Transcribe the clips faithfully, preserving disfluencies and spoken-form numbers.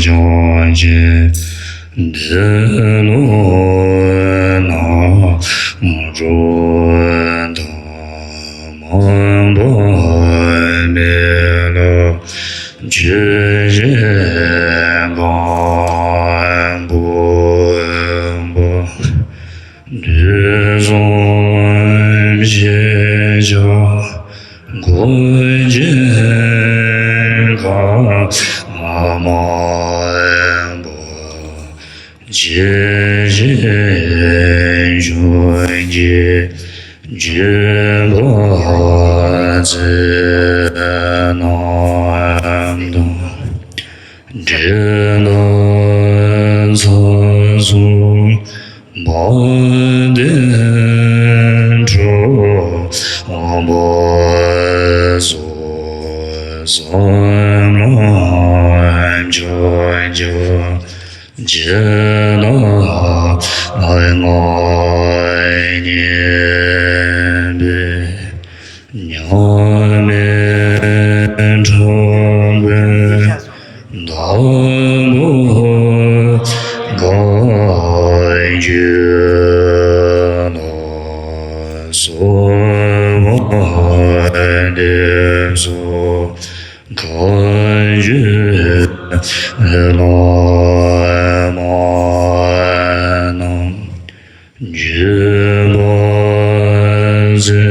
ཕྱོགས་ཀྱི་འདི་ལོ་ན་རོ་ད་མང་པོ་མེད་ལ་ཆོས་ཀྱི་གང་བུ་བུ། དུས་གསུམ་ཞེས་བྱ་སྒོ་ཅན་གང་མང་པོ་ཇི་བཞིན་བྱོན་གྱི་བརྒྱུད་པ་ཚེ་རྣམས་དང་། འདྲེན་པ་ཚོགས་གསུམ་དཔལ་ལྡན་གྲུབ་པ་སོགས་བསམ་རྣམས་ཕྱོགས་བཅུ་ཇི་ལྟར་ལ་མངའ་བརྙེས་པའི། མཉམ་མེད་དྲག་པོའི་བདག་པོ་བཀའ་བརྒྱུད་ལ་གསོལ་བ་འདེབས་སོ། བཀའ་བརྒྱུད་བླ་མ་རྣམས། བརྒྱུད་པ་ཚེ་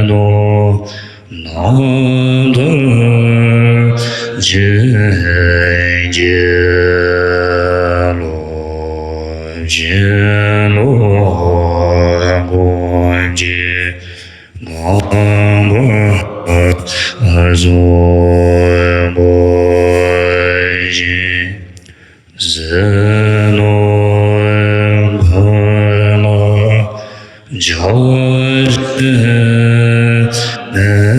དང་ནམ་མཐར་བྱིན་གྱིས་རློབས། བྱིན་རློབས་སྒོམ་གྱི་གང་བར་རྫོགས་པ་བཞིན། ཟས་ནོར་ཕུན་ལ་ཕྱག་བཞེས་ནས།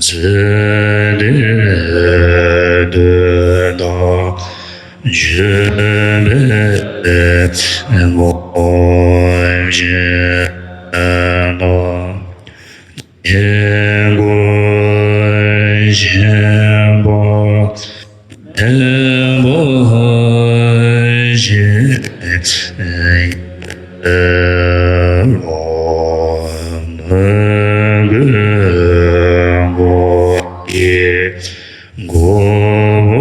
ཚེ་འདིར་འདོད་དང་བརྗོད་པས་སྒོམ་བཞིན་ནོ། དཀྱིལ་འཁོར་ཆེན་པོ་མཁྱེན་པ་བཞིན། ལོ་མི་གུས་འགོག་གི་སྒོ་པོ་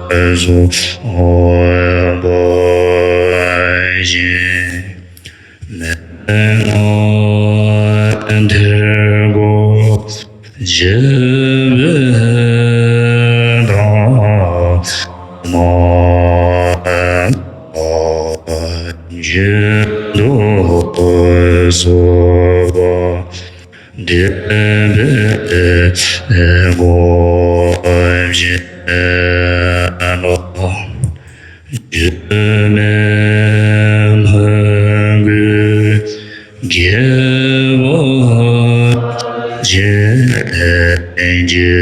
བཟུང་བ་བཞིན། མན་ངག་ཐེར་འགོག་བྱེད་པའི་དྭངས་མ་རྒྱུན་དུ་གསོལ་བ་འདེབས་པའི་སྒོམ་བཞིན་ནོ། སྒྱུ་མའི་མོས་གུས་དགྱེས་པ་ཅན་གྱི་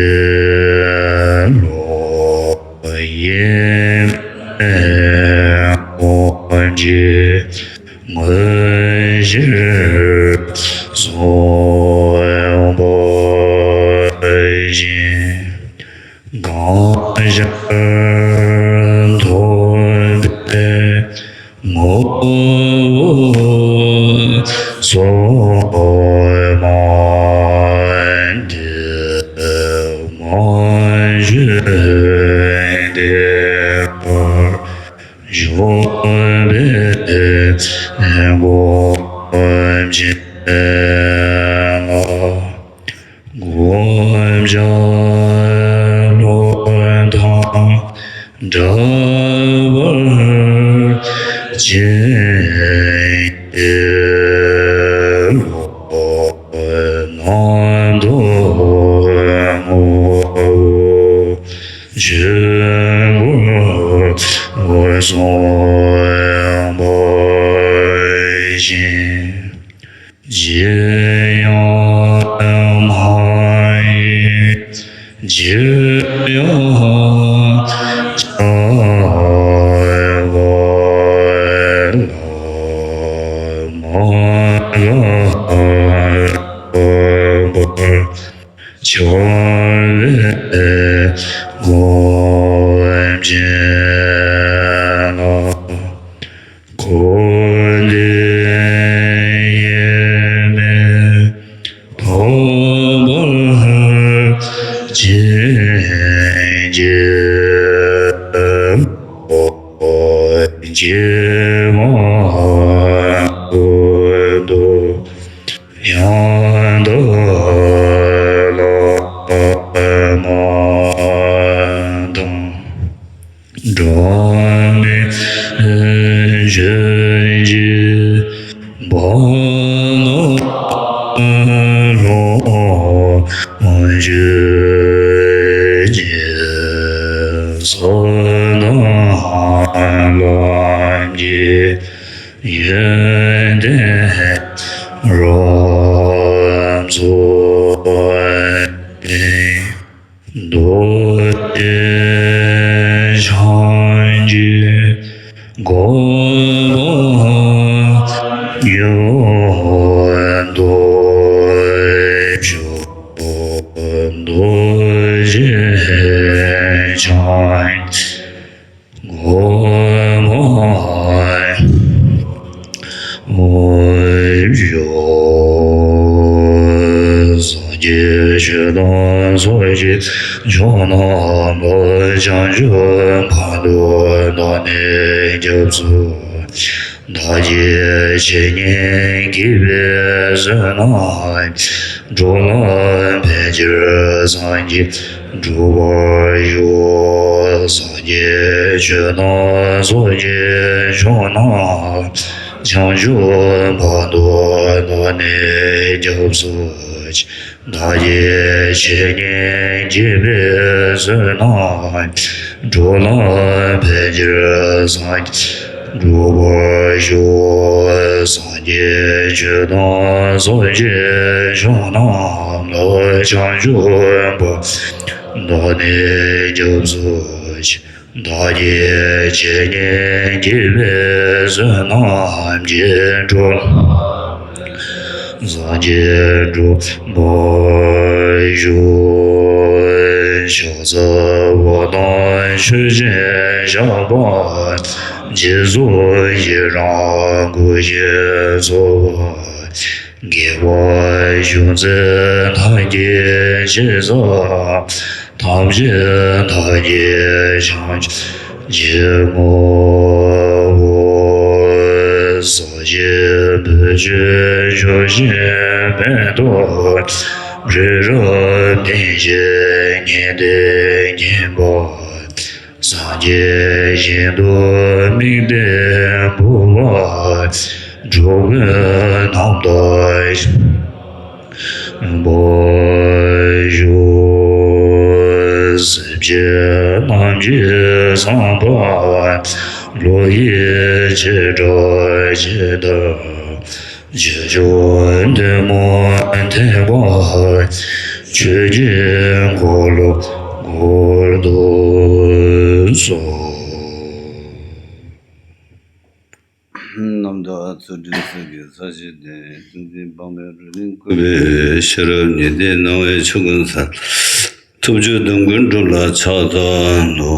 བློ་ཡེངས་མེད་སྒོམ་གྱི་དངོས་གཞིར་སོང་བ་བཞིན། གང་ཞིག་ཐོབ་པའི་ངོ་བོ་སོ་མ་འདི་མ་བྱོན་བདེ་བར་གཤེགས་པའི་སྒོམ་བཞིན་ནོ། བསྒོམ་བྱ་བློ་དང་བྲལ་བར་བྱིན་གྱིས་རློབས། རྣམ་རྟོག་ངོ་བོ་ཆོས་སྐུར་སོང་བ་བཞིན། ཇི་ཡང་མ་ཡིན་ཇི་ཡང་ཆགས་པ་ལ་མ་དགའ་བར། བྱ་བའི་སྒོ་འབྱེད་ལ། འཁོར་འདས་དབྱེར་མེད་འཕགས་པ་སྤྱན་རྒྱས། སྐྱེ་བ་ཀུན་ཏུ་ཡང་དག་བླ་མ་དང་། སྒྲ་མེད་ཆོས་ཀྱི་པདྨ་ལོངས་སྤྱོད་ཀྱི་ས་དང་ལམ་གྱི་ཡོན་ཏན་རབ་རྫོགས་པའི་རྡོ་རྗེ་འཆང་གི་གོ་འཕང་ཡོངས་རྫོགས་བཞུགས། རྡོ་རྗེ་འཆང་གོ་འཕང་ཡོངས་བཞུགས། སངས་རྒྱས་ཆོས་དང་ཚོགས་ཀྱི་མཆོག་རྣམས་ལ། བྱང་ཆུབ་བར་དུ་བདག་ནི་སྐྱབས་སུ། བདག་གིས་ཇི་སྙེད་བགྱིས་པའི་བསོད་ནམས་ཀྱིས། འགྲོ་ལ་ཕན་ཕྱིར་སངས་རྒྱས་འགྲུབ་པར་ཤོག། སངས་རྒྱས་ཆོས་དང་ཚོགས་ཀྱི་མཆོག་རྣམས་ལ། བྱང་ཆུབ་བར་དུ་བདག་ནི་སྐྱབས་སུ་མཆི། བདག་གིས་ཇི་སྙེད་བགྱིས་པའི་བསོད་ནམས་ཀྱིས། འགྲོ་ལ་ཕན་ཕྱིར་སངས་རྒྱས་འགྲུབ་པར་ཤོག། སངས་རྒྱས་ཆོས་དང་ཚོགས་ཀྱི་མཆོག་རྣམས་ལ། བྱང་ཆུབ་བར་དུ་བདག་ནི་སྐྱབས་སུ་མཆི། བདག་གིས་ཇི་སྙེད་བགྱིས་པའི་བསོད་ནམས་ཀྱིས། འགྲོ་ལ་སངས་རྒྱས་འགྲུབ་པར་ཤོག། ཕྱག་འཚལ་བ་དང་མཆོད་ཅིང་བཤགས་པ། རྗེས་སུ་ཡི་རང་བསྐུལ་ཞིང་གསོལ་བ། དགེ་བ་ཅུང་ཟད་ཐབས་ཀྱིས་ཅི་བསགས། ཐམས་ཅད་བདག་གིས་བྱང་ཆུབ་ཕྱིར་བསྔོའོ། སངས་རྒྱས་པའི་ཆོས་ཕྱོགས་བཅུའི་ཕན་ཐོགས། རི་རབ་བརྟན་ཅིང་ཉི་ཟླས་བརྒྱན་པ། སངས་རྒྱས་ཞིང་དུ་དམིགས་ཏེ་འབུལ་བ། འགྲོ་ཀུན་རྣམ་དག་པར་ཤོག། སེམས་ཅན་རྣམས་ཀྱི་བསམ་པ་བློ་ཡི་བྱེ་བྲག་ཇི་ལྟར། ཆོས་སྐྱོང་ཐུན་མོང་མཁྱེན་པ་ཆོས་ཀྱི་འཁོར་ལོ་བསྐོར་དུ་གསོལ། རྣམ་དག་ཚུལ་ཁྲིམས་སྲས་ཀྱི་ས་གཞི་སྟེང་། ཏིང་འཛིན་དཔག་མེད་རོ་ལངས་བཀོད་པའི་ཤེས་རབ་ཉི་ཟླའི་སྣང་བས་ཆོས་ཀུན་གསལ། ཐུབ་རྒྱུད་སྡོམ་ཀུན་སྒྲུབ་ལ་ཕྱག་འཚལ་ལོ།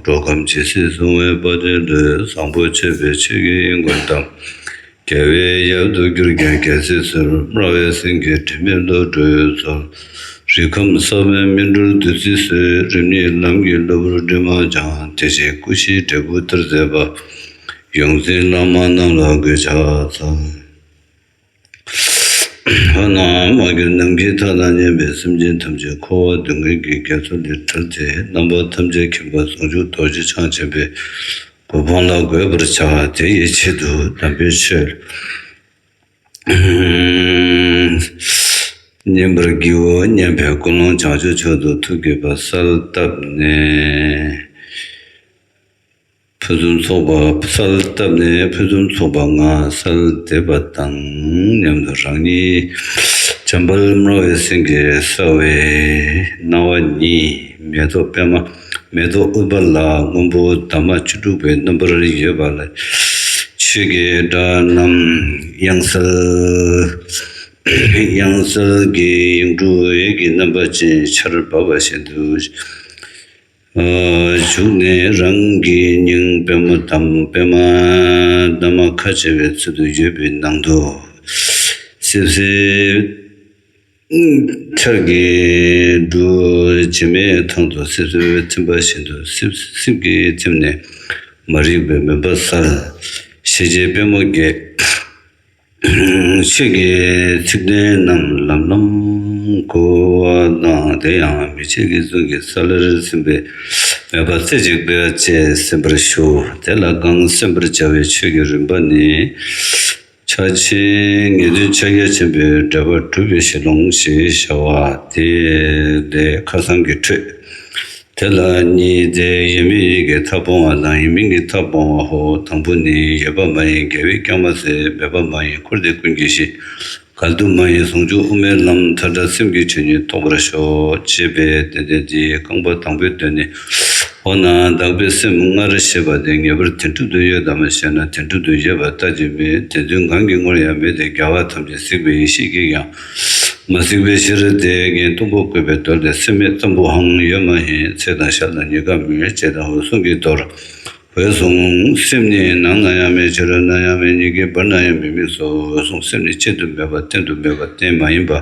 འགྲོ་ཁམས་ཇི་སྲིད་བཟུང་བའི་དཔལ་ལྡན་ལུས། བཟང་པོ་སྤྱོད་པའི་ཆོས་ཀྱི་དབྱིངས་ཀུན་དང་། རྒྱལ་བའི་ཡབ་ཏུ་གྱུར་ཀྱང་རྒྱལ་སྲིད་སོལ། སྨྲ་བའི་སེང་གེ་དྲི་མེད་བློ་གྲོས་སྩོལ། རིགས་ཁམས་གསར་པའི་སྨིན་གྲོལ་བདུད་རྩིའི་སྲོལ། རིམ་གཉིས་ལམ་གྱི་གློ་བུར་དྲི་མ་སྦྱངས། དེ་བཞིན་སྐུ་བཞིའི་འབྲས་བུ་མཐར་མཛད་པ། ཡོངས་འཛིན་བླ་མ་རྣམས་ལ་གུས་ཕྱག་འཚལ། འོ་ན་མ་གྱུར་ནམ་མཁའི་མཐའ་དང་མཉམ་པའི་སེམས་ཅན་ཐམས་ཅད་འཁོར་བ་སྡུག་བསྔལ་གྱི་རྒྱ་མཚོ་ལས་བསྒྲལ་ཏེ། རྣམ་པ་ཐམས་ཅད་མཁྱེན་པ་ཟུང་འཇུག་རྡོ་རྗེ་འཆང་ཆེན་པོའི་གོ་འཕང་ལ་འགོད་པར་བྱ། དེ་ཡི་ཆེད་དུ་དམ་པའི་ཆོས་ཉན་པར་བགྱིའོ་སྙམ་པའི་ཀུན་སློང་བྱང་ཆུབ་མཆོག་ཏུ་ཐུགས་བསྐྱེད་པ་གསལ་བཏབ་ནས། ཕུན་སུམ་ཚོགས་པ་གསལ་བཏབ་ནས་ཕུན་སུམ་ཚོགས་པ་ལྔ་གསལ་འདེབས་པ་དང་མཉམ་དུ་རང་ཉིད་འཇམ་དཔལ་སྨྲ་བའི་སེང་གེ་གསལ་བའི་སྣང་བ་ཉིད་མེ་ཏོག་པདྨ་མེ་ཏོག་ཨུཏྤ་ལ་སྔོན་པོ་འདབ་མ་བཅུ་དྲུག་པའི་རྣམ་པར་ཡོད་པ་ལ། ཆོས་ཀྱི་སྒྲ་རྣམས་དབྱངས་གསལ། དབྱངས་གསལ་གྱི་ཡིག་འབྲུ་འོད་ཀྱི་རྣམ་པ་ཅན་ཆར་འབབ་པ་བཞིན་དུ། བྱུགས་ནས་རང་གི་སྙིང་པད་མོ་དང་པད་མ་འདབ་མ་ཁ་བྱེ་བའི་ཚུལ་དུ་ཡོད་པའི་ནང་དུ། སིབ་སིབ། ཆར་གྱི་འབྲུ་བྱེ་མའི་ཐང་དུ་སིབ་སིབ་ཐིམ་པ་བཞིན་དུ། སིབ་སིབ་ཀྱིས་ཐིམ་ནས་མ་རིག་པའི་མུན་པ་སེལ། ཞི་བྱེད་པད་མོ་རྒྱས། ཆོས་ཀྱི་ཚིག་དོན་རྣམས་ལམ་ལམ་གོ་བ་དང་། དེ་ཡང་མི་ཕྱེད་ཀྱི་གཟུགས་ཀྱི་ས་ལེར་ཟིན་པའི་མོས་པ་རྩེ་གཅིག་པས་བཅས་གསན་པར་ཞུ། དེ་ལ་གང་གསན་པར་བྱ་བའི་ཆོས་ཀྱི་རིམ་པ་ནི། ཕྱག་ཆེན་ངེས་དོན་ཕྱག་རྒྱ་ཆེན་པོའི་འགྲེལ་པ་གྲུབ་པའི་ཞལ་ལུང་ཞེས་བྱ་བ་དེ་ལས་ཁ་སང་གི་འཕྲོས། དེ་ལ་གཉིས་ཏེ། ཡོད་མིན་ཡིད་ཀྱི་མཐའ་སྤོང་བ་དང་། ཡིན་མིན་གྱི་མཐའ་སྤོང་བའོ། དང་པོ་ནི། ཡོད་པ་མ་ཡིན་རྒྱལ་བས་ཀྱང་མ་ཟད། མེད་པ་མ་ཡིན་འཁོར་འདས་ཀུན་གྱི་གཞི། གལ་དུ་མ་ཡིན་ཟུང་འཇུག་དབུ་མའི་ལམ། མཐའ་བྲལ་སེམས་ཀྱི་ཆོས་ཉིད་རྟོགས་པར་ཤོག་ཅེས་པའི་དོན་ཏེ། དེའི་རྐང་པ་དང་པོའི་དོན་ནི། འོ་ན་བདག་པོའི་སེམས་སྔར་ཞེས་པ་དེ་ངེས་པར་དེ་སྒྲུབ་ཏུ་ཡོད་དམ་ཞེ་ན། དེ་སྒྲུབ་ཏུ་ཡོད་པར་ལྟ་རྒྱུ་མེད། དེ་དོན་གང་གི་ངོར་ཡང་མེད་དེ། རྒྱལ་བ་ཐམས་ཅད་གཟིགས་པའི་ཡེ་ཤེས་ཀྱིས་ཀྱང་མ་གཟིགས་པའི་ཕྱིར་ཏེ། རྒན་གཏུམ་པོ་བཀོད་པའི་མདོ་ལས། སེམས་མེད་ཙམ་པོའང་ཡོད་མ་ཡིན། ཚེ་དང་ཞག་དང་ཉེན་ཁ་མེད་ཅེས་དང་འོད་སྲུང་གི་མདོར། འོད་སྲུང་སེམས་ནི་ནང་ན་ཡང་མེད། ཕྱི་རོལ་ན་ཡང་མེད། ཉིད་ཀྱི་བར་ན་ཡང་མི་དམིགས་སོ། འོད་སྲུང་སེམས་ནི་གཅིག་ཏུ་མེད་པ་གཏན་དུ་མེད་པ་གཏན་མ་ཡིན་པ།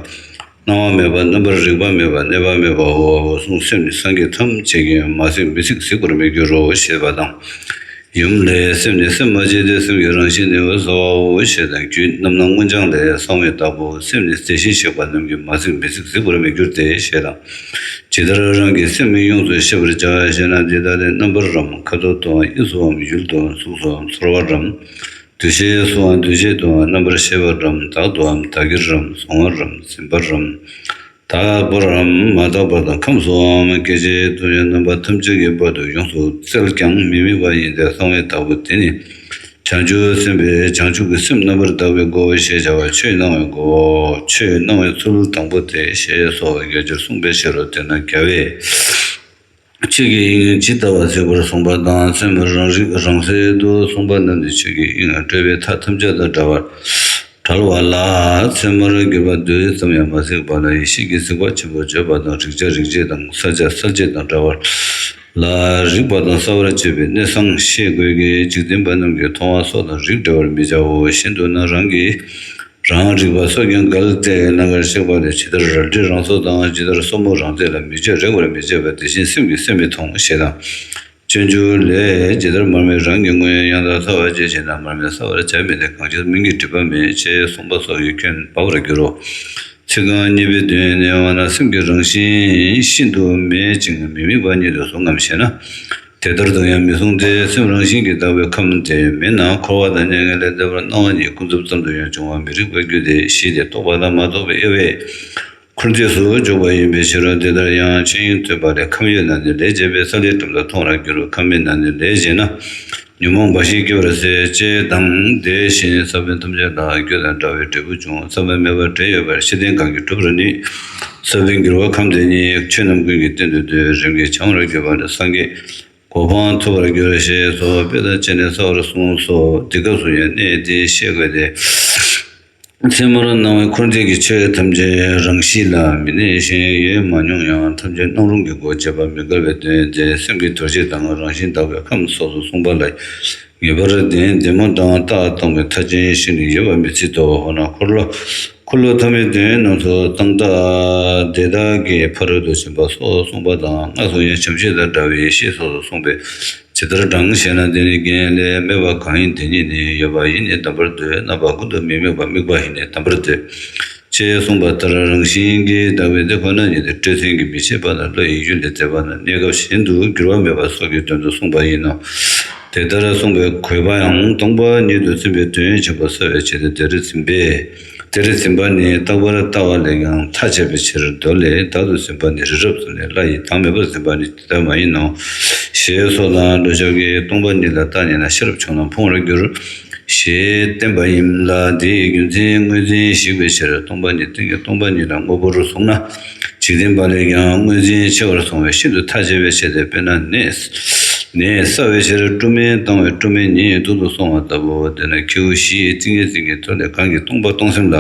སྣང་བ་མེད་པ། རྣམ་པར་རིག་པ་མེད་པ། གནས་པ་མེད་པའོ། འོད་སྲུང་སེམས་ནི་སངས་རྒྱས་ཐམས་ཅད་ཀྱིས་མ་གཟིགས་མི་གཟིགས་གཟིགས་པར་མི་འགྱུར་རོ་ཞེས་པ་དང་། ཡུམ་ལས། སེམས་ནི་སེམས་མ་བྱས་ཏེ། སེམས་ཀྱི་རང་བཞིན་ནི་འོད་གསལ་བའོ་ཞེས་དང་། རྒྱུད་རྣམ་སྣང་མངོན་བྱང་ལས། གསང་བའི་བདག་པོ་སེམས་ནི་དེ་བཞིན་གཤེགས་པ་རྣམས་ཀྱིས་མ་གཟིགས་མི་གཟིགས་གཟིགས་པར་མི་འགྱུར་ཏེ་ཞེས་དང་། ཇི་ལྟར་རང་གི་སེམས་ཡོངས་སུ་ཤེས་པར་བྱ་ཞེ་ན། འདི་ལྟ་སྟེ། རྣམ་པར་རམ། ཁ་དོག་ཏུའམ་དབྱིབས་སུའམ་ཡུལ་དུའམ་གཟུགས་སུའམ་ཚོར་བར་རམ། འདུ་ཤེས་སུའམ་འདུ་བྱེད་དུའམ། རྣམ་པར་ཤེས་པར་རམ། བདག་ཏུའམ་བདག་གིར་རམ། གཟུང་བར་རམ། འཛིན་པར་རམ། དག་པར་རམ། མ་དག་པ་དང་ཁམས་སུའམ། སྐད་ཅིག་ཏུ་ཡང་རྣམ་པ་ཐམས་ཅད་ཀྱི་བར་དུ་ཡོངས་སུ་བཙལ་ཀྱང་མི་དམིགས་པ་ཡིན་ཏེ། གསང་བའི་བདག་པོ་དེ་ནི། བྱང་ཆུབ་སེམས་དཔའི་བྱང་ཆུབ་ཀྱི་སེམས་རྣམ་པར་དག་པའི་སྒོ་ཞེས་བྱ་བ་ཆོས་སྣང་བའི་སྒོའོ། ཆོས་སྣང་བའི་ཚུལ་དང་པོ་སྟེ་ཞེས་སོགས་རྒྱ་ཆེར་གསུངས་པའི་ཕྱིར་རོ། དེས་ན་རྒྱལ་བས་ཆོས་ཀྱི་དབྱིངས་ཇི་ལྟ་བར་གཟིགས་པར་གསུངས་པ་དང་། ཚད་མར་རང་རིག་རང་གསལ་དུ་གསུངས་པ་རྣམས་ནི་ཆོས་ཀྱི་དབྱིངས་སྤྲོས་པའི་མཐའ་ཐམས་ཅད་དང་བྲལ་བར་བྲལ་བ་ལ། ཚད་མར་གྱུར་པ་རྡུལ་ཙམ་ཡང་མ་གཟིགས་པ་ལ་ཡེ་ཤེས་ཀྱི་གཟིགས་པ་ཆེན་པོ་བརྗོད་པ་དང་། རིག་བྱ་རིག་བྱེད་དང་། གསལ་བྱ་གསལ་བྱེད་དང་བྲལ་བ་ལ། རིག་པ་དང་གསལ་བར་བྱེད་པའི་གནད་གསང་ཤེས་དགོས་ཀྱི། འཇིག་རྟེན་པ་རྣམས་ཀྱིས་མཐོང་བ་སོགས་དང་རིགས་འགྲེ་བར་མི་བྱའོ། གཞན་དུ་ན་རང་གིས་རང་རིག་པ་སོགས་ཀྱང་འགལ་ཏེ། ལང་ཀར་གཤེགས་པ་ལས། ཇི་ལྟར་རལ་གྲི་རང་སོ་དང་། ཇི་ལྟར་སོར་མོ་རང་རྩེ་ལ་མི་བརྗོད། རེག་པར་མི་བྱེད་པ་དེ་བཞིན་སེམས་ཀྱིས་སེམས་མི་མཐོང་ཞེས་དང་། སྤྱོད་འཇུག་ལས། ཇི་ལྟར་མར་མེ་རང་གི་ངོས་ཡང་དག་གསལ་བར་བྱེད་ཅེ་ན། མར་མེ་གསལ་བར་བྱ་མིན་ཏེ། གང་ཕྱིར་མིང་གིས་སྒྲིབ་པ་མེད། ཅེས་གསུངས་པ་སོགས་ཀྱིས་སྐྱོན་འབབ་པར་འགྱུར་རོ། ཚིག་རྐང་གཉིས་པའི་དོན་ནི། འོ་ན་སེམས་ཀྱི་རང་བཞིན་ཤིན་ཏུ་མེད་ཅིང་མི་དམིགས་པ་ཉིད་དུ་གཟུང་ངམ་ཞེ་ན། དེ་ལྟར་དུ་ཡང་མི་གཟུང་སྟེ། སེམས་རང་བཞིན་གྱིས་དག་པའི་ཁམས་དེ་མེད་ན། འཁོར་བ་དང་མྱ་ངན་ལས་འདས་པར་སྣང་བ་ཉིད་ཀུན་རྫོབ་ཙམ་དུ་ཡང་འབྱུང་བ་མི་རིགས་པར་འགྱུར་ཏེ། ཞི་སྟེ་རྟོགས་པ་དང་མ་རྟོགས་པའི་དབྱེ་བས། འཁོར་འདས་སུ་འཇོག་པ་ཡིན་པའི་ཕྱིར་རོ། དེ་ལྟར་ཡང་ཆོས་དབྱིངས་ཐོས་པ་ལས། ཁམས་ཡོད་ན་ནི་ལས་བྱས་པས། ས་ལེ་སྒྲིབ་ལ་མཐོང་བར་འགྱུར། ཁམས་མེད་ན་ནི་ལས་བྱས་ན་ཉོན་མོངས་འབའ་ཞིག་སྐྱེ་བར་ཟད། ཅེས་དང་། དེ་བཞིན་ས་བོན་ཐམས་ཅད་ལ་རྒྱུ་དང་འབྲས་བུའི་འབྲས་བུ་འབྱུང་། ས་བོན་མེད་པར་འབྲས་ཡོད་པར། ཤེས་ལྡན་གང་གིས་གྲུབ་པར་ནུས། ས་བོན་གྱུར་པ་ཁམས་དེ་ཉིད། ཆོས་རྣམས་ཀུན་གྱི་རྟེན་དུ་འདོད། རིམ་གྱིས་བྱང་བར་གྱུར་པ་ལས། སངས་རྒྱས་གོ་འཕང་ཐོབ་པར་འགྱུར། ཞེས་སོགས་དཔེ་དང་བཅས་ནས་གསལ་བར་གསུངས་སོ། འདི་སྐབས་སུ་ཡང་གནད་འདི་ཤེས་དགོས་ཏེ། ཚད་མར་སྣང་བའི་འཁོར་འདས་ཀྱི་ཆོས་ཐམས་ཅད་རང་གཤིས་ལ་མི་གནས་ཤིང་ཡོད་མ་མྱོང་ཡང་། ཐམས་ཅད་སྣང་རུང་གི་སྒོ་འབྱེད་པ་མི་འགལ་བའི་དོན་ཏེ། སེམས་ཀྱི་རྡོ་རྗེ་དང་རང་བཞིན་དག་པའི་ཁམས་སོགས་སུ་གསུངས་པ་ལ་ངེས་པར་ལྡན། བདེ་མོ་དང་རྟགས་སྟོང་པའི་མཐའ་ཅན་ཞིག་ནི་ཡོད་པ་མི་སྲིད་དོ། འོ་ན་འཁོར་ལོ་འཁོར་ལོ་ཐ་མའི་དོན་རྣམས་སུ་གཙང་དག་དེ་དག་གི་ཕ་རོལ་ཏུ་ཕྱིན་པ་སོགས་གསུངས་པ་དང་། སྔགས་སུ་ཡང་བྱམས་ཤིང་དང་འདྲ་བའི་ཡེ་ཤེས་སོགས་སུ་གསུངས་པས། ཇི་ལྟར་བགྲང་ཞེ་ན། དེ་ནི་རྒྱན་ལས། སྨྲས་པ་གང་ཡིན་དེ་ཉིད་ནི། ཡོད་པ་ཡིས་ནི་གདམས་པར་འདོད། རྣམ་པ་ཀུན་ཏུ་མི་དམིགས་པ། དམིགས་པ་ཡིས་ནི་གདམས་པར་འདོད། ཅེས་གསུངས་པ་ལྟར་རང་བཞིན་གྱིས་དག་པའི་དེ་ཁོ་ན་ཉིད་དུ་སྤྲོས་བྲལ་གྱི་མི་ཕྱེད་པ་དང་། བློ་ཡི་ཡུལ་ལས་འདས་པ་རྣམས་གནས་སྐབས་གཞན་དུ་འགྱུར་བ་མེད་པ་སོགས་ཀྱི་དོན་དུ་གསུངས་པ་ཡིན་ནོ། དེ་ལྟར་གསུངས་པའི་དགོས་པའང་སྟོང་པ་ཉིད་དུ་འཛིན་པའི་དོན་ཆེན་པོ་གསལ་བའི་ཆེད་དུ། དེར་འཛིན་པས། དེར་འཛིན་པ་ནི་རྟག་པར་ལྟ་བ་ལས་ཀྱང་ཐ་ཆད་པའི་ཕྱིར། མདོ་ལས། བདག་ཏུ་འཛིན་པ་ནི་རི་རབ་ཙམ་ལས་སླ་ཡི། བདག་མེད་པར་འཛིན་པ་ནི་དེ་ལྟ་མ་ཡིན་ནོ། ཞེས་སོགས་དང་། བློ་ཞབས་ཀྱིས་སྟོང་པ་ཉིད་ལ་བརྟགས་ཉིད་ན་ཤེས་རབ་ཆུང་ན་ཕུང་བར་འགྱུར། ཞེས་བསྟན་པ་ཡིན་ལ། དེའི་རྒྱུ་མཚན་དངོས་འཛིན་ཞིག་པའི་ཕྱིར། སྟོང་པ་ཉིད་སྟེང་གི་སྟོང་པ་ཉིད་ལ་དངོས་པོར་བཟུང་ན། འཇིག་རྟེན་པ་ལས་ཀྱང་དངོས་འཛིན་ཆེ་བར་སོང་བས་ཤིན་ཏུ་ཐ་ཆད་པའི་ཕྱིར་ཏེ། དཔེར་ན་ནས་ནས་བསགས་པའི་ཕྱིར་སྤྲོ་མེད་བཏང་བས་སྤྲོ་མེད་ཉིད་དུ་སོང་བ་ལྟ་བུ། དེས་ན་ཁྱེའུ་བཞིའི་ཏིང་ངེ་འཛིན་གྱི་ཐོག་ལས་གང་གིས་སྟོང་པ་སྟོང་སེམས་ལ།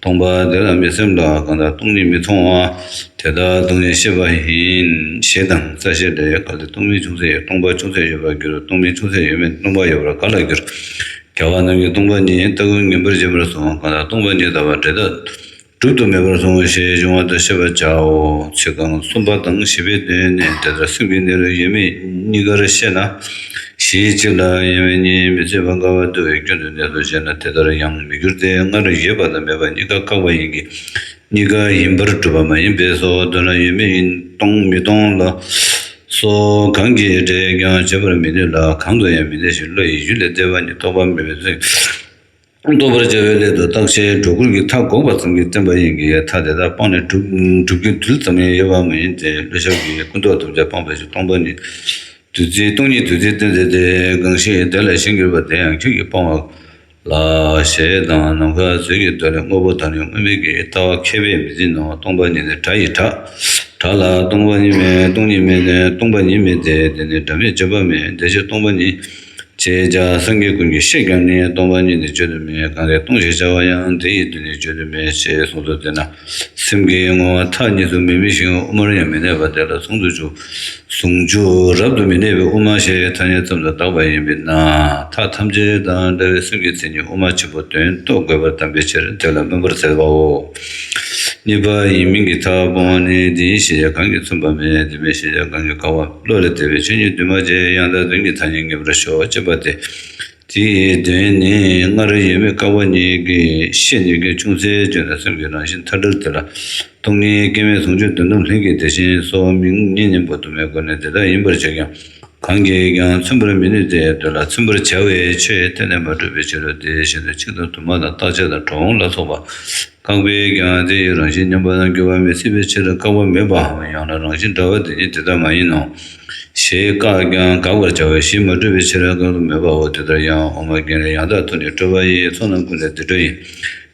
སྟོང་པ་དེ་ལ་མི་སེམས་ལ། གང་ལྟར་སྟོང་ཉིད་མི་མཐོང་བ། དེ་ལྟར་སྟོང་ཉིད་ཤེས་པ་ཡིན། ཞེས་དང་རྩ་ཤེ་འདྲ། གལ་ཏེ་སྟོང་མིན་ཅུང་ཟད་ཡོད། སྟོང་པ་ཅུང་ཟད་ཡོད་པར་འགྱུར། སྟོང་མིན་ཅུང་ཟད་ཡོད་མིན་སྟོང་པ་ཡོད་པར་ག་ལ་འགྱུར། རྒྱལ་བ་རྣམས་ཀྱིས་སྟོང་པ་ཉིད་ལྟ་བུ་ངན་པར་བྱེད་པར་གསུངས། གང་ལྟར་སྟོང་པ་ཉིད་ལྟ་བ་འབྲས་རྟགས་གྲུབ་ཏུ་མེད་པར་གསུངས་ཞེས་འབྱུང་བ་དང་ཤེས་པར་བྱའོ། ཚིག་རྐང་གསུམ་པ་དང་བཞི་པའི་དོན་ནི། དེ་ལྟར་སེམས་ཀྱི་གནས་ལུགས་ཡོད་མེད་གཉིས་ཀར་ཤེས་ན། གཞི་གཅིག་ལ་ཡོད་མེད་གཉིས་མི་སྲིད་པ་འགལ་བར་འདུ་བའི་སྐྱོན་དུ་གནས་སོ་ཞེ་ན། དེ་ལྟར་ཡང་མི་འགྱུར་ཏེ། སྔར་ཡོད་པ་དང་མེད་པ་གཉིས་ཀ་བཀག་པ་ཡིན་གྱི། གཉིས་ཀ་ཡིན་པར་གྲུབ་པ་མ་ཡིན་པས་སོ། མདོར་ན་ཡོད་མེད་ཡིན་སྟོང་མི་སྟོང་ལ་སོགས་གང་གིས་འགྲེལ་ཀྱང་བྱེད་པར་མི་ནུས་ལ། གང་དུ་ཡང་མི་གནས་ཤིང་། བློ་ཡི་ཡུལ་ལས་འདས་པ་ཉིད་རྟོགས་པ་མེད་པའི་ཚུལ། རྟོགས་པར་བྱ་བའི་སླད་དུ་རྟག་ཆད་སྒྲོ་སྐུར་གྱི་མཐའ་འགོག་པ་ཙམ་གྱིས་བསྟན་པ་ཡིན་གྱི། མཐའ་དེ་དག་སྤངས་ནས་སྒྲུབ་སྒྲུབ་རྒྱུ་རྡུལ་ཙམ་ཡང་ཡོད་པ་མ་ཡིན་ཏེ། བློ་ཞབས་ཀྱིས་ཀུན་རྟོག་ཐམས་ཅད་སྤངས་པའི་ཕྱིར། སྟོང་པ་ཉིད་བདུད་རྩི། སྟོང་ཉིད་བདུད་རྩིའི་སྟོན་ཟད་དེ། གང་ཞིག་དེ་ལས་གཞན་གྱུར་པ་དེ་ཡང་ཁྱོད་ཀྱིས་སྤང་བ་ལ། ཞེས་དང་། ནམ་མཁའ་མཛོད་ཀྱི་མདོ་ལས། དངོས་པོ་དང་ནི་དངོས་མེད་ཀྱི། ལྟ་བ་མཁས་པས་མི་འཛིན་ནོ། སྟོང་པ་ཉིད་ནི་སྒྲ་ཡི་སྒྲ། སྒྲ་ལ་སྟོང་པ་ཉིད་མེད། སྟོང་ཉིད་མེད་ནས་སྟོང་པ་ཉིད་མེད་དེ། དེ་ནི་སྒྲ་མེད་བརྗོད་པ་མེད། དེ་ཕྱིར་སྟོང་པ་ཉིད་ཅེས་བྱ་སངས་རྒྱས་ཀུན་གྱིས་བཤད་ཀྱང་ནི། སྟོང་པ་ཉིད་ནི་བརྗོད་དུ་མེད། གང་དེ་སྟོང་ཞེས་བྱ་བ་ཡང་། དེ་ཡི་དོན་ནི་བརྗོད་དུ་མེད། ཞེས་གསུངས་སོ། དེས་ན་སེམས་ཀྱི་ངོ་བོ་མཐའ་གཉིས་སུ་མི་དམིགས་ཤིང་དབུ་མར་ཡང་མི་གནས་པ་དེ་ལ་ཟུང་དུ་འཇུག་ཟུང་འཇུག་རབ་ཏུ་མི་གནས་པའི་དབུ་མ་ཞེས་ཐ་སྙད་ཙམ་དུ་གདགས་པ་ཡིན་པས་ན། མཐའ་ཐམས་ཅད་དང་བྲལ་བའི་སེམས་ཀྱི་མཚན་ཉིད་དབུ་མ་ཆེན་པོ་དོན་རྟོགས་དགོས་པར་གདམས་པའི་ཕྱིར། དེ་ལ་སྨོན་པར་འཚལ་བའོ། གཉིས་པ་ཡིན་མིན་གྱི་མཐའ་སྤོང་བ་ནི། འདི་ཡིན་ཞེས་བྱ་གང་གིས་མཚོན་པ་མེད། འདི་མེད་ཞེས་བྱ་གང་གིས་བཀག་པ། བློ་ལས་འདས་པའི་ཆོས་ཉིད་འདུས་མ་བྱས། ཡང་དག་དོན་གྱི་ཐ་སྙད་ངེས་པར་ཞོག་ཅེས་པ་སྟེ། དེའི་དོན་ནི། སྔར་ཡོད་མེད་བཀག་པ་ཉིད་ཀྱིས་ཤེས་ནུས་མཁན་ཅུང་ཟད་བརྗོད་ན། སེམས་ཀྱི་རང་བཞིན་མཐའ་བྲལ་དེ་ལ་སྟོང་ཉིད་སྐྱེ་མེད་ཟུང་འཇུག་དོན་དམ་ལྷན་སྐྱེས་དེ་བཞིན་སོགས་མིང་གཉིས་གཉིས་པོ་དུ་མའི་སྒོ་ནས་དེ་དག་ཡིན་པར་བརྗོད་ཀྱང་། གང་གིས་ཀྱང་མཚོན་པར་མི་ནུས་ཏེ། དོན་ལ་མཚོན་པར་བྱ་བའི་ཆོས་གཏན་ནས་མ་གྲུབ་པའི་ཕྱིར་རོ། དེ་བཞིན་དུ་ཆིག་དང་དུ་མ་དང་རྟག་ཆད་དང་གྲོགས་བོང་ལ་སོགས་པ་བཀག་པས་ཀྱང་དེ་ཡི་རང་བཞིན་མཉམ་པ་དང་འགྱུར་བ་མི་སྲིད་པའི་ཕྱིར་བཀག་པ་མེད་པའམ། ཡང་ན་རང་བཞིན་འདྲ་བ་དེ་ཉིད་དེ་ལྟ་མ་ཡིན་ནོ། ཞེས་བཀག་ཀྱང་དགག་པར་བྱ་བའི་གཞི་མ་གྲུབ་པའི་ཕྱིར་བཀག་ཏུ་མེད་པའོ། དེ་ལྟར་ཡང་དབུ་མ་རྒྱན་ལས་ཡང་དག་ཐུག་ནས་སྤྲོས་པ་ཡི་ཚོགས་རྣམས་ཀུན་ལས་འདི་འཕྲོ་ཡིན།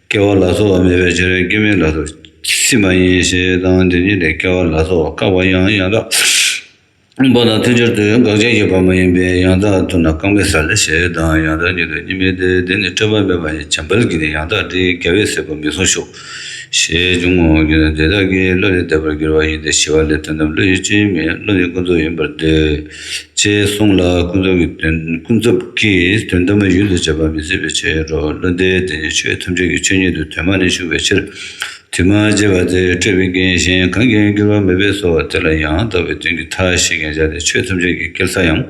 སྐྱེ་བ་ལ་སོགས་པ་མེད་པའི་ཕྱིར་སྐྱེ་མེད་ལ་སོགས་སྲིད་མ་ཡིན་ཞེས་དང་། འདི་ཉིད་ལས་སྐྱེ་བ་ལ་སོགས་པ་བཀག་པ་ཡང་ཡང་དག་པོ་དང་ཐལ་འགྱུར་དུ་དགག་བྱ་ཡོད་པ་མ་ཡིན་པས། ཡང་དག་ཐུག་ན་བཀག་མེད་སལ་ཞེས་དང་། ཡང་དག་ཉིད་དུ་གཉིས་མེད་དེ། འདི་ནི་སྤྲོས་པ་མེད་པ་ཡི་བྱམས་པ་གིས་ནི། ཡང་དག་འདི་རྒྱལ་བའི་སྲས་པོ་མི་གསུང་ཞུ། ཞེས་འབྱུང་ངོ་། དེ་དག་གིས་བློ་ནི་འདས་པར་འགྱུར་བ་ཡིན་ཏེ། ཞི་བ་ལས་དོན་དམ་བློ་ཡི་སྤྱི་མིན། བློ་ནི་ཀུན་རྫོབ་ཡིན་པར་འདོད། ཅེས་གསུངས་ལ། ཀུན་རྫོབ་ཀྱི་དོན་ཀུན་རྫོབ་ཀྱི་དོན་དམ་ཡུལ་དུ་བྱེད་པ་མི་སྲིད་པའི་ཕྱིར་རོ། བློ་འདས་དེ་ཉིད་ཆོས་ཐམས་ཅད་ཀྱི་ཆོས་ཉིད་དུ་དོན་མ་ནི་ཞུགས་པའི་ཕྱིར། དེ་མ་བྱས་པ་དེ་སྤྲོས་པའི་རྐྱེན་གཞན་གང་གིས་འགྱུར་བ་མེད་པས་སོ། དེ་ལ་ཡང་དག་པའི་དོན་གྱི་མཐའ་ཞེས་རྒྱན་བྱ་སྟེ། ཆོས་ཐམས་ཅད་ཀྱི་སྐྱེལ་ས་ཡང་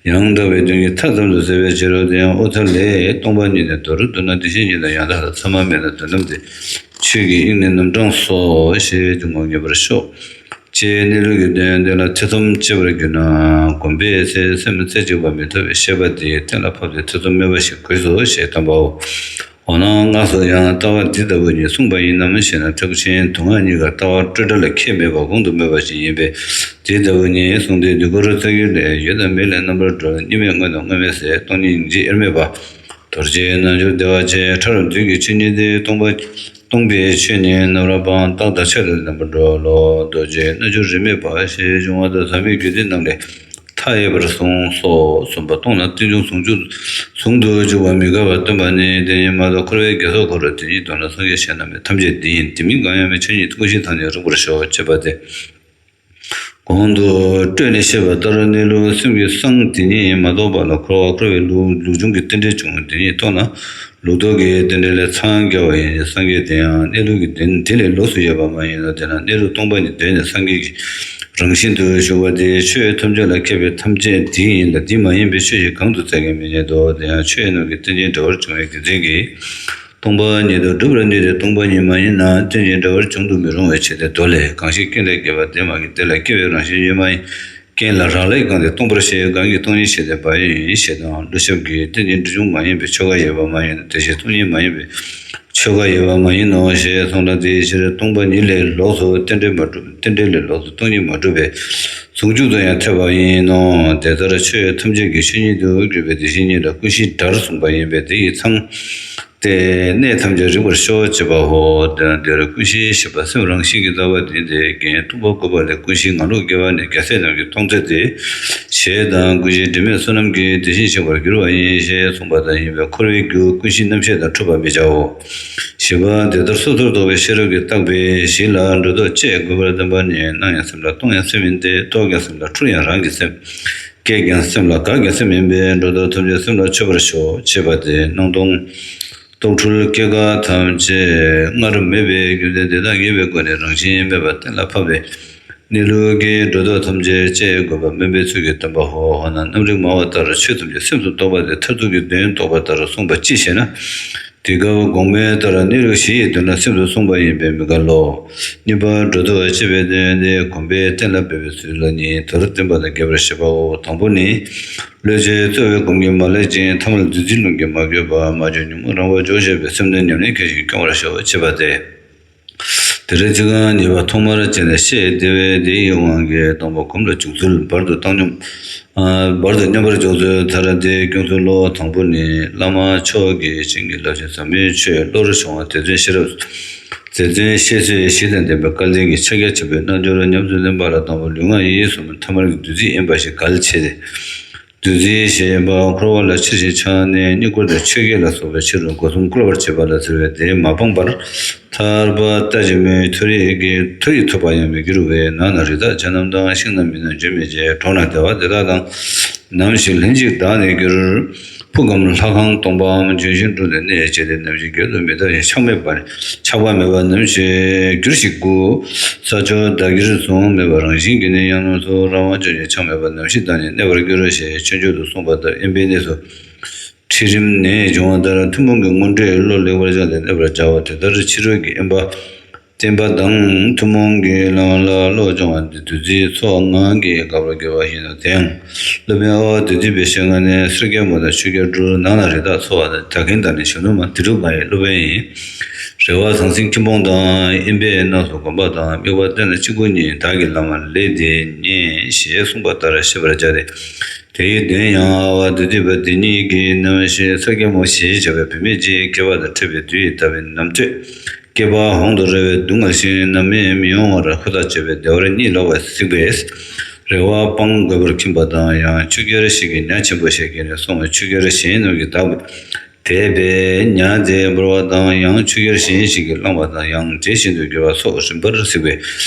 ཡང་དག་པའི་དོན་གྱི་མཐའ་ཙམ་དུ་ཟད་པའི་ཕྱིར་རོ། དེ་ཡང་དབུ་མཐའ་ལས། སྟོང་པ་ཉིད་ནི་མདོར་བསྡུ་ན། དེ་བཞིན་ཉིད་དང་ཡང་དག་ལ་མཚན་མ་མེད་ལ། དོན་དམ་དེ་ཆོས་ཀྱི་དབྱིངས་ནི་རྣམ་གྲངས་སོ། ཞེས་འབྱུང་ངོ་། ངེས་པར་ཤོག་ཅེས་གནས་ལུགས་ཀྱི་དོན་དེ་ལ་ཐེ་ཚོམ་སྐྱེ་བར་འགྱུར་ན། གོམས་པའི་ཚེ་སེམས་རྩེ་གཅིག་པ་མི་ཐུབ་པའི་ཤེས་པ་དེ་གཏན་ལ་ཕབ་སྟེ་ཐེ་ཚོམ་མེད་པ་ཞིག་དགོས་སོ་ཞེས་སྟོན་པའོ། འོ་ན་སྔགས་སུ་ཡང་ལྟ་བ་འདི་ལྟ་བུ་ཉིད་གསུངས་པ་ཡིན་ནམ་ཞེ་ན། ཐེག་ཆེན་དུག་ལྔ་གཉིས་ཀ་ལྟ་བ་སྤྲོས་བྲལ་ལ་ཁྱད་མེད་པ་གོང་དུ་སྨོས་པ་ཞིག་ཡིན་པས། འདི་ལྟ་བུ་ཉིད་གསུངས་ཏེ། དུས་འཁོར་ཚ་རྒྱུད་ལས། ཡོད་དང་མེད་ལས་རྣམ་པར་གྲོལ། གཉིས་མེད་དངོས་དང་དངོས་མེད་ཟད། སྟོང་ཉིད་ཡིན་གཅིག་དབྱེར་མེད་པ། རྡོ་རྗེའི་རྣལ་འབྱོར་བདེ་བ་ཆེ། ཕྲ་རབ་བདུད་ཀྱི་ཆོས་ཉིད་དེ། སྟོང་པ་སྟོང་པའི་ཆོས་ནི་རྣམ་པར་སྤངས། རྟག་དང་ཆ་ལས་རྣམ་པར་གྲོལ་ལོ། རྡོ་རྗེའི་རྣལ་འབྱོར་རིས་མེད་པ། ཞེས་འབྱུང་བ་དང་ཟབ་མོའི་རྒྱུད་སྡེ་རྣམས་ལས་མཐའ་ཡས་པར་གསུངས་སོ། གསུམ་པ་སྟོང་ལ་རྟེན་འབྱུང་ཟུང་འཇུག་ཟུང་དུ་འཇུག་པ་མི་འགལ་བར་སྟོན་པ་ནི། དེ་ཉིད་མ་གཏོགས་འཁོར་བའི་དགེ་སོགས་འཁོར། དེ་ཉིད་ལྡོག་ན་སངས་རྒྱས་གཞན་རྣམས་མེད། ཐམས་ཅད་འདི་ཡིན་དེ་མིན་གང་ཡང་མེད། ཆོས་ཉིད་ཀུན་ཤེས་ཐག་ཉེ་རིག་པར་ཞོག་ཅེས་པ་སྟེ། གོང་དུ་སྤྲོས་ནས་བཤད་པ་ལྟར་གནས་ལུགས་སེམས་ཀྱི་གསང་དེ་ཉིད་མ་རྟོགས་པ་ལ་འཁོར་བ་འཁོར་བའི་ལུགས་ལུགས་འབྱུང་གི་རྟེན་འབྲེལ་བྱུང་། དེ་ཉིད་རྟོགས་ན་ལུགས་ལྡོག་གི་རྟེན་འབྲེལ་ལས་འཚང་རྒྱ་བ་ཡིན། སངས་རྒྱས་དེ་ཡང་གནས་ལུགས་ཀྱི་དོན་དེ་ལས་ལོགས་སུ་ཡོད་པ་མ་ཡིན་ནོ། དེས་ན་གནས་ལུགས་སྟོང་པ་ཉིད་གདོད་ནས་སངས་རྒྱས་ཀྱི་རང་བཞིན་དུ་བཞུགས་པ་དེ་ཆོས་ཐམས་ཅད་ལ་མཁས་པས་ཐམས་ཅད་འདི་ཡིན་ལ་འདི་མ་ཡིན་པའི་ཆོས་ཤིག་གང་དུ་བཙལ་ཀྱང་མི་རྙེད་དོ། དེ་ཡང་ཆོས་རྣམས་ཀྱི་རྟེན་ཅན་འདྲ་བར་བྱུང་བའི་རྒྱུ་མཚན་གྱིས། སྟོང་པ་ཉིད་དུ་གྲུབ་པར་ནུས་ཏེ། སྟོང་པ་ཉིད་མ་ཡིན་ན་རྟེན་ཅིང་འབྲེལ་བར་འབྱུང་དུ་མི་རུང་བའི་ཕྱིར་ཏེ། མདོ་ལས། གང་ཞིག་རྐྱེན་ལས་སྐྱེས་པ་དེ་མ་གི་དེ་ལ་སྐྱེ་བའི་རང་བཞིན་ཡོད་མ་ཡིན། རྐྱེན་ལ་རག་ལས་གང་དེ་སྟོང་པར་ཤེས། གང་གིས་སྟོང་ཉིད་ཤེས་ཏེ་བག་ཡོད་ཡིན་ཞེས་དང་། བློ་ཞབས་ཀྱིས་རྟེན་ཅིང་འབྲེལ་འབྱུང་མ་ཡིན་པའི་ཆོས་འགའ་ཡོད་པ་མ་ཡིན་ནོ། དེ་བཞིན་སྟོང་ཉིད་མ་ཡིན་པའི་ཆོས་འགའ་ཡོད་པ་མ་ཡིན་ནོ་ཞེས་གསུངས་ལ། དེའི་ཕྱིར་སྟོང་པ་ཉིད་ལས་ལོགས་སུ་རྟེན་འབྲེལ་མ་གྲུབ། རྟེན་འབྲེལ་ལས་ལོགས་སུ་སྟོང་ཉིད་མ་གྲུབ་པས་ཟུང་འཇུག་ཏུ་ཡང་ཐལ་བ་ཡིན་ནོ། དེ་ལྟར་ཆོས་ཐམས་ཅད་ཀྱི་ཆོས་ཉིད་དུ་གྱུར་པའི་དེ་བཞིན་ཉིད་ལ་ཀུན་གཞི་འདྲར་གསུངས་པ་ཡིན་པས། དེ་ཡི་ཚང་ སྟེ། གནད་ཐམས་ཅད་རིག་པར་ཤོག་ཅེས་པའོ། དེ་ཡང་འདིར་ཀུན་ཤེས་ཞེས་པ་སེམས་རང་བཞིན་གྱིས་རྟོགས་པ་དེ་སྟེ། རྒྱན་སྟོང་པ་དགུ་པ་ལས། ཀུན་ཤེས་ངང་ལུགས་དགེ་བ་ནི། རྒྱལ་སྲས་རྣམས་ཀྱིས་སྟོང་མཛད་དེ། ཞེས་དང་། ཀུན་ཤེས་དྲི་མེད་བསོད་ནམས་ཀྱིས། དེ་བཞིན་གཤེགས་པར་འགྱུར་བ་ཡིན། ཞེས་གསུངས་པ་ལྟར་ཡིན་པས། འཁོར་བའི་རྒྱུ་ཀུན་ཤེས་རྣམ་ཤེས་དང་འཁྲུལ་པ་མི་བྱའོ། བཞི་པ། དེ་ལྟར་སོ་སོར་རྟོག་པའི་ཤེས་རབ་ཀྱིས་བརྟགས་པའི་གཞི་ལ་སྒྲོ་འདོགས་བཅད་དགོས་པར་སྟོན་པ་ནི། སྣང་ཡང་སེམས་ལ། སྟོང་ཡང་སེམས་ཡིན་ཏེ། རྟོག་ཀྱང་སེམས་ལ། འཁྲུལ་ཡང་རང་གི་སེམས། སྐྱེས་ཀྱང་སེམས་ལ། འགག་ཀྱང་སེམས་ཡིན་པས། སྒྲོ་འདོགས་ཐམས་ཅད་སེམས་ལ་ཆོད་པར་ཤོག་ཅེས་པ་སྟེ། སྣང་སྟོང་། རྟོག་འཁྲུལ་སྐྱེ་འགག་ཐམས་ཅད་སྔར་མེད་པའི་རྒྱུ་མཚན་དེ་དག་ངེས་པའི་སྒོ་ནས་རང་བཞིན་མེད་པ་གཏན་ལ་ཕབ་པའི་གནས་ལུགས་ཀྱིས་སྒྲོ་འདོགས་ཐམས་ཅད་བཅད་དགོས་པ་སྨོན་པའི་ཚུལ་གྱིས་སྟོན་པའོ། འོ་ན་རྣམ་རིག་སྨྲ་བ་ལྟར་ཆོས་ཐམས་ཅད་སེམས་སུ་རྟོགས་པ་དེ་མཐར་ཐུག་གི་དོན་རྟོགས་པ་ལྟར་གསུངས་པ་ཅི་ཞེ་ན། དེ་སྐབས་གོང་མའི་ལྟར་གནས་ལུགས་བཞི་ཡི་དོན་ལ་སེམས་སུ་གསུངས་པ་ཡིན་པས་མི་འགལ་ལོ། གཉིས་པ། སྒྲོ་འདོགས་བཅད་པའི་དོན་དེ་གོམས་པས་གཏན་ལ་འབེབས་པའི་ཚུལ་ལ་ནི་མཐར་བསྟན་པ་དང་རྒྱས་པར་བཤད་པའོ། དང་པོ་ནི། བློས་བྱས་རྩོལ་བའི་གོམས་ཀྱིས་མ་བསླད་ཅིང་། ཐ་མལ་བདུད་རྩིའི་རླུང་གིས་མ་གོས་པ། མ་བཅོས་ཉོན་མོངས་རང་བབས་འཇོག་བྱེད་པའི་སེམས་དོན་ཉམས་ལེན་མཁན་ཞིག་སྐྱོང་བར་བྱའོ་ཅེས་པ་སྟེ། དེ་རིང་ཚིག་རྐང་གཉིས་པ་ཐོག་མར་བཅད་ནས་བཤད་བདེ་བས། དེ་ཡི་དབང་གིས་དང་པོ་གོམས་ལ་འཇུག་ཚུལ། བར་དུ་བཏང་སྙོམས། ཨ། བར་དུ་སྙོམས་པར་འཇུག་ཚུལ། མཐར་དེ་སྐྱོང་ཚུལ་ལོ། དང་པོ་ནི། བླ་མ་མཆོག་གིས་བྱིན་གྱིས་བརླབས་ཤིང་ཟབ་མོའི་ཆོས་བློར་བྱུང་བ། དེ་ཚུན་ཤེས་རབ། དེ་ཚུན་ཤེས་ཚོད་བཞི་དང་ལྡན་པའི་སྐལ་ལྡན་གྱི་ཕྱག་རྒྱ་ཆེན་པོའི་རྣལ་འབྱོར་ཉམས་སུ་ལེན་པ་ལ། དང་པོ་ལུས་ངག་ཡིད་གསུམ་ཐ་མལ་གྱི་བདུད་རྩི་ཡིན་པ་ཞིག་གལ་ཆེ་སྟེ། བདུད་རྩི་ཞེས་པ་འཁོར་བ་ལ་ཆེར་ཞིང་ཆགས་ནས་རྙེད་བཀུར་དང་ཆོས་བརྒྱད་ལ་སོགས་པའི་ཕྱི་རོལ་སྒོ་གསུམ་བསྐོར་བར་བྱེད་པ་ལ་ཟེར་བས། དེ་མ་སྤངས་པར་ཐར་པ་ལྟ་ཅི་སྨོས། མཐོ་རིས་ཀྱི་མཐོ་རིས་ཐོབ་པ་ཡང་མི་འགྱུར་བས། ནགས་ན་རི་དྭགས་ཆ་རྣམས་དང་། ཤིང་རྣམས་མི་སྣང་བརྗོད་མི་བྱེད། གྲོང་ན་བདེ་བ་དེ་དག་དང་། ནམ་ཞིག་ལྷན་ཅིག་བདག་ནི་འགྱུར། ཕུག་གམ་ལྷ་ཁང་སྟོང་པའམ་ལྗོན་ཤིང་དྲུང་དུ་གནས་བྱས་ཏེ། ནམ་ཞིག་རྒྱལ་དུ་མི་ལྟ་ཞིང་ཆགས་མེད་པར་ཆགས་པ་མེད་པ་ནམ་ཞིག་འགྱུར་ཞིག་གུ། ས་ཕྱོགས་བདག་གིར་བཟུང་མེད་པ་རང་བཞིན་གྱིས་ནི། ཡང་ནམ་སུ་རང་དབང་འབྱོར་ཞིང་ཆགས་མེད་པ། ནམ་ཞིག་བདག་ནི་གནས་པར་འགྱུར་ཞེས་སྤྱོད་འཇུག་ཏུ་གསུངས་པ་ལྟར་དབེན་པའི་གནས་སུ་ཁྲིད་རིམ་ནས་འབྱུང་བ་ལྟར་ཐུན་མོང་གི་སྔོན་འགྲོའི་བློ་ལེགས་པར་སྦྱངས་ཏེ་གནས་པར་བྱའོ། དེ་ལྟར་ཕྱི་རོལ་གྱི་དབེན་པ་བསྟེན་པ་དང་ཐུན་མོང་གི་ལམ་ལ་བློ་སྦྱོང་བ་འདི་བདུད་རྩིའི་ཚོགས་ངང་གིས་དགག་པར་འགྱུར་བ་ཡིན་ནོ། དེ་ཡང་སློབ་དཔོན་ཨ་ཝ་དྷཱུ་ཏིའི་ཞལ་སྔ་ནས། སེར་སྐྱའི་མོ་དང་ཆུ་སྐྱར་སྦྲུལ། ནགས་ན་རི་དྭགས་འཚོ་བ་དང་། ད་གིན་བདག་ནི་གཞོན་ནུ་མ། དེ་རུ་མ་ཡི་སློབ་དཔོན་ཡིན། རེ་བ་ཟང་ཟིང་ཁྱིམ་སྤོང་དང་། དབེན་པའི་གནས་སུ་སྒོམ་པ་དང་། དམིགས་པ་གཏད་ན་གཅིག་པུ་ཉིད། བདག་གི་བླ་མ་ལས་འདི་ཉན། ཞེས་གསུངས་པ་ལྟར་ཤེས་པར་བྱ་སྟེ། དེ་ཡི་དོན་ཡང་ཨ་ཝ་དྷཱུ་ཏི་པ་དེ་ཉིད་ཀྱིས་ནམ་ཞིག་སེར་སྐྱའི་མོ་ཞེས་བྱ་བའི་བུད་མེད་ཅིག་སྐྱེ་བ་དང་འཕྲད་པའི་དུས་ཡི་ཟླ་བའི་ནམ་སྟོད། སྐྱེས་པ་ཧོང་དུ་རེ་བའི་སྡུག་བསྔལ་ཞིང་ནམ་མེད་མི་ཡོང་བར་ཧུར་ཐག་བྱེད་པའི་བདེ་བར་གཉིད་ལོག་པ་གཟིགས་པས། རེ་བ་སྤང་དགོས་པར་མཁྱེན་པ་དང་། ཡང་ཆུ་སྐྱར་ཞིག་གིས་ཉ་ཆེན་པོ་ཞིག་གིས་ནི་སོང་བའི་ཆུ་སྐྱར་གཞན་རྣམས་ཀྱིས་བདག་དེད་པས་ཉ་དེ་བོར་བ་དང་། ཡང་ཆུ་སྐྱར་གཞན་ཞིག་གིས་བླངས་པ་དང་། ཡང་དེ་བཞིན་དུ་འགྱུར་བ་སོགས་རིམ་པར་གཟིགས་པས།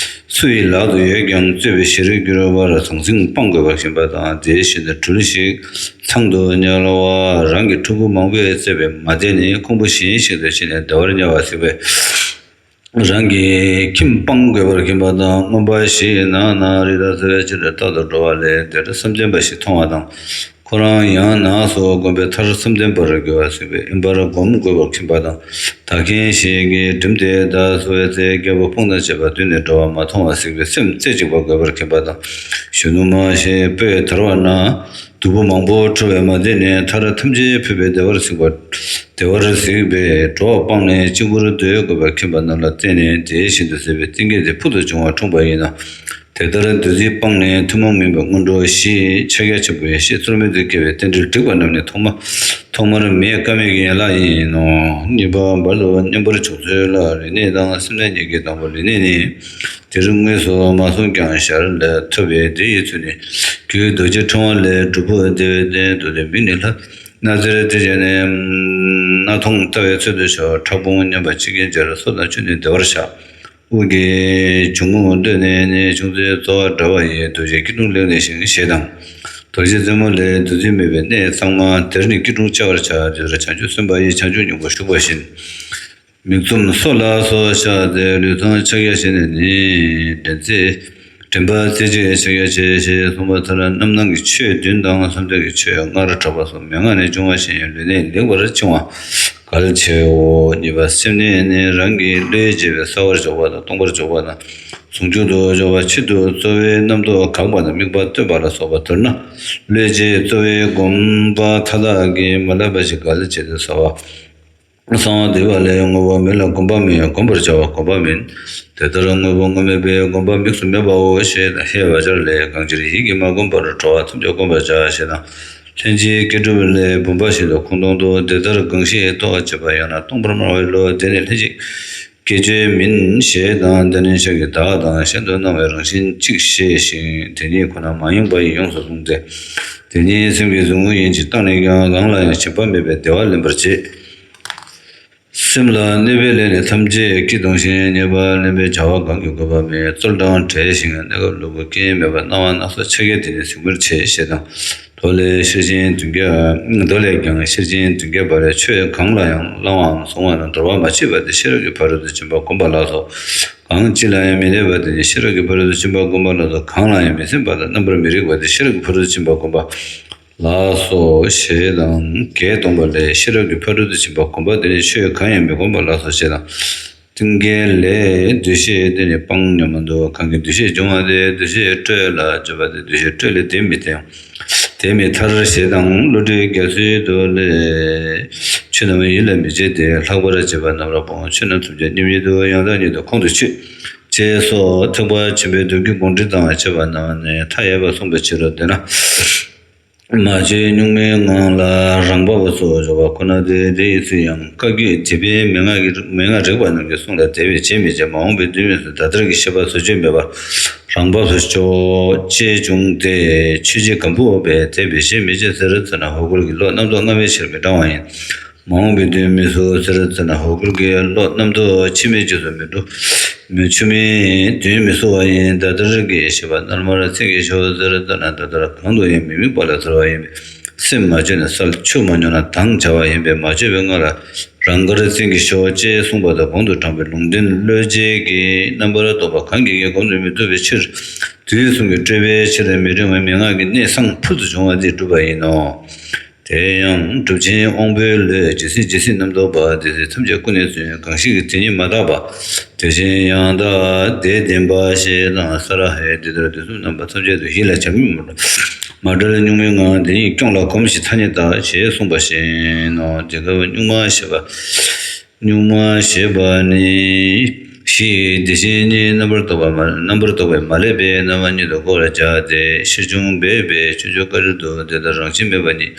སུ་ཡི་ལག་ཏུ་ཡོད་ཀྱང་རྩོད་པའི་གཞིར་འགྱུར་བར་ཟང་ཟིང་སྤང་དགོས་པར་མཁྱེན་པ་དང་། དེ་བཞིན་དུ་སྦྲུལ་ཞིག་ཚང་དུ་དམྱལ་བ། རང་གི་ཕྲུ་གུ་མང་པོས་གཙེས་པའི་མ་དེ་ནི་ཁོང་བུ་གཞན་ཞིག་ཏུ་ཕྱིན་ནས་བདེ་བར་དམྱལ་བ་གཟིགས་པས། རང་གི་ཁྱིམ་སྤང་དགོས་པར་མཁྱེན་པ་དང་། རྔོན་པ་ཞིག་ནགས་ན་རི་དྭགས་འཚོ་བའི་ཕྱིར་རྟག་ཏུ་འགྲོ་བ་ལས། དེར་བསམ་གཏན་པ་ཞིག་མཐོང་བ་དང་། ཁོ་རང་ཡང་ནགས་སུ་བསྒོམས་པའི་མཐར་བསམ་གཏན་པར་འགྱུར་བ་གཟིགས་པས། དབེན་པར་སྒོམ་དགོས་པར་མཁྱེན་པ་དང་། བདག་རྐྱེན་ཞིག་གིས་བསྒྲིམས་ཏེ་བདག་འཚོ་བའི་ཚེ། རྒྱལ་པོ་དཔུང་དང་བཅས་པ་བསྡུས་ནས་འགྲོ་བ་མ་མཐོང་བ་གཟིགས་པས། སེམས་རྩེ་གཅིག་པ་དགོས་པར་མཁྱེན་པ་དང་། གཞོན་ནུ་མ་ཞེས་སྤོས་དར་བ་ན། སྡུག་པོ་མང་པོ་འཁྲུ་བའི་མ་དེ་ནི་མཐར་ཐམས་ཅད་ཕུད་པའི་བདེ་བར་གཟིགས་པ། བདེ་བར་གཟིགས་པས་འགྲོ་བ་སྤངས་ནས་གཅིག་པུར་སྡོད་དགོས་པར་མཁྱེན་པ་རྣམས་ལ་བརྟེན་ནས་དེ་བཞིན་དུ་ཟེར་བའི་གཏིང་སྐྱེས་དེ་ཕུལ་དུ་བྱུང་བ་འཁྲུངས་པ་ཡིན་ནོ། དེ་ལྟར་བདུད་རྩི་སྤངས་ནས་ཐུན་མོང་མིན་པའི་སྔོན་འགྲོ་བཞི། ཕྱག་རྒྱ་ཆེན་པོ་ཡེ་ཤེས་རྩོལ་མེད་དུ་སྐྱེ་བའི་རྟེན་འབྲེལ་བསྒྲིགས་པ་རྣམས་ནི་ཐོག་མ་ཐོག་མར་མེད་དཀའ་མེད་ཀྱི་ཡན་ལག་ཡིན་ནོ། གཉིས་པ་བར་དུ་མཉམ་པར་འཇུག་ཚུལ་ལ། ལུས་གནད་དང་སེམས་གནད་གཉིས་ཀྱི་དང་པོ་ལུས་གནད་ནི། དེ་རུ་དངོས་སུ་མ་གསུངས་ཀྱང་ཞར་ལས་ཐོབ་པས། དེ་ཡི་ཚུལ་ནི། རྒྱུད་རྡོ་རྗེ་ཕྲེང་བ་ལས། སྒྲུབ་ཕུག་བདེ་བའི་གནས་མདོ་སྡེ་མིང་ནི་ལྷ། སྣ་རྩེར་དེ་བྱས་ནས། སྣ་ཐོང་ལྟ་བའི་ཚུལ་དུ་ཞོག། ཕྲག་བུང་མཉམ་པ་ཕྱི་རྒྱན་སྦྱར། སོ་དང་ཆུ་ནི་བདེ་བར་བཞག། དབུ་གི་འཇུག་ངོགས་བསྟོད་ནས་ནི། ཅུང་ཟད་རྩོལ་བ་འདྲ་བ་ཡིས། རྡོ་རྗེ་སྐྱིལ་ཀྲུང་ལེགས་གནས་ཤིང་། ཞེས་དང་། རྡོ་རྗེ་རྩེ་མོ་ལས། བདུད་རྩི་མེད་པའི་གནས་གཙང་མ། དེར་ནི་སྐྱིལ་ཀྲུང་བཅའ་བར་བྱ། དེ་ལྟར་བྱང་ཆུབ་སེམས་དཔའ་ཡིས། བྱང་ཆུབ་སྙིང་པོར་ཞུགས་པ་བཞིན། མིག་བཙུམ་སོ་ལ་སོགས་བཞག་སྟེ། ལུས་ཚང་ཕྱག་རྒྱ་བྱས་ནས་ནི། དྲན་རྩེ། དྲན་པ་རྩེ་གཅིག་ཕྱག་རྒྱ་བྱས། ཞེས་གསུངས་པ་ལྟར་རྣམ་སྣང་གི་ཆོས་བདུན་དང་། བསམ་གཏན་གྱི་ཆོས་ལྔར་གྲགས་པ་སོགས་མན་ངག་ནས་འབྱུང་བ་བཞིན་ལུས་གནད་ལེགས་པར་འཆིང་བ་གལ་ཆེའོ། གཉིས་པ་སེམས་གནད་ནི། རང་གི་བློས་བྱས་པའི་གསལ་བར་འཇོག་པ་དང་། སྟོང་པར་འཇོག་པ་དང་། ཟུང་འཇུག་ཏུ་འཇོག་པ། ཆེད་དུ་རྩོལ་བའི་རྣམ་རྟོག་འགག་པ་དང་། དམིགས་པ་གཏོད་པ་ལ་སོགས་པ། མདོར་ན། བློས་བྱས་རྩོལ་བའི་སྒོམ་པ་མཐའ་དག་གིས་མ་བསླད་པ་ཞིག་གལ་ཆེ་སྟེ་གསལ་བ། གསང་བ་འདུས་པ་ལས། དངོས་པོ་མེད་ལ་སྒོམ་པ་མིན། སྒོམ་པར་བྱ་བ་སྒོམ་པ་མིན། དེ་ལྟར་དངོས་པོ་དངོས་མེད་པའི་སྒོམ་པ་དམིགས་སུ་མེད་པའོ། ཞེས་དང་། ཧེ་བ་ཅར་ལས། གང་ཕྱིར་ཡིད་ཀྱིས་མ་བསྒོམས་པར། འགྲོ་བ་ཐམས་ཅད་བསྒོམ་པར་བྱ། ཞེས་དང་། ལྷན་ཅིག་སྐྱེས་གྲུབ་ལས་བུམ་པ་བཞིན་དུ་ཁོང་སྟོང་དུ། དེ་ལྟར་གང་ཞིག་རྟོགས་པར་བྱེད་པ་ཡང་ན་སྟོང་པར་སྨྲ་བའི་བློ། དེ་ནི་ལྷན་ཅིག་སྐྱེས་ཆོས་མིན་ཞེས་དང་། དེ་ནི་ཕྱག་གི་བདག་དང་གཞན་དུ་སྣང་བའི་རང་བཞིན་གཅིག་ཤེས་ཤིང་། དེ་ཉིད་ཁོ་ན་མ་ཡེངས་པ་ཡིས་ཡོངས་སུ་བཟུང་སྟེ། དེ་ཉིད་སེམས་ཀྱི་གཟུགས་ངོ་ཡིན་གྱི་བཏང་ནས་ཀྱང་གང་ལ་ཡང་ཞེན་པ་མེད་པའི་བདེ་བ་ལེན་པར་བྱེད། སེམས་ལ་གནོད་པའི་ལས་ནི་ཐམས་ཅད་ཀྱིས་གདུང་ཞིང་། ཉེས་པ་ལེན་པའི་བྱ་བ་གང་གིས་གོས་པ་མེད། རྩོལ་དང་བྲལ་ཞིང་གནས་སྐབས་ལུས་པོ་རྐྱེན་མེད་པར་སྣང་བ་སྣ་ཚོགས་འཆར་ཀྱང་དེ་ནི་གཟིགས་མོར་བྱེད་ཞེས་དང་། མདོ་ལས་ཤེར་ཕྱིན་བདུན་བརྒྱ། མདོ་ལས་ཀྱང་ཤེར་ཕྱིན་བདུན་བརྒྱ་པ་རེ། ཆོས་གང་ལ་ཡང་བླང་བའམ་བཟུང་བ་ན་འདོར་བ་མ་མཆིས་པ་དེ་ཤེས་རབ་ཀྱི་ཕ་རོལ་ཏུ་ཕྱིན་པ་བསྒོམ་པ་ལགས་སོ། གང་ཅི་ལ་ཡང་མི་གནས་པ་དེ་ནི་ཤེས་རབ་ཀྱི་ཕ་རོལ་ཏུ་ཕྱིན་པ་བསྒོམ་པ་ལགས་སོ། གང་ལ་ཡང་མི་སེམས་པ་དང་རྣམ་པར་མི་རིག་པ་དེ་ཤེས་རབ་ཀྱི་ཕ་རོལ་ཏུ་ཕྱིན་པ་བསྒོམ་པ་ལགས་སོ་ཞེས་དང་། བརྒྱད་སྟོང་པ་ལས། ཤེས་རབ་ཀྱི་ཕ་རོལ་ཏུ་ཕྱིན་པ་བསྒོམ་པ་དེ་ནི་ཆོས་གང་ཡང་མི་བསྒོམ་པ་ལགས་སོ་ཞེས་དང་། ཀུན་མཁྱེན་ལས། འདུ་ཤེས་དེ་ནི་སྤང་སྙམ་མ་འདུག་གང་གིས་འདུ་ཤེས་སྦྱོང་བ་དེ། འདུ་ཤེས་སྤྲོས་ལ་འཇུག་པ་དེ། འདུ་ཤེས་སྤྲོས་ལས་དེ་མི་འཐད། དེ་མི་ཐར་ཞེས་དང་། བློ་གྲོས་རྒྱ་མཚོའི་མདོ་ལས། ཆོས་རྣམས་ཡིད་ལ་མི་བྱེད་དེ། ལྷག་པར་བྱས་པ་རྣམས་ལ་སྤོང་། ཆོས་རྣམས་ཐམས་ཅད་མཉམ་ཉིད་དུ། ཡང་དག་ཉིད་དུ་ཁོང་དུ་ཆུད། ཅེས་སོགས་ཐེག་པ་ཆེན་པོའི་དོན་གྱི་དགོངས་འགྲེལ་དང་བཅས་པ་རྣམས་ནི་མཐའ་ཡས་པར་གསུངས་པའི་ཕྱིར་རོ། དེས་ན། མ་བཅོས་གཉུག་མའི་ངང་ལ་རང་བབས་སུ་འཇོག་པ་ཁོ་ན་སྟེ། དེ་ཡི་ཚུལ་ཡང་བཀའ་བརྒྱུད་སྡེ་པའི་མན་ངག་གི་མན་ངག་རིག་པ་རྣམས་ཀྱི་གསུང་ལ་དད་པས་བྱེད་མི་བྱེད། མ་འོངས་པའི་དུས་མིན་སོང་ད་ལྟར་གྱི་ཤེས་པ་བཟོ་བཅོས་མེད་པར་རང་བབས་སུ་འཇོག་ཅེས་འབྱུང་སྟེ། ཆོས་བྱེད་གང་པོ་བས་དད་པས་བྱེད་མི་བྱེད་ཟེར་ཚར་ན་ཧོར་གུར་གྱི་བློ་རྣམ་རྟོག་སྔ་མའི་ཕྱིར་མི་འབྲང་བ་ཡིན། མ་འོངས་པའི་དུས་མི་སོང་ཟེར་ཚར་ན་ཧོར་གུར་གྱི་བློ་རྣམ་རྟོག་ཕྱི་མའི་རྗེས་སུ་མི་འགྲོ། མི་ཆུ་མིན་དུས་མི་སོང་བ་ཡིན། ད་ལྟར་གྱི་ཤེས་པ་རྣལ་མར་བཙན་གྱིས་ཕྱོགས་ཟེར་ཚར་ན་ད་ལྟར་གང་དུ་ཡང་མི་དམིགས་པ་ལ་ཟེར་བ་ཡིན་པས། སེམས་མ་བཅོས་ན་སལ་ཆུ་མ་མྱོང་ན་དྭངས་བྱ་བ་ཡིན་པས། མ་བཅོས་པའི་སྔ་ལ་རང་དགར་བཙན་གྱིས་ཕྱོགས་ཅེས་གསུངས་པ་དང་། གོང་དུ་དྲངས་པའི་ལུང་བསྟན་བློ་འབྱེད་ཀྱི་རྣམ་པར་རྟོག་པ་གང་གིས་ཀྱང་བསྒོམ་དུ་མི་བཏུབ་པའི་ཕྱིར། དུས་གསུམ་གྱི་སྤྲོས་པའི་ཕྱིར་མི་འབྲང་བའི་མན་ངག་གི་གནད་གསང་ཕུལ་དུ་བྱུང་བ་འདི་སྒྲུབ་པ་ཡིན་ནོ། དེ་ཡང་གྲུབ་ཆེན་དབང་པོའི་བློས། ཇི་སྲིད་ཇི་སྲིད་རྣམ་རྟོག་པ། དེ་སྲིད་ཐམས་ཅད་ཀུན་ནས་བཙོན། གང་ཞིག་གི་དེ་ཉིད་མ་དག་པ། དེ་བཞིན་ཡང་དག་དེ་བདེན་པ་ཞེས་དང་། ས་ར་ཧའི་འདི་ལྟར་དུས་གསུམ་རྣམ་པ་ཐམས་ཅད་དུ། ཡིད་ལ་བྱ་མིན་མ་འགྲོ་མ་འབྲལ་གཉུག་མའི་ངང་། དེ་ཉིད་སྐྱོང་ལ་གོམས་ཤིག་ཐ་སྙད་བཏགས། ཞེས་གསུངས་པ་བཞིན་ནོ། དེ་སྐབས་གཉུག་མ་ཞེས་པ། གཉུག་མ་ཞེས་པ་ནི། གཞི་དེ་བཞིན་ཉིད་རྣམ་པར་རྟོག་པ་མ་རྣམ་པར་རྟོག་པས་མ་བསླད་པའི་རྣམ་པ་ཉིད་དུ་བསྒོར་བར་བྱ་སྟེ། ཤེར་ཕྱིན་སྦས་པའི་སྤྱོད་འཇུག་བཀའ་འགྲེལ་དུ། དེ་ལྟར་རང་བཞིན་མེད་པ་ཉིད་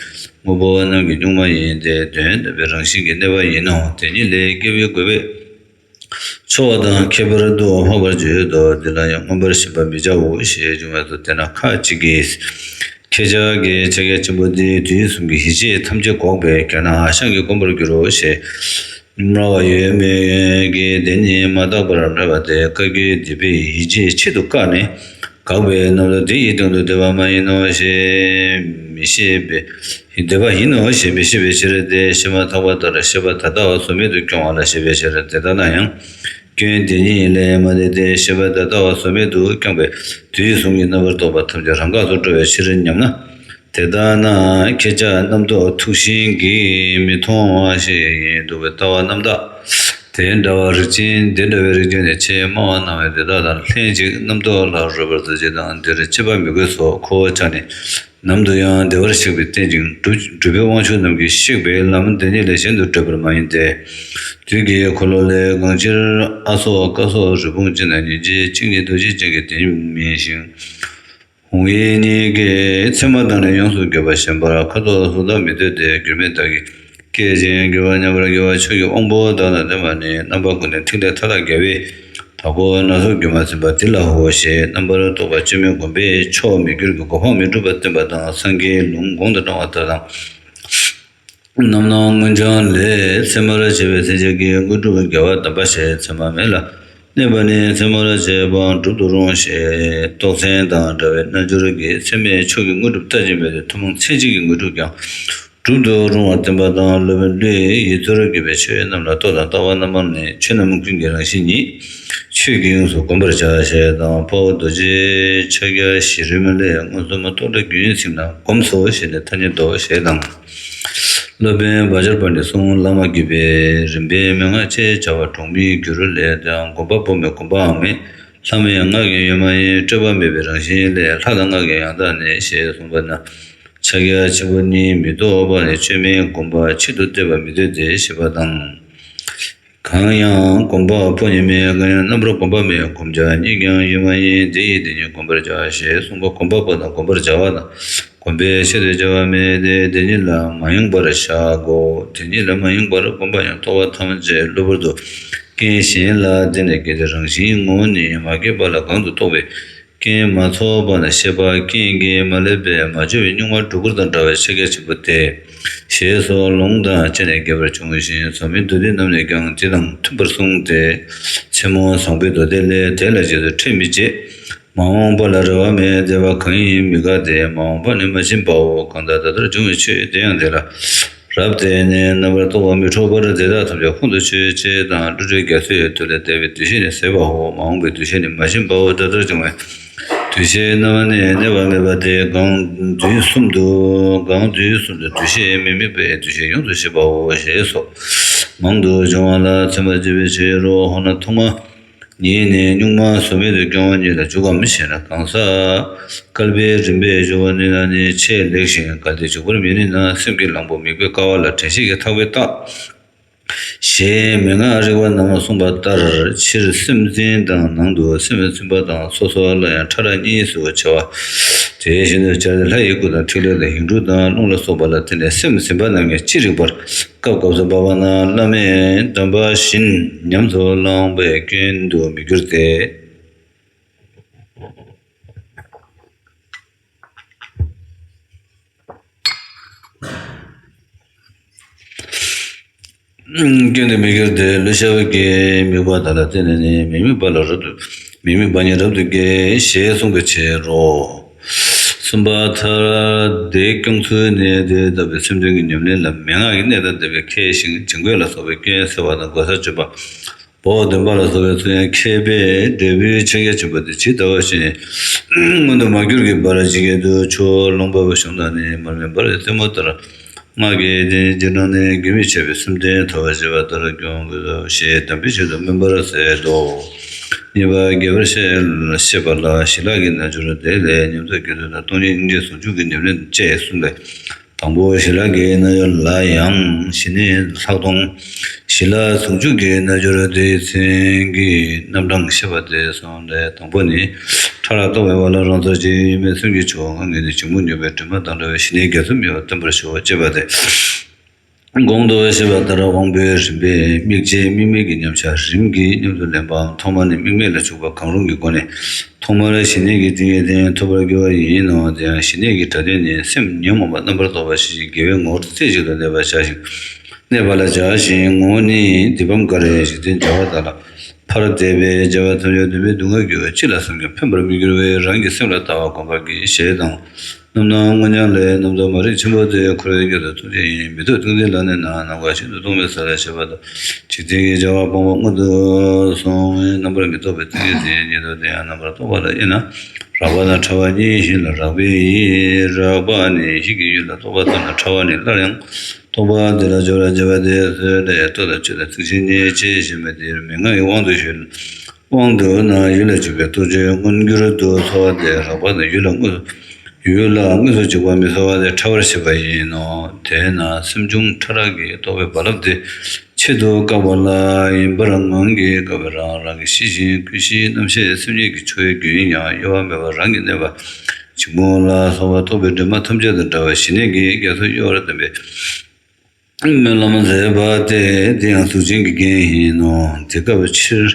དངོས་པོ་རྣམས་ཀྱི་གཉུག་མ་ཡིན་ཏེ། དོན་དམ་པའི་རང་བཞིན་གྱི་གནས་པ་ཡིན་ནོ། དེ་ཉིད་ལས་སྐྱེ་བའི་དགོས་པས་ཕྱོགས་དང་ཁྱད་པར་དུ་འཕགས་པར་བརྗོད་དོ། འདི་ལ་ཡང་མངོན་པར་ཞེན་པར་མི་བྱའོ་ཞེས་འབྱུང་བས་སོ། དེས་ན་ཁ་ཅིག་གིས། ཁྱེད་ཅག་གི་ཕྱག་རྒྱ་ཆེན་པོ་འདི་དུས་གསུམ་གྱི་ཡིད་བྱེད་ཐམས་ཅད་འགོག་པས་ཁྱོད་རྣམས་ཧ་ཅང་གིས་བསྒོམ་པར་འགྱུར་རོ་ཞེས་སྨྲ་བ་ཡོད་མོད་ཀྱི། དེ་ཉིད་མ་དག་པར་སྨྲས་པ་སྟེ། བཀའ་བརྒྱུད་སྡེ་པས་ཡིད་བྱེད་ཆེད་དུ་བཀག་ནས་དགག་པའི་རྣམ་རྟོག་དེ་ཡི་སྟེང་དུ་སྡོད་པ་མ་ཡིན་ནོ་ཞེས་མི་ཤེས་པས། སྡོད་པ་ཡིན་ནོ་ཞེས་མི་ཤེས་པའི་ཕྱིར་ཏེ། བྱས་མ་ཐག་པ་ལྟར་ཤེས་པ་ད་ལྟ་བ་བཟོ་མེད་དུ་སྐྱོང་བ་ལ་བཤད་པའི་ཕྱིར། དེ་ལྟ་ན་ཡང་། སྐྱོན་དེ་ཉིད་ལས་མ་འདས་ཏེ། ཤེས་པ་ད་ལྟ་བ་བཟོ་མེད་དུ་བསྐྱངས་པས་དུས་གསུམ་གྱི་རྣམ་པར་རྟོག་པ་ཐམས་ཅད་རང་འགག་ཏུ་འགྲོ་བའི་ཕྱིར་སྙམ་ན། དེ་ལྟ་ན་ཁྱེད་ཅག་རྣམ་རྟོག་ཐུགས་ཞེན་གྱིས་མི་མཐོང་བ་ཞིག་ཡིན་འདུག་པའི་ལྟ་བ་རྣམ་དག་དེ་འདྲ་བ་རིགས་ཅན། དེ་འདྲ་བའི་རིགས་ཅན་ནི་ཆེས་སྨྲ་བ་སྣང་བས་དེ་དག་དང་ལྷན་ཅིག་རྣམ་རྟོག་ལ་རོལ་པར་མཛོད་ཅིག་དང་། འདིར་དཔྱད་པ་མི་དགོས་སོ། ཁོ་བོ་ཅག་ནི། ནམ་དུ་ཡང་བདེ་བར་གཤེགས་པའི་རྟེན་ཅིང་སྒྲུབ་སྒྲུབ་པའི་དབང་ཕྱུག་རྣམས་ཀྱིས་གཤེགས་པའི་ལམ་འདི་ཉིད་ལས་གཞན་དུ་བགྲོད་པར་མ་ཡིན་ཏེ། དུས་ཀྱི་འཁོར་ལོ་ལས། གང་ཕྱིར་ཨ་སོགས་ཀ་སོགས་རི་བོང་ཅན་དང་། སྙིང་རྗེ་གཅིག་ཉིད་རྡོ་རྗེ་ཅན་གྱི་དེ་ཉིད་མིན་ཞིང་། ཧཱུྃ་ཡིག་གཉིས་ཀྱིས་མཚན་མ་དང་ནི་ཡོངས་སུ་གྱུར་པ་ཞེན་པར་ཁ་དོག་གཟུགས་དག་མི་འདོད་དེ། འགྱུར་མེད་བདག་གིས་བསྐྱེད་ཅིང་འགྱུར་བ་མཉམ་པར་དགེ་བ་མཆོག་གི་དབང་པོ་དག་དང་ལྡན་པ་ནི། རྣམ་པ་ཀུན་ནས་ཐིག་ལེ་མཐའ་དག་རྒྱལ་བའི་བདག་པོ་སྣ་ཚོགས་སྒྱུ་མར་འཛིན་པ་འདི་ལའོ་ཞེས་རྣམ་པར་རྟོག་པ་བཅོས་མིན་བསྒོམ་པས་མཆོག་མི་འགྱུར་གྱི་གོ་འཕང་མི་འགྲུབ་པ་བསྟན་པ་དང་། སངས་རྒྱས་ལུང་གོང་དུ་དྲངས་པ་ལྟར་དང་། རྣམ་སྣང་མངོན་བྱང་ལས། མཚན་མར་བྱས་པའི་མཚན་བྱང་གི་དངོས་གྲུབ་དགེ་བ་དམ་པ་ཞེས། མཚན་མ་མེད་ལ་གནས་པ་ནི། མཚན་མར་བྱས་པའང་གྲུབ་ཏུ་རུང་ཞེས་རྟོགས་ཚད་དང་འདྲ་བའི་རྣལ་འབྱོར་གྱིས་མཚན་མའི་ཕྱོགས་ཀྱི་དངོས་གྲུབ་ལྟ་ཅི་སྨོས་ཏེ། ཐུན་མོང་མཚན་གཅིག་གི་དངོས་གྲུབ་ཀྱང་གྲུབ་ཏུ་རུང་བར་བསྟན་པ་དང་། སློབ་དཔོན་ཀླུའི་ཡིད་མཚོར་གྱུར་པའི་ཆོས་རྣམས་ལ་རྟོག་དང་ལྟ་བ་རྣམ་པར་གནས། ཆོས་རྣམས་ཀུན་གྱི་རང་བཞིན་ཉིད་ཆོས་ཀྱིས་ཡོངས་སུ་བསྒོམ་པར་བྱ་ཞེས་དང་། དཔའ་བོ་རྡོ་རྗེ་ཕྱག་རྒྱ་བཞི་རོལ་མོ་ལས། མངོན་སུམ་རྟོག་བྲལ་རྒྱུན་ཟིན་ན་བསྒོམས་སོ་ཞེས་ནས་ཐ་སྙད་དོ་ཞེས་དང་། སློབ་དཔོན་བཛྲ་པཱ་ཎའི་གསུང་བླ་མ་བརྒྱུད་པའི་རིམ་པས་མན་ངག་ཅེས་བྱ་བ་གྲོང་མིའི་རྒྱུད་རོལ་ལས་དང་། བསྒོམ་པ་པོ་མེད་བསྒོམ་པའང་མེད། ལྷ་མེད་ངག་གི་ཡོད་མ་ཡིན། སྤྲོས་པ་མེད་པའི་རང་བཞིན་ལས། ལྷ་དང་ངག་གི་ཡང་དག་ནི་ཞེས་གསུངས་པ་ན། ཕྱག་རྒྱ་ཆེན་པོ་གཉིས་མི་རྟོག་པ་ནི་བཅོས་མིན་བསྒོམ་པ་ཆེད་དུ་བསྟན་པ་མི་འདོད་དེ་ཞེས་པ་དང་། གང་ཡང་བསྒོམ་པ་པོ་ཉིད་མེད། གང་ཡང་རྣམ་པར་བསྒོམ་པ་མེད། བསྒོམ་བྱ་གཉིས་ཀྱང་ཡོད་མ་ཡིན། དེ་ཡིས་དེ་ཉིད་བསྒོམ་པར་བྱ་ཞེས་གསུངས་པ། བསྒོམ་པ་པོ་དང་བསྒོམ་པར་བྱ་བ་དང་ བསྒོམ་པའི་ཕྱིར་དུ་བྱ་བ་མེད་དེ། དེ་ཉིད་ལ་མ་ཡེངས་པར་བཞག་གོ། དེ་ཉིད་ལ་མ་ཡེངས་པར་བསྒོམ་པ་ཡང་རྟོག་པ་ཐམས་ཅད་གློ་བུར་དུ་རྐྱེན་གཞན་ལ་བརྟེན་ནས་སྐྱེ་སྟེ། རང་བཞིན་ངོ་བོ་ཉིད་མ་སྐྱེས་པ་ལ་གང་དུ་རྟོག་པའི་རྐྱེན་མ་ཚོགས་པ་ན་ཤེས་པ་རྐྱེན་གྱིས་མ་བསླད་པས་མ་བྱས་པའི་གཉུག་མ་སྒྲོ་སྐུར་དང་འདྲ་བའི་ཕྱེད་ཀ་ཆེན་པོ་སྟེ། ཞེས་སོགས་ལུང་དང་བཅས་ནས་རྒྱས་པར་འབྱུང་ཞིང་། ཟབ་མོའི་མདོ་སྡེ་རྣམས་ནས་ཀྱང་དེ་དང་མཐུན་པར་གསུངས་ཏེ། ཆེན་མོ་བཟང་པོའི་མདོ་སྡེ་ལས། དེ་ལ་རྗེས་སུ་ཁྲེལ་མི་བྱེད། མ་འོངས་པ་ལ་རེ་བ་མེད། འདས་པ་གང་ཡིན་མི་དགག་སྟེ། མ་འོངས་པ་ནི་མ་ཕྱིན་པའོ། གང་ལྟར་ད་ལྟར་བྱུང་བའི་ཆོས་དེ་ཡང་དེ་ལ་རབ་བརྟེན་ནས་རྣམ་པར་རྟོག་པ་མི་འཕྲོག་པར་དེ་དག་ཐམས་ཅད་ཁོང་དུ་ཆུད་ཅེས་དང་། བློ་གྲོས་རྒྱ་མཚོའི་མཐུ་ལས་འདས་པའི་འདུ་ཤེས་ནི་ཟད་པའོ། མ་འོངས་པའི་འདུ་ཤེས་ནི་མ་ཞེན་པའོ། ད་ལྟར་བྱུང་བའི་འདུ་ཤེས་རྣམ་པ་ནི་གནས་པ་མེད་པ་སྟེ། གང་དུས་གསུམ་དུ་གང་དུས་གསུམ་དུ་འདུ་ཤེས་མི་དམིགས་པའི་འདུ་ཤེས་ཡོངས་སུ་ཞི་བའོ། ཞེས་སོགས་མང་དུ་འབྱུང་བ་ལ་ཚིམ་པར་བྱེད་པའི་ཕྱིར་རོ། འོ་ན་ཐོག་མ་ཉིད་ནས་གཉུག་མ་ཟུར་མེད་དུ་སྐྱོང་བ་ཉིད་ལ་འཇུག་གམ་ཞེ་ན། གང་ཟག་བསྐལ་པའི་རིམ་པས་འཇུག་པ་ནི་ན་ནི་ཆེས་ལེགས་ཤིང་། གལ་ཏེ་འཇུག་པར་མི་ནུས་ན། སེམས་ཀྱི་གླང་པོ་མིག་དཔེ་ཀ་བ་ལ་དྲན་ཤེས་ཀྱི་ཐག་པས་བཏགས། ཞེས་མན་ངག་རིག་པ་རྣམས་གསུངས་པ་ལྟར། ཕྱིར་སེམས་ཅན་དང་ནང་དུ་སེམས་ཟིན་པ་དང་སོ་སོ་ལ་ཡང་ཕྲ་རགས་གཉིས་སུ་ཕྱེ་བ། དེ་བཞིན་དུ་སྦྱར་ཏེ་ལྷ་ཡི་སྐུ་དང་ཕྲིན་ལས་དང་ཡིག་འབྲུ་དང་རླུང་ལ་སོགས་པ་ལ་བརྟེན་ནས་སེམས་ཟིན་པ་རྣམས་ཀྱང་ཅི་རིགས་པར་སྐབས་སྐབས་སུ་འབབ་པ་ན་བླ་མས་གདམས་པ་བཞིན་ཉམས་སུ་བླང་བའི་སྐྱོན་དུ་མི་འགྱུར་ཏེ། སྐྱོན་དུ་མི་འགྱུར་ཏེ། ལུས་ཤ་བའི་དམིགས་པ་དག་ལ་བརྟེན་ནས་ནི་མི་དམིགས་པ་ལ་རབ་ཏུ་མི་དམིགས་པ་ཉིད་རབ་ཏུ་སྐྱེ་ཞེས་གསུངས་པའི་ཕྱིར་རོ། གསུམ་པ་མཐར་དེ་སྐྱོང་ཚུལ་ནི། དེ་ལྟ་བུའི་སེམས་ཅན་གྱི་ཉམས་ལེན་ལ་མན་ངག་གི་གནད་དང་ལྡན་པས་མཁས་ཤིང་། བྱིང་རྒོད་ལ་སོགས་པའི་སྐྱོན་སེལ་བ་དང་གོ་ས་བཅོས་པ། བོགས་འདོན་པ་ལ་སོགས་པའི་ཚུལ་ཡང་མཁས་པས་འབྲས་བུའི་ཕྱག་རྒྱ་ཆེན་པོ་དེ་ཇི་ལྟ་བ་བཞིན་མངོན་དུ་མ་གྱུར་གྱི་བར་ཇི་སྐད་དུ་ཆུ་ཀླུང་འབབ་པ་གཞུང་དང་ནི། མར་མེ་འབར་བའི་རྩེ་མོ་ལྟར། སྔགས་ཀྱི་རྟེན་རྗེས་འབྲང་ནི། རྒྱུན་མི་འཆད་པའི་སེམས་རྟེན་ཐོབ་པར་བྱེད་པ་ལྟར་སྐྱོང་དགོས་སོ་ཞེས་དམ་པའི་ཆོས་དང་སྨན་པར་མཛད་དོ། གཉིས་པ་རྒྱས་པར་བཤད་བཤད་པ་ལ་ཞི་ལྷག་གི་རྣལ་འབྱོར་དེ་ལས་ཉམས་སུ་བསྐྱེད་ཚུལ་དང་སྟོང་ཉིད་སྙིང་རྗེ་ཟུང་འཇུག་གི་ཉམས་ལེན་བཅས་གསུངས་པས། དང་པོ་ཞི་ལྷག་གི་རྣལ་འབྱོར་ལ་ཡང་ཞི་གནས་ལྷག་མཐོང་། ཞི་ལྷག་ཟུང་འཇུག་གི་རྣལ་འབྱོར་དེའི་མཚན་གྱི་རྣམ་གྲངས་བཤད་པ་སྟེ་གསུངས་ཏེ། དང་པོ་ནི། ཕྲ་རགས་རྟོག་པའི་བར་ལ་རང་ཚོགས་ཀྱི་ཡུལ་མེད་སེམས་ཀྱི་ཆུ་བོ་ལྔ་ངེས་ནས་བྱིང་རྨུགས་མྱོས་པའི་དྲི་མ་དང་འདྲ་བའི་ཞི་གནས་རྒྱ་མཚོ་མྱོས་པ་སྟོན་པར་ཞུ་ཅེས་པ་སྟེ། གོང་དུ་བཤད་པ་ལྟར་དབང་པོའི་རིམ་པས་དམིགས་བྱའི་དམིགས་མེད་ཀྱི་མཉམ་བཞག་རིམ་གྱིས་ཉམས་སུ་ལེན་པའམ། ཐོག་མ་ནས་དམིགས་མེད་ལ་འཇུག་པ་གང་རུང་གི་སྒོ་ནས། ཐོག་མར་ཞི་གནས་ཀྱི་ཏིང་ངེ་འཛིན་ཐོབ་པར་འགྱུར་བ་ཡིན་ནོ། དེ་ཡང་ཞི་གནས་ཀྱི་སྒྲ་དོན་ནི། སེམས་ཉོན་མོངས་པ་རྣམ་པར་རྟོག་པ་ཞི་ཞིང་དགེ་བའི་ངོ་བོར་རྩེ་གཅིག་ཏུ་གནས་པར་བྱ་ཞིང་། གནས་པ་ལ་བྱ་ཞིང་ངོ་བོ་ནི། སྡིག་སྤོང་དཀའ་རས་འཇིག་རྟེན་བྱ་བ་དག་ལ་ཕར་འདས་པའི་བྱ་བ་ཐམས་ཅད་འདུན་པའི་སྡུག་བསྔལ་རྒྱུ་བས་ཅི་ལ་བསམ་ཀྱང་ཕན་པར་མི་འགྱུར་བས། རང་གི་སེམས་ལ་ལྟ་བ་སྒོམ་པ་གྱིས་ཞེས་དང་། རྣམ་སྣང་དངོས་མྱང་ལས། རྣམ་རྟོག་མ་རིག་ཆེན་པོ་དེ། འཁོར་བའི་རྒྱུ་དང་ཐུག་བྱེད་ཡིན། མི་ལྡོག་ཏིང་འཛིན་ལ་གནས་ན། ནམ་མཁའ་བཞིན་དུ་སྟོང་པའི་ས་ལ་ཞེས་པ་དང་། འཇིག་རྟེན་གྱི་བྱ་བ་སྤོང་བ་སྔོན་དུ་སོང་བས་རྣམ་པར་མི་རྟོག་པའི་ཏིང་ངེ་འཛིན་ཉིད་དོ། དེ་ཡང་རྣམ་པར་རྟོག་པ་ལ་དབྱེ་ན། རགས་པ་དང་ཕྲ་བ་གཉིས། ཡིད་ལ་རགས་པའི་ཡིད། རགས་པ་ནི་ཡིད་ཀྱི་ཡུལ་ལ་རྟོག་པ་ཙམ་དང་། ཕྲ་བ་ནི་སླར་ཡང་རྟོག་པ་དེ་ལ་སྦྱོར་བར་བྱེད་པ་དེ། སོས་ལས་ལྟོ་དང་བཅུད་དང་ཚིགས་ཆེན་གཉིས། ཅེས་བཤད་མི་དེར་མན་ངག་གི་དབང་དུ་ཞུ། དབང་དུ་ན་ཡུལ་ལ་འཇུག་པའི་རྟོག་དཔྱོད་མངོན་གྱུར་དུ་ཚོར་བ་དེ་རགས་པ་དང་ཡུལ་ལ་དངོས་ཡུལ་ལ་དངོས་སུ་འཇུག་པ་མི་ཚོར་བ་དེ་ཕྲ་བར་བཤད་པ་ཡིན་ནོ། དེས་ན་སེམས་བྱུང་ཕྲ་རགས་ཀྱི་རྟོག་པའི་རྦ་རླབས་དེ་ཆེད་དུ་བཀག་པ་ལ་ཡིན་པར་ངང་གིས་བཀག་པའི་རང་རང་གི་ཤེས་བཞིན་ཀུན་གཞིའི་རྣམ་ཤེས་སེམས་ཉིད་ཀྱི་འཆོལ་བའི་རྒྱུན་ཡང་གཡོ་བ་མེད་པར་རང་གིས་གནས་པ། འཇིགས་མུག་ལ་སོགས་པ་རྟོག་པའི་དྲི་མ་ཐམས་ཅད་དང་བྲལ་བ་ཞི་གནས་ཀྱི་རྒྱ་མཚོ་གཡོ་བར་སྟོན་པའི་སྨོན་ལམ་མཛད་པ་སྟེ། དེ་ཡང་གཟུགས་ཅན་གྱི་རྒྱན་ཡིན་ནོ། དེ་སྐབས་ཕྱིར་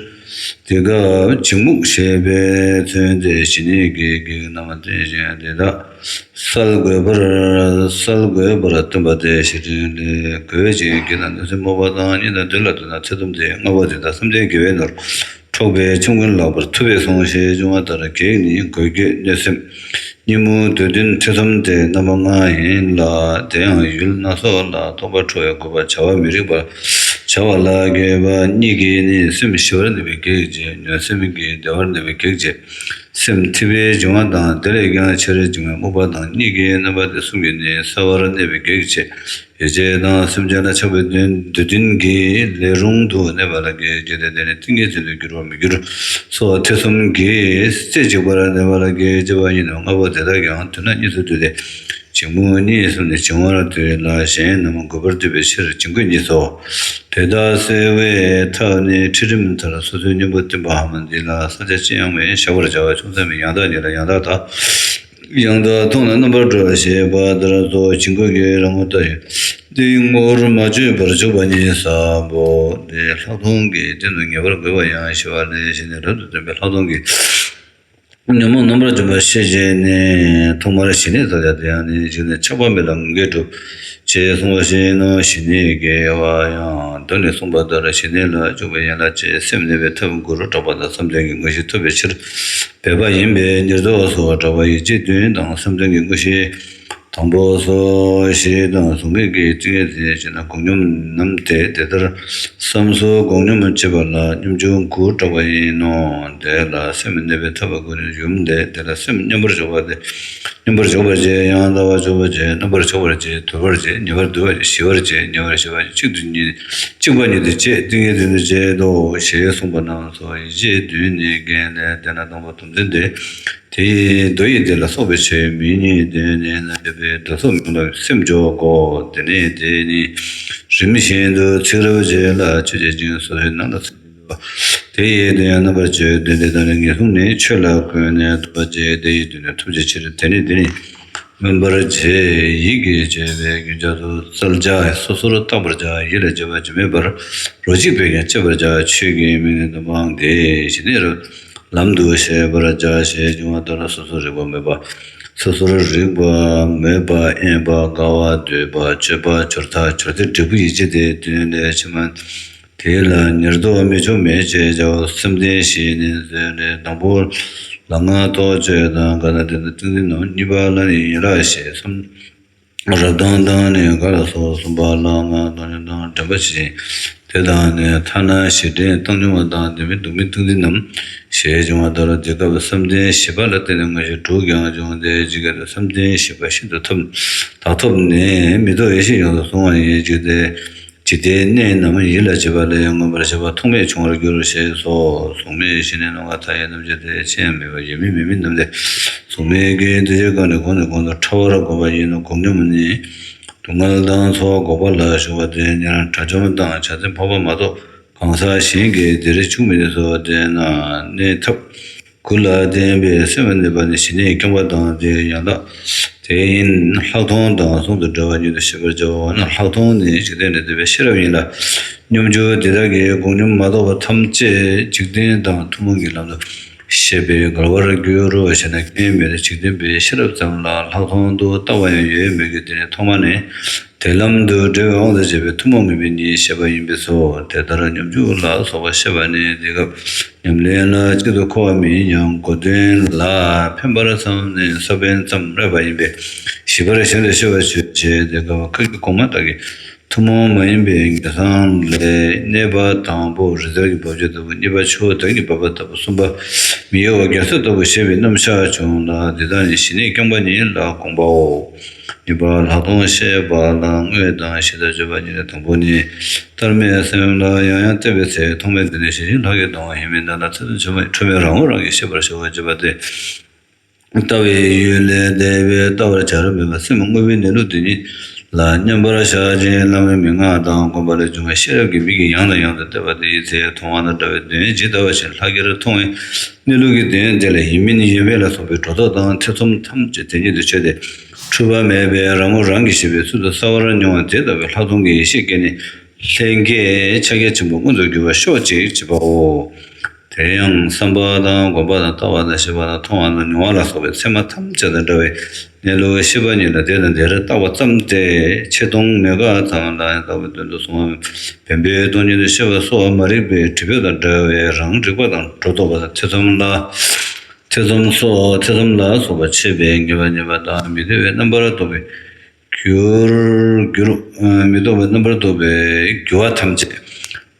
དེ་སྐབས་འཇིགས་མུག་ཞེས་པའི་མཚོན་ཏེ་ཞི་གནས་ཀྱི་གེགས་རྣམ་པར་བསྟན་ཞིང་། དེ་དག་བསལ་དགོས་པར་བསལ་དགོས་པར་སྟོན་པ་སྟེ། བཤེས་སྤྲིང་ལས། རྒོལ་བའི་རྐྱེན་གྱིས་ན་གནོད་འཚེ་སྨོད་པ་དང་། གཉིས་དང་བདུན་ལ་ལྟོས་ན་ཐེ་ཚོམ་སྟེ། ལྔ་པོ་དེ་དག་བསམ་གཏན་དགེ་བའི་ནོར་འཕྲོག་པའི་ཆོམ་རྐུན་ལག་པར་ཐུབ་པས་སོང་ཞེས་འབྱུང་བ་ལྟར། གེགས་ནི་རྒོལ་སྐྱོད་གནོད་སེམས། གཉིད་རྨུགས་འདོད་འདུན་ཐེ་ཚོམ་སྟེ་རྣམ་པ་ལྔ་ཡིན་ལ། དེ་ཡང་ཡུལ་སྣ་ཚོགས་ལ་རྟོག་པ་འཕྲོག་པའི་རྒོལ་བ་བྱ་བ་མི་རིགས་པ་བྱ་བ་ལ་དགོས་པ་གཉིས་ཀྱིས་ནི་སེམས་ཞི་བར་གནས་པའི་གེགས་བྱེད། གནོད་སེམས་ཀྱིས་བདེ་བར་གནས་པའི་གེགས་བྱེད། སེམས་འཐིབས་པའི་འབྱུང་བ་དང་། དེ་ལས་ཀྱང་ཆེར་འབྱུང་བའི་སྨུག་པ་དང་། གཉིད་ཀྱི་རྣམ་པ་དེ་གསུམ་གྱིས་ནི་གསལ་བར་གནས་པའི་གེགས་བྱེད། ཡིད་བྱེད་དང་སེམས་ཅན་ལ་ཆགས་པའི་འདོད་འདོད་འདུན་གྱིས་ལས་རུང་དུ་གནས་པ་ལ་གེགས་བྱེད་དེ། དེ་ནི་ཏིང་ངེ་འཛིན་དུ་འགྱུར་བར་མི་འགྱུར་སོགས་ཐེ་ཚོམ་གྱིས་རྩེ་གཅིག་པར་གནས་པ་ལ་གེགས་བྱེད་པ་ཡིན་ནོ། ལྔ་པོ་དེ་དག་ཀྱང་དུས་ན་གཉིས་སུ་འདུས་ཏེ། འཇིགས་མུག་གཉིས་སུ་ནི་འབྱུང་བར་འདུས་ལ། གཞན་རྣམས་རྒོད་པར་འདུས་པའི་ཕྱིར་འཇིགས་རྒོད་གཉིས་སོ། དེ་དག་སེལ་བའི་ཐབས་ནི་ཁྲིད་རིམ་ལྟར་སོ་སོའི་གཉེན་པོ་སྟོན་པའམ་འདི་ལ་བསལ་བྱ་ཅི་ཡང་མེད། བཞག་པར་བྱ་བ་ཅུང་ཟད་མིན། ཡང་དག་ཉིད་ལ་ཡང་དག་དག་ཡང་དག་མཐོང་ན་རྣམ་པར་གྲོལ་བ་ཞེས་པ་ལྟར་སོ། བྱིང་རྒོད་ཀྱི་རང་ངོ་ལྟ་ཡི་དེའི་ངོ་བོར་མ་བཅོས་པར་འཇོག་པ་ཉིད་ཟབ་བོ། དེ་ལྷག་མཐོང་གི་སྟེང་དུ་ངེས་པར་དགོས་པ་ཡང་ཞེས་པ་ལས་གཞི་ནས་རབ་ཏུ་བརྟན་པའི་ལྷག་མཐོང་གི་ཉོན་མོངས་རྣམ་པར་འཇོམས་པ་ཤེས་བྱས་ནས། ཐོག་མར་ཞི་གནས་ཐོབ་ཀྱང་དེ་ཡང་ནི་གཞི་ནས་ཆགས་པ་མེད་ལ་ངེས་འགྲུབ་ཅེས་གསུངས་པ་བཞིན་ནོ། ཞི་གནས་ཀྱི་དབྱེ་བ་ཡང་མདོ་ནས་གསུངས་པ་ལྟར་ཞི་གནས་ལ་འཇུག་པའི་ཡན་ལག་ཅེས་སེམས་གནས་པའི་ཐབས་དགུ་རུ་གྲགས་པ་དང་བསམ་གཏན་གྱི་དངོས་གཞི་ཐོབ་པའི་ཕྱིར་འབད་པ་ཡིན་པས། ཉེར་བསྡོགས་སུ་གྲགས་པ་ཡིད་བྱེད་བདུན་དང་བསམ་གཏན་གྱི་དངོས་གཞི། དང་པོ་སོ། ཞི་དང་གཟུགས་མེད་ཀྱི་ཏིང་ངེ་འཛིན་ཞེ་ན་དགོངས་སྙོམས་རྣམས་ཏེ། དེ་ལྟར་བསམ་སོ་དགོངས་སྙོམས་བྱེད་པ་ལ་སྙོམས་འཇུག་དགུ་གྲགས་པ་ཡིན་ནོ། དེ་ལ་སེམས་གནས་པའི་ཐབས་དགུ་ནི་ཡུམ་སྟེ། དེ་ལ་སེམས་མཉམ་པར་འཇོག་པ་སྟེ། མཉམ་པར་འཇོག་པར་བྱེད། ཡང་དག་པར་འཇོག་པར་བྱེད། རྣམ་པར་འཇོག་པར་བྱེད། དུལ་བར་བྱེད། ཉེ་བར་དུལ་བར་བྱེད། ཞི་བར་བྱེད། ཉེ་བར་ཞི་བར་བྱེད། གཅིག་ཏུ་གཉིས། གཅིག་པ་ཉིད་དུ་བྱེད། ཏིང་ངེ་འཛིན་དུ་བྱེད་དོ། ཞེས་གསུངས་པ་རྣམས་སོ། ཡིད་བྱེད་བདུན་ནི་རྒྱན་ལས། དེ་ན་དང་པོ་དམ་ཚིག་སྟེ། དེ་ཡི་མདོ་ཡི་སྡེ་ལ་སོགས་པའི་ཆོས་མིང་གཉིས་བསྟན་ནས་ན། འདོད་པའི་བདག་སོགས་མིང་ལ་སེམས་འཇོག་གོ། དེ་ནས་དེ་ནི་རིམ་བཞིན་དུ་ཚིག་རབ་བྱེད་ལ་ཆོས་འཆད་ཅིང་སོ་སོའི་ནང་ལ་སེམས་འཇོག་པ། དེ་ཡི་དོན་ཡང་རྣམ་པར་བཅད་དོན་དེ་དག་ནི་ངེས་བཟུང་ནས་ཆོས་ལ་བཀོད་ནས་སྡོམ་པ་བཅས་དེ་ཡི་དོན་ནི་ཐུགས་རྗེ་ཕྱིར། དེ་ནས་དེ་ནི་སྨོན་པར་བྱེད། ཡིད་ཀྱིས་བྱས་པའི་རྒྱུན་ཆགས་སུ་བཙལ་བྱ། སོ་སོར་བརྟག་པར་བྱ། ཡིད་ལ་བྱེད་པ་ཇི་སྨྲས་པར་རོ་གཅིག་པས་ཀྱང་དཔྱད་པར་བྱ། ཆོས་ཀྱི་མིང་ནི་སྡོམ་པའང་དེ། ཞི་གནས་རབ་ལམ་དུ་བཤད་པར་བྱ་ཞེས་འབྱུང་བ་ལྟར་སོ་སོར་རིག་པ་སྨོད་པ། སོ་སོར་རིག་པ་སྨོད་པ། དབེན་པ། དགའ་བ། འདོད་པ། སྤྱོད་པ། སྦྱོར་རྟགས། སྦྱོར་ཚེ། འབྲས་བུ་ཡིད་བྱེད་དེ་བདུན་ལས་ཕྱི་མ་དེ་ལ་ཉེར་བསྡོགས་མི་ཆོག་མེད་ཅེས་བྱའོ། བསམ་གཏན་བཞི་ནི་མཛོད་ལས། དང་པོ་ལ་ལྔ་རྟོག་དཔྱོད་དང་། དགའ་དང་བདེ་དང་ཏིང་འཛིན་རྣམས། གཉིས་པ་ལ་ནི་ཡན་ལག་བཞི། གསུམ་རབ་དང་དང་ནི་དགའ་ལ་སོགས། གསུམ་པ་ལ་ལྔ་རྟོག་སྙོམས་དང་དྲན་པ་ཇི་བཞིན་དེ་དང་ནི། ཐ་ན་ཞེ་འགྲན་བཏང་སྙོམས་པ་དང་། བདེན་མེད་སྡུག་མེད་ཏིང་འཛིན་རྣམས། ཞེས་འབྱུང་བ་ལྟར་དེ་སྐབས་བསམ་གཏན་བཞི་པ་ལ་བརྟེན་ནས་དངོས་གཞི་དྲུག་ཀྱང་འབྱུང་སྟེ། ཇི་སྐད་དུ་བསམ་གཏན་བཞི་པ་ཤིན་ཏུ་ཐབས་དག་ཐོབ་ནས། མི་རྟོག་ཡེ་ཤེས་ཡོངས་སུ་བཟུང་བ་ཡིན། ཇི་སྟེ་ཇི་ལྟའི་གནས་རྣམས་ཡིད་ལ་བྱེད་པ་ལས་མངོན་པར་ཤེས་པ་ཐོགས་མེད་བྱུང་བར་འགྱུར་ཞེས་སོ། གཟུགས་མེད་ཞི་གནས་ནམ་མཁའ་མཐའ་ཡས་རྣམ་འབྱེད་དེ། ཅི་ཡང་མེད་པ་ཡིན་མིན་མེད་མིན་རྣམས་ཏེ། གཟུགས་མེད་ཀྱི་དེ་ཆོས་སྐབས་ནས་གོང་ནས་གོང་དུ་ཕྲ་བར་བསྒོམ་པ་ཡིན་ནོ། དགོངས་སྙོམས་ནི་སྡུག་བསྔལ་དང་ཚོར་བ་འགོག་པ་ལ་ཞུགས་པ་སྟེ། ཉེ་རང་དགྲ་བཅོམ་དང་བྱ་བཙལ་འཕགས་པ་མ་གཏོགས་གང་ཟག་གཞན་གྱིས་འདིར་འཇུག་མི་ནུས་སོ། དེས་ན་གནས་ཐབས་དགུ་ལ་བརྟེན་པའི་སེམས་གནས་པ་ནི་ཞི་གནས་རྐྱང་པ་དང་དེའི་ཡན་ལག་དེ་ཡིན། ལྷག་མཐོང་དང་ཟུང་དུ་འབྲེལ་བ་ཉིད་དུ་ཤེས་པར་བྱའོ། འོ་ན་ལྷག་མཐོང་ནི་འཇིག་རྟེན་ལས་འདས་པའི་ཤེས་རབ་ཡིན་ལ། སྙོམས་འཇུག་འདི་དག་གིས་དགོངས་སྙོམས་མ་གཏོགས་པ་ཐམས་ཅད་འཇིག་རྟེན་དང་ཐུན་མོང་གི་ལམ་དུ་ཤེས་པས་འགལ་བར་འགྱུར་རོ་ཞེ་ན། ཁྱད་མེད་འཇིག་རྟེན་པའི་ཤེས་རབ་ཙམ་ལ་ལྷག་མཐོང་དུ་ལྟ་བ་ཡང་ཡོད་མོད་ཀྱི། དེ་ནི་ཐོག་མ་ནས་དེ་ལམ་དུ་འབྲེལ་བའི་དབང་དུ་བྱས་པའི་ཐུན་མོང་མིན་པའི་གཉིས་ཤེས་པ་ཡིན་པས་སོ། དེ་ལྟར་སྙོམས་འཇུག་ལ་སོགས་པ་བཤད་པ་ནི་འདི་སྐབས་ཉམས་ལེན་ལ་གཅིག་ཏུ་མཁོ་བ་མིན་ཡང་། གོ་དོན་ལ་ཕན་པར་བསམས་ནས་ས་བོན་ཙམ་བསླད་པ་ཡིན་པས། ཞིབ་པར་གཞན་དུ་ཤེས་པར་བྱོས་ཞེས་དེ་སྐབས་ཁ་ཀྱི་གོང་མ་དག་གི་ཐུན་མོང་མ་ཡིན་པའི་ངེས་གསང་ལས། གནས་པ་དང་པོ་རི་རྩེར་གྱི་འབབ་ཆུ་ལྟ་བུ། གཉིས་པ་ཆུ་བོ་དལ་གྱིས་འབབ་པ་ལྟ་བུ། གསུམ་པ་མི་གཡོ་བ་རྒྱ་མཚོ་ལྟ་བུ་ཞེས་པའི་རྣམ་གཞག་བྱུང་ལ། འདི་དག་ནི་ཞི་གནས་རྐྱང་པ་ཉིད་ལ་དགོངས་པའོ། གཉིས་པ་ལྷག་མཐོང་བཤད་པ་ལ་དངོས་དང་གཞི་དང་སྤྱོད་པ་གཉིས་ལས། དང་པོ་ནི་ལྟར་སྨྲས་སེམས་ལ་ཡང་ཡང་བལྟས་པའི་ཚེ། ཐོག་མའི་དེ་ནས་ཞི་ཞིང་ལྷག་གི་སྟོང་པ་ཡིན་མིན་དང་ལ། ཐེ་ཚོམ་ཆེན་པོ་ཡི་འཁྲུལ་མེད་རང་ངོ་རང་གིས་ཤེས་པར་ཞུ་བར་བྱེད་པ་སྟེ། ལྟ་བའི་ཡུལ་ལས་འདས་པའི་ལྟ་བར་བྱ་ར་མེད་པ་སེམས་དངོས་པོའི་གནས་ལུགས་དེ་ཉིད་ལ་མཉམ་པར་བཞག་ཅིང་བླ་མའི་མན་ངག་དང་དགོངས་པ་ལས་བྱུང་བའི་ཤེས་རབ་ཀྱི་མིག་གིས་ཡང་དང་ཡང་དུ་བལྟས་པ་དེའི་ཚེ་མཐོང་བ་དང་འདྲ་བའི་དོན་ཇི་ལྟ་བ་བཞིན་ལྷག་གེར་མཐོང་བའི་གནས་ལུགས་ཀྱི་དོན་དེ་ལ་ཡིན་མིན་ཡིན་མིན་ལ་སོགས་པའི་སྒྲོ་འདོགས་དང་ཐེ་ཚོམ་ཐམས་ཅད་དེ་ཉིད་དུ་ཆོད་དེ། འཁྲུལ་པ་མེད་པའི་རང་ངོ་རང་གིས་ཤེས་པའི་ཚུལ་དུ་གསལ་བར་མྱོང་བ་དེ་ལྟ་བུའི་ལྷག་མཐོང་གི་ཡེ་ཤེས་སྐྱེས་ནས་ལྷན་སྐྱེས་ཕྱག་རྒྱ་ཆེན་པོ་མངོན་དུ་གྱུར་པར་ཤོག་ཅིག་བྱེད་པའོ། དེ་ཡང་བསམ་པ་དང་སྒོམ་པ་དང་ལྟ་བ་དང་ཤེས་པ་དང་མཐོང་བ་དང་མྱོང་བ་ལ་སོགས་པའི་ཚད་མ་ཐམས་ཅད་དང་བྲལ་བའི་གནས་ལུགས་ཤེས་པ་ཉིད་ལ་དེ་དང་དེར་བརྟགས་པ་ཙམ་སྟེ། ཆེ་མཐོང་མེད་དགག་ཙམ་ལ་ཡང་ལྟ་བའི་དོན་དུ་གསུངས་པ་མིན་པའི་སྟོང་ཉིད་དུ་ཤེས་པ་སོགས་མ་རིག་པའི་སྒྲིབ་པ་དང་བྲལ་བའི་རང་རིག་པ་དང་སྒྲོ་འདོགས་པ་དང་ཐེ་ཚོམ་ལ་ཐེ་ཚོམ་སོགས་ཐེ་ཚོམ་ལ་སོགས་པ་ཆད་པས་ངེས་པ་ཉིད་པ་དང་མི་འདོད་པའི་རྣམ་པར་རྟོག་པའི་རྒྱུར་འགྱུར། མི་རྟོག་པའི་རྣམ་པར་རྟོག་པའི་རྒྱུ་བ་ཐམས་ཅད་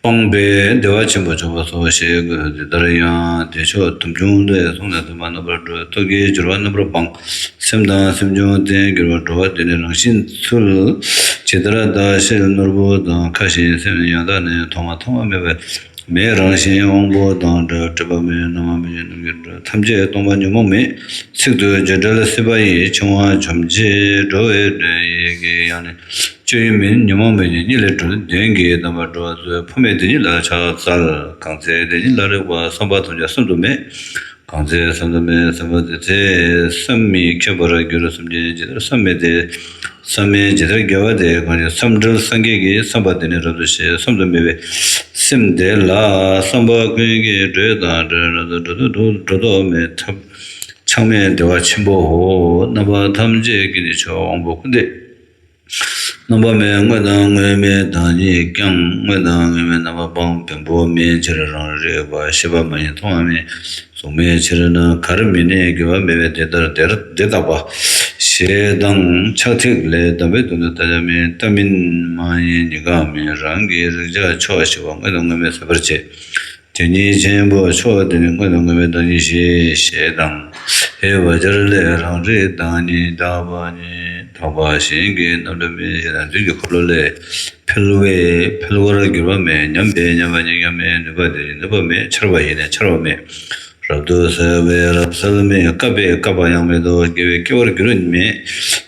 སྤངས་པས་བདེ་བ་ཆེན་པོ་འབྱུང་བ་སོ་ཞེས་དགོས། འདི་ལྟར་ཡང་བདེ་མཆོག་དམ་ཆུང་ལས་གསུངས་ནས་སྟོན་པ་རྣམ་པར་གྲོལ། སྟོབས་ཀྱི་སྦྱོར་བ་རྣམ་པར་སྤངས། སེམས་དང་སེམས་བྱུང་རྟེན་འགྱུར་བ་འགྲོ་བ་དེ་ནི་རང་བཞིན་ཚུལ། ཇི་ལྟར་ཟླ་ཤེལ་ནོར་བུ་དང་། ཁ་བཞིན་སེམས་ཡང་དག་ནི། མཐོང་བ་ཐོག་མ་མེད་པའི་མེའི་རང་བཞིན་དབང་པོ་དང་འདྲ། སྒྲིབ་པ་མེད་རྣམ་པ་མེད་ཀྱི་རྣམ་འགྱུར་འགྲོ། ཐམས་ཅད་སྟོང་པ་ཉོན་མོངས་མེད། ཚིག་ཏུ་བརྗོད་བྲལ་སྲིད་པ་ཡི། འཆིང་བ་འཇོམས་བྱེད་འགྲོ་བའི་དོན་ཡིད་ཀྱི་ཡང་ནི། སྤྱོད་ཡུལ་མིན་ཉོན་མོངས་མེད་ཀྱི་གཉིད་ལས་གྲོལ། དོན་གྱི་དམ་པར་འགྲོ་བ་ཚོས། འཕོ་མེད་དེ་ཉིད་ལ་ཕྱག་འཚལ། གང་ཚེ་དེ་ཉིད་ལ་རེག་པ། བསམ་པ་ཐམས་ཅད་བསམ་དུ་མེད། གང་ཚེ་བསམ་དུ་མེད་བསམ་པ་དེ་ཚེ་བསམ་མི་ཁྱབ་པར་འགྱུར། སེམས་ཅན་ཇི་ལྟར་བསམ་མེད་དེ། བསམ་མེད་ཇི་ལྟར་དགེ་བ་དེ། གང་ཞིག་བསམ་བྲལ་སངས་རྒྱས་ཀྱིས། བསམ་པ་དེ་ནི་རབ་ཏུ་ཤེས། བསམ་དུ་མེད་པའི་སེམས་དེ་ལ། བསམ་པ་ཀུན་གྱི་འགྲོས་དང་བྲལ། འགྲོ་དོ་འགྲོ་དོ་འགྲོ་དོ་མེད་ཐབས་ཆགས་མེད་བདེ་བ་ཆེན་པོའོ། རྣམ་པ་ཐམས་ཅད་ཀྱི་ནི་མཆོག་དབང་པོ་ཀུན་ཏེ། རྣམ་པ་མེད་དངོས་དང་དངོས་མེད་བདག་ཉིད་ཀྱང་། དངོས་དང་དངོས་མེད་རྣམ་པ་སྤངས། བེམ་པོ་མེད་ཕྱིར་རང་རིག་པ། ཤེས་པ་མ་ཡིན་མཐོང་བ་མེད། གཟུགས་མེད་ཕྱིར་ན་གར་མི་གནས། དགེ་བ་མེད་པས་དེ་ལྟར་དེར་དེ་བརྟག་པ། ཞེས་དང་ཕྱག་ཐིག་ལས་གདམས་པའི་དོན་དུ་ལྟ་བྱ་མེད། ལྟ་མིན་མ་ཡིན་གཉིས་ཀ་མེད། རང་གིས་རིག་བྱ་ཕྱོགས་ཞི་བ། དངོས་དང་དངོས་མེད་ཟད་པར་བྱེད། དེ་ཉིད་ཆེན་པོ་མཆོག་དེ་ནི། དངོས་དང་དངོས་མེད་བདག་ཉིད་ཞི། ཞེས་དང་། ཧེ་བ་སྦྱར་ལས་རང་རིག་བདག་ཉིད་དག་པ་ཉིད། དག་པ་གཞན་གྱི་རྣམ་གྲངས་མིན། ཞེས་དང་། དུས་ཀྱི་འཁོར་ལོ་ལས། འཕེལ་བས་འཕེལ་བར་འགྱུར་བ་མེད། ཉམས་པས་ཉམས་པ་ཉིད་ཀྱང་མེད། ནུས་པ་དེ་ཡིས་ནུས་པ་མེད། འཆར་བ་ཡིས་ནི་འཆར་བ་མེད། རབ་ཏུ་གསལ་བས་རབ་གསལ་མེད། བསྐལ་པས་བསྐལ་པ་ཡང་མེད་དོ། སྐྱེ་བས་སྐྱེ་བར་འགྱུར་མེད།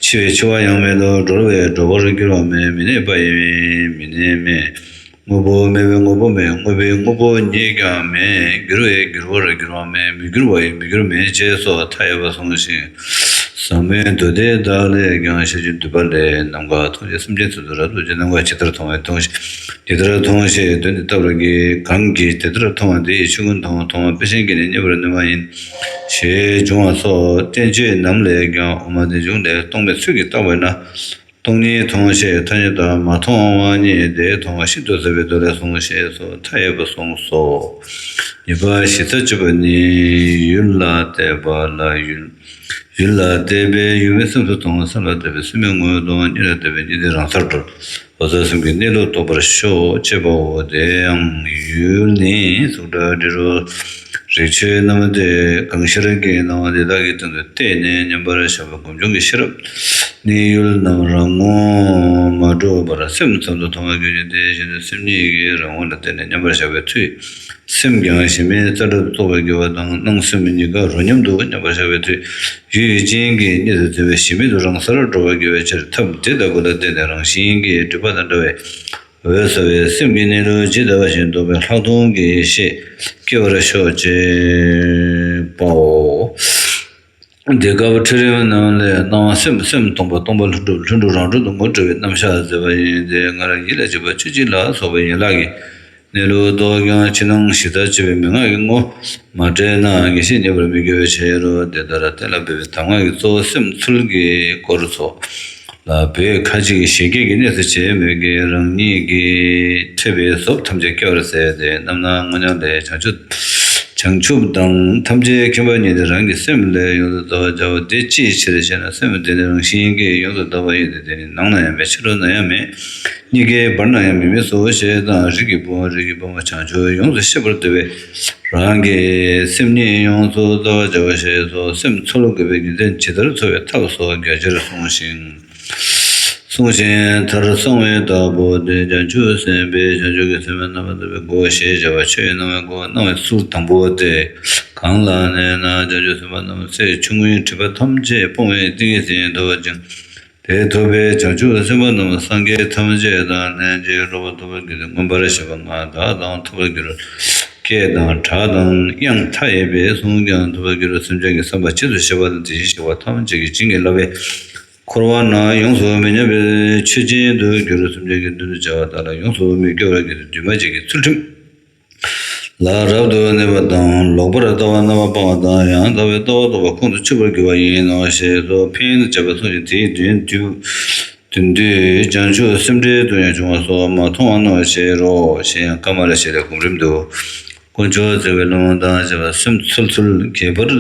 འཆི་བས་འཆི་བ་ཡང་མེད་དོ། གྲོལ་བས་གྲོལ་བར་འགྱུར་བ་མེད། མི་གནས་པ་ཡིས་མི་གནས་མེད། དངོས་པོ་མེད་པས་དངོས་པོ་མེད། དངོས་པོའི་དངོས་པོ་ཉིད་ཀྱང་མེད། འགྱུར་བས་འགྱུར་བར་འགྱུར་བ་མེད། མི་འགྱུར་བ་ཡིས་མི་འགྱུར་མེད། ཅེས་སོགས་མཐའ་ཡས་པ་གསུངས་ཤིང་། ཟབ་མོའི་མདོ་སྡེ་དག་ལས་ཀྱང་། ཤེར་ཕྱིན་འདུས་པ་ལས། ནམ་མཁའ་མཐོངས་ཤེས་སེམས་ཅན་ཚུལ་དུ་རབ་ཏུ་ཕྱེ། ནམ་མཁའ་ཇི་ལྟར་མཐོང་བས་མཐོང་ཞེས། ཇི་ལྟར་མཐོང་ཞེས་དོན་འདི་བལྟ་བར་བགྱི། གང་གིས་དེ་ལྟར་མཐོང་བ་དེ་ཡི་ཆོས་ཀུན་མཐོང་བ། མཐོང་བ་དཔེ་ཅན་གྱིས་ནི་རྙེད་པར་ནུས་མ་ཡིན། ཞེས་འབྱུང་བ་སོགས་བསྟན་བཅོས་རྣམས་ལས་ཀྱང་། དབུ་མ་རྟེན་འབྱུང་ལས། སྟོང་མེད་ཚུལ་གྱིས་བརྟགས་པས་ན། སྟོང་ཉིད་མཐོང་ཞེས་ཐ་སྙད་དང་། མ་མཐོང་བ་ཉིད་དེ་མཐོང་བ་ཤིན་ཏུ་ཟབ་པའི་མདོ་ལས་གསུངས། ཞེས་སོགས་མཐའ་ཡས་པ་གསུངས་སོ། གཉིས་པ་ཞེ་ས་བཅུ་པ་ནི། ཡུལ་ལ་བལྟས་པ་ལ་ཡུལ། ཡུལ་ལ་བལྟས་པས་ཡུལ་མིན་སེམས་སུ་མཐོང་། སེམས་ལ་བལྟས་པས་སེམས་མིན་དངོས་སུ་མཐོང་། གཉིད་ལ་བལྟས་པས་གཉིད་དེ་རང་སར་གྲོལ། འོ་ཙམ་སེམས་ཀྱི་གནས་ལུགས་རྟོགས་པར་ཤོག། ཅེས་པའོ། དེ་ཡང་ཡུལ་ནི་གཟུགས་སྒྲ་དྲི་རོ། རེག་བྱའི་རྣམ་པ་སྟེ། གང་ཤར་གྱི་སྣང་བ་དེ་དག་གི་སྟེང་དུ་བལྟས་ནས་མཉམ་པར་བཞག་པའི་སྒོམ་བྱུང་གི་ཤེས་རབ་ནི། ཡུལ་རྣམས་རང་ངོ་མ་གྲུབ་པར་སེམས་ཙམ་དུ་མཐོང་བའི་རྒྱུ་ཉིད་དེ་བཞིན་དུ། སེམས་ཉིད་ཀྱི་རང་ངོ་ལ་བལྟས་ནས་མཉམ་པར་བཞག་པའི་མཐུས། སེམས་ཀྱང་གཞི་མེད་རྩ་བྲལ་དུ་རྟོགས་པར་འགྱུར་བ་དང་། སྣང་སེམས་གཉིས་ཀ་རོ་མཉམ་དུ་མཉམ་པར་བཞག་པའི་མཐུས། ཡུལ་ཡུལ་ཅན་གྱི་གནས་སུ་འཛིན་པའི་གཞི་མེད་དུ་རང་སར་འགྲོ་བར་འགྱུར་བའི་ཕྱིར། ཐབས་འདི་ལྟ་བུ་ལ་བརྟེན་ནས་རང་བཞིན་གྱིས་སྒྲིབ་པ་དང་བྲལ་བའི་འོད་གསལ་བའི་སེམས་ཀྱི་གནས་ལུགས་ཇི་ལྟ་བ་བཞིན་རྟོགས་པའི་ལྷག་མཐོང་གི་ཤེས་སྐྱེ་བར་ཤོག། ཅེས་པའོ། འདི་སྐབས་ཁྲིད་རིམ་རྣམས་ལས་སྣང་བ་སེམས། སེམས་སྟོང་པ། སྟོང་པ་ལྷུན་གྲུབ། ལྷུན་གྲུབ་རང་གྲོལ་དུ་ངོ་སྤྲོད་པའི་རྣམ་གཞག་མཛད་པ་ཡིན་ཏེ། སྔར་ཡིད་ལ་བྱེད་པ་ཆོས་ཅན་ལ་སོགས་པའི་ཡན་ལག་གི་གནས་ལུགས་རྟོགས་ཀྱང་། ཕྱི་ནང་ཞེ་ས་བཅུ་པའི་མན་ངག་གི་ངོ་མ་འཕྲད་ན་ངེས་ཤེས་རྙེད་པར་མི་འགྱུར་བའི་ཕྱིར་རོ། དེ་ལྟར་གཏན་ལ་འབེབས་པའི་གདམས་ངག་གི་གཙོ་བོ་སེམས་ཚུལ་གྱི་སྐོར་སོགས་ལ། བོད་ཁ་ཆེ་གི་ཞལ་བརྒྱད་ཀྱི་གནས་སུ་བྱས་མོད་ཀྱི། རང་ཉིད་ཀྱིས་འཕྲད་པའི་ཟོབ་ཐམས་ཅད་སྐྱེ་བར་མཛད་དེ། རྣམ་སྣང་སྔོ་ལྗང་ལས་བྱང་ཆུབ། བྱང་ཆུབ་དང་ཐམས་ཅད་མཁྱེན་པ་ཉིད་དེ་རང་གི་སེམས་ལས་ཡོངས་སུ་འདའ་བར་བྱའོ། དེ་ཅིའི་ཕྱིར་ཞེ་ན། སེམས་དེ་ནི་རང་བཞིན་གྱིས་ཡོངས་སུ་འདའ་བ་ཡོད་དེ། དེ་ནི་ནང་ན་ཡང་མེད། ཕྱི་རོལ་ན་ཡང་མེད། གཉིས་ཀའི་བར་ན་ཡང་མི་དམིགས་སོ། ཞེས་དང་། རིགས་ཀྱི་བུ་མོ། རིགས་ཀྱི་བུ་མོ་བྱང་ཆུབ་ཡོངས་སུ་ཤེས་པར་འདོད་པས། རང་གི་སེམས་ཉིད་ཡོངས་སུ་འདའ་བར་བྱའོ། ཞེས་སོགས་སེམས་འཚོལ་དགོས་པའི་རྒྱུ་མཚན་ཇི་ལྟར་འཚོལ་བའི་ཐབས་སོགས་རྒྱ་ཆེར་གསུངས་ཤིང་། གསུངས་ཤིང་། མཐར་གསང་བའི་བདག་པོ་སྟེ། བྱང་ཆུབ་སེམས་དཔའི་བྱང་ཆུབ་ཀྱི་སེམས་ལ་རྣམ་པར་བལྟ་བའི་སྒོ་ཞེས་བྱ་བ། ཆོས་སྣང་བའི་སྒོ་སྣང་བའི་ཚུལ་དང་པོ་སྟེ། གང་ལ་གནས་ན་བྱང་ཆུབ་སེམས་དཔའ་རྣམས་ཚེ་ཆུང་ངུའི་སྒྲིབ་པ་ཐམས་ཅད་སྤོང་བའི་ཏིང་ངེ་འཛིན་ཐོབ་པ་ཅིང་། དེ་ཐོབ་པས་བྱང་ཆུབ་སེམས་དཔའ་རྣམས་སངས་རྒྱས་ཐམས་ཅད་དང་ལྷན་ཅིག་འགྲོགས་པ་ཐོབ་པར་འགྱུར་ཏེ། མངོན་པར་ཤེས་པ་མངའ་བདག་དང་ཐོབ་པར་འགྱུར། སྐད་དང་སྒྲ་དང་དབྱངས་མཐའ་ཡས་པའི་གསུང་ཀྱང་ཐོབ་པར་འགྱུར། སེམས་ཅན་གྱི་བསམ་པ་རྗེས་སུ་ཞི་བ་དང་དེ་བཞིན་གཤེགས་པ་ཐམས་ཅད་ཀྱིས་བྱིན་གྱིས་བརླབས་པས། འཁོར་བ་ན་ཡོངས་སུ་མི་ཉམས་པའི་ཆོས་ཅན་དུ་འགྱུར། སེམས་ཅན་གྱི་དོན་དུ་བྱ་བ་དག་ལ་ཡོངས་སུ་མི་སྐྱོ་བར་འགྱུར་ཏེ། འདུས་མ་བྱས་ཀྱི་ཚུལ་ཁྲིམས་ལ་རབ་ཏུ་གནས་པ་དང་། ལོག་པར་ལྟ་བ་རྣམ་པ་སྤངས་པ་དང་། ཡང་དག་པའི་ལྟ་བ་རྟོགས་པ་ཁོང་དུ་ཆུད་པར་འགྱུར་བ་ཡིན་ནོ། ཞེས་སོགས་ཕན་ཡོན་དུ་བྱ་བ་གསུངས་ཤིང་། དེའི་དོན་བསྡུས། དོན་བསྡུས་བྱང་ཆུབ་སེམས་འགྲེལ་དུ་ཡང་འབྱུང་བ་སོགས་མ་མཐོང་བ་རྣམས་བཤད་རོ། ཞེས་ཡང་ཀ་མ་ལ་ཤཱི་ལའི་སྒོམ་རིམ་དུ། དཀོན་མཆོག་བརྩེགས་པའི་ཀློང་དང་བཅས་པ་སེམས་ཚུལ་ཚུལ་ཁྱད་པར་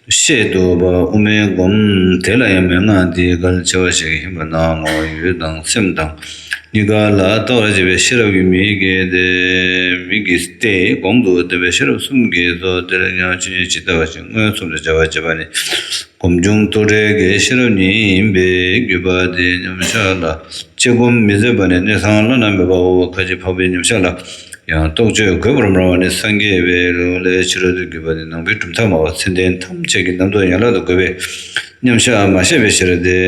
བཤད་འདུག་པ། དབུ་མའི་སྒོམ་དེ་ལ་ཡང་མན་ངག་འདིས་གལ་ཆེ་བ་ཞིག་ཡིན་པ་ནའང་ངོ་། ཡུལ་དང་སེམས་དང་གཉིས་ཀ་ལ་ལྟ་བར་བྱེད་པའི་ཤེས་རབ་ཀྱི་མིག་གིས་ཏེ། མིག་གིས་ཏེ་གོང་དུ་བསྟན་པའི་ཤེས་རབ་གསུམ་གྱིས་སོ། དེ་ལ་ཡང་ཆོས་ཉིད་ཇི་ལྟ་བ་བཞིན་མངོན་སུམ་དུ་སྦྱར་བར་བྱེད་པ་ནི། སྒོམ་བྱུང་རྟོག་བྲལ་གྱི་ཤེས་རབ་ཉིད་ཡིན་པས། བརྒྱུད་པ་དེའི་མཉམ་གཞག་ལ་དཔྱད་སྒོམ་མི་མཛད་པ་ནི་གནས་ཚང་བླ་ན་མེད་པའོ། ཁ་ཅིག་འཕགས་པའི་མཉམ་གཞག་ལ་ཡང་རྟོག་དཔྱོད་དགོད་པར་སྨྲ་བ་ནི་སངས་རྒྱས་པའི་ལུགས་ལས། ཕྱི་རོལ་དུ་བརྒྱུད་པ་ནི་ནང་པའི་གྲུབ་མཐའ་སྨྲ་བ་མཚན་ལྡན་ཐམས་ཅད་ཀྱིས་རྣམ་རྟོག་ཡན་ལག་ཏུ་དགོད་པའི་མཉམ་གཞག་མ་བཤད་པའི་ཕྱིར་ཏེ།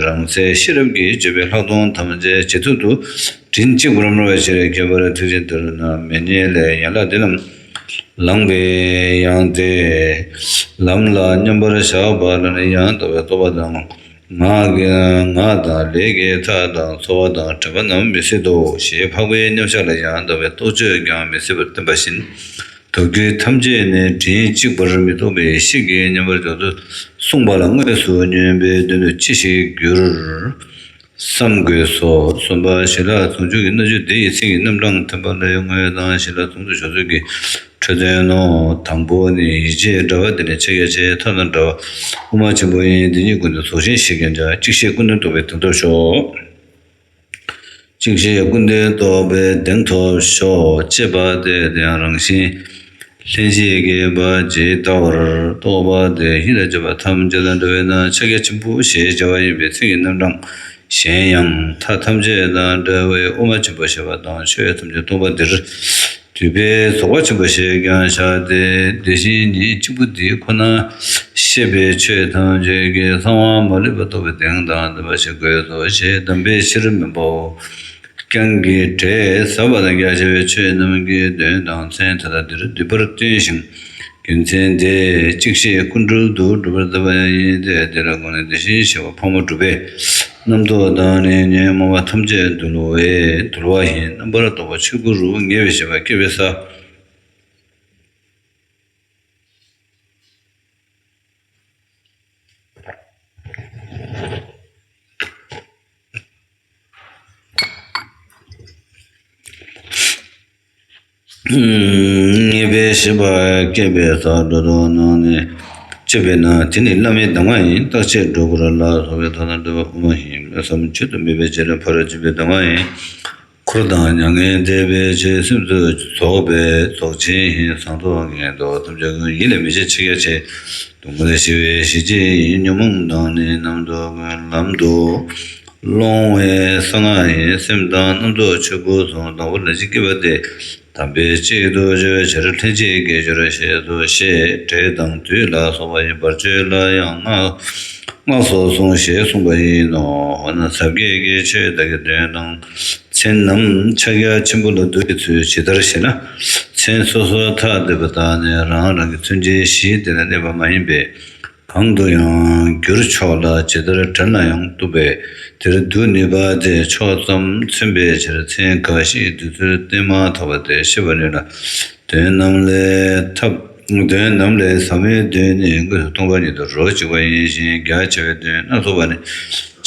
རང་སའི་ཤེས་རབ་ཀྱིས་བརྗོད་པའི་ལྷག་མཐོང་ཐམས་ཅད་ཇེ་ཐུར་དུ་མགྲིན་གཅིག་པུར་སྨྲ་བའི་ཕྱིར། ཁྱད་པར་ཐེག་ཆེན་ལྟར་ན་མེ་ཉིད་ལས། ཡན་ལག་འདི་རྣམས་ ལངས་པའི་ཡང་དེ། ལམ་ལ་མཉམ་པར་བཞག་པ་ལ་ནི་ཡང་དག་པའི་རྟོགས་པ་དང་། ངག་གི་ངག་དང་ལས་ཀྱི་མཐའ་དང་ཚོར་བ་དང་དྲན་པ་རྣམས་མི་སྲིད་དོ་ཞེས་འཕགས་པའི་མཉམ་གཞག་ལ་ཡང་དག་པའི་རྟོག་དཔྱོད་ཀྱང་མི་སྲིད་པར་བསྟན་པ་བཞིན། ལྡོག་ཁྱེར་ཐམས་ཅད་ནི་དྲིན་གཅིག་པར་མི་རྟོག་པའི་ཡེ་ཤེས་ཀྱིས་མཉམ་པར་སྦྱོར་དུ་གསུངས་པ་ལ་དངོས་སུ་བསྙོན་པའི་དོན་དུ་ཅི་ཞིག་འགྱུར། བསམ་དགོས་སོ། གསུམ་པ་ཞི་ལ་ཟུང་འཇུག་གི་སྣོད་བཅུད་འདི་ཡི་མཚན་གྱི་རྣམ་གྲངས་ཐམ་པ་ལ་དངོས་དང་ཞི་ལ་ཟུང་དུ་སྦྱོར་ཚུལ་གྱི་འཕྲོས་དོན་ནོ། དང་པོ་ནི་ཡིད་ཆེས་འདྲ་བ་དེ་ནི་ཕྱག་རྒྱ་ཆེ་མཐའ་དང་འདྲ་བ་དབུ་མ་ཆེན་པོ་ཡིན། འདི་ཉིད་ཀུན་ཏུ་རྫོགས་ཆེན་ཞེས་ཀྱང་བྱ། གཅིག་ཤེས་ཀུན་ནས་རྟོགས་པའི་དོན་ཐོབ་ཤོག་གཅིག་ཤེས་ཀུན་ནས་རྟོགས་པའི་གདེང་ཐོབ་ཤོག་ཅེས་པ་སྟེ། དེ་ཡང་རང་བཞིན་ལྷན་ཅིག་སྐྱེས་པ་ཇི་ལྟ་བར་རྟོགས་པ་དེ་ཡིད་ལ་བྱེད་པ་ཐམས་ཅད་དང་འདྲ་བས་ན་ཕྱག་རྒྱ་ཆེན་པོ་ཞེས་བྱ་བ་ཡིན་པའི་མཚན་གྱི་རྣམ་གྲངས། གཞན་ཡང་མཐའ་ཐམས་ཅད་དང་འདྲ་བའི་དབུ་མ་ཆེན་པོ་ཞེས་པ་དང་ཆོས་ཐམས་ཅད་སྟོང་པ་འདིར་འདུས་པས་རྫོགས་པ་ཆེན་པོ་ཞེས་ཀྱང་བྱ་སྟེ། དེ་བཞིན་ཉིད་གཅིག་པུ་འདི་ཁོ་ན་ཤེས་པའི་ཆོས་ཐམས་ཅད་ཀྱི་གསང་བ་མ་ལུས་པ་རྟོགས་པའི་གདེང་དང་ལྡན་པ་ཞིག་དགོས་སོ་ཞེས་གདམས་པའི་ཕྱིར་མིན་པའོ། རྐྱང་གི་སྒྲས་ཟབ་པ་དང་རྒྱ་ཆེ་བའི་ཆོས་རྣམས་ཀྱི་དོན་དང་མཚན་དེ་དག་འདིར་འདུས་པར་སྟོན་ཞིང་། རྒྱུ་མཚན་དེ་གཅིག་ཤེས་ཀུན་གྲོལ་དུ་གྲུབ་པར་བསྟན་པ་ཡང་ཡིན་ཏེ། དེ་ལ་དགོངས་ནས་དེ་བཞིན་གཤེགས་པ་ཕག་མོ་གྲུ་པས། རྣམ་རྟོག་དང་ནི་ཉོན་མོངས་པ་ཐམས་ཅད་འདུལ་བས། འདུལ་བ་ཡི་རྣམ་པར་རྟོག་པ་ཆོས་སྐུ་རུ་ངེས་པའི་ཤེས་པ་སྐྱེ་བའི་ས། ངེས་པའི་ཤེས་པ་སྐྱེ་བའི་ས། འགྲོ་ལྡོག་རྣམས་ནི་གཅོད་པས་ན། དེ་ནི་བླ་མའི་གདམས་ངག་ཡིན། རྟག་ཆད་སྒྲོ་སྐུར་ལ་སོགས་པའི་མཐའ་དང་བྲལ་བ་དབུ་མ་ཡིན། སེམས་བཅུད་དུ་མེད་པའི་བྱེ་བྲག་ཕ་རོལ་ཕྱིན་པའི་གདམས་ངག་ཡིན། འཁོར་དང་མྱ་ངན་འདས་པའི་ཆོས་སེམས་སུ་རྫོགས་པས་རྫོགས་ཆེན་ཡིན། བཟང་རྟོག་ངན་རྟོག་ཐམས་ཅད་ཀུན། ཡིད་ལ་མི་བྱེད་ཕྱག་རྒྱ་ཆེ། སྡུག་བསྔལ་ཞི་བའི་ཞི་བྱེད་ཡིན། ཉོན་མོངས་དང་ནི་རྣམ་རྟོག་ཀུན། ལམ་དུ་སློང་བའི་གསང་སྔགས་ཡིན། སེམས་དང་རྣམ་རྟོག་ཆོས་སྐུ་གསུམ། དང་པོ་ལན་གཅིག་སྐྱེས་པ་སྟེ། དམ་པའི་གཅིག་ཏུ་སྦྱོར་ཕྱིར། ལྷན་ཅིག་སྐྱེས་སྦྱོར་ཞེས་སུ་བཤད། འབྲས་དང་དུས་ལ་སོགས་པ་ཡི་བར་ཆད་ལ་ཡང་སྔགས་སྔགས་སོགས་གསུངས་ཞེས་གསུངས་པ་ཡིན་ནོ། འོ་ན་ཟབ་རྒྱས་ཀྱི་ཆོས་དག་གི་དོན་དང་མཚན་རྣམས་ཕྱག་རྒྱ་ཆེན་པོ་ལ་བསྡུ་བའི་ཚུལ་ཇི་ལྟར་ཞེ་ན། མཚན་སོ་སོར་ཐ་དད་པ་དག་ནི་རང་རང་གི་མཚོན་བྱེད་གཞི་དེ་ལ་གནས་པ་མ་ཡིན་པས། གང་དུ་ཡང་བསྒྱུར་ཆོག་ལ་ཇི་ལྟར་བྲལ་ན་ཡང་བཏུབ་པས། དེར་བསྡུ་ནུས་པ་དེ་ཕྱོགས་ཙམ་མཚོན་པའི་ཕྱིར། མཚན་འགའ་ཞིག་བསྡུ་ཚུལ་བསྟན་མ་ཐག་པ་དེ་ཤེས་པར་ནུས་ལ། དོན་རྣམས་ལས་ཐབས། དོན་རྣམས་ལས་ཟབ་མོའི་དོན་ནི་དངོས་སུ་སྟོང་པ་ཉིད་དུ་རོ་གཅིག་པ་ཡིན་ཞིང་། རྒྱ་ཆེ་བའི་དོན་སྣ་ཚོགས་པ་ནི་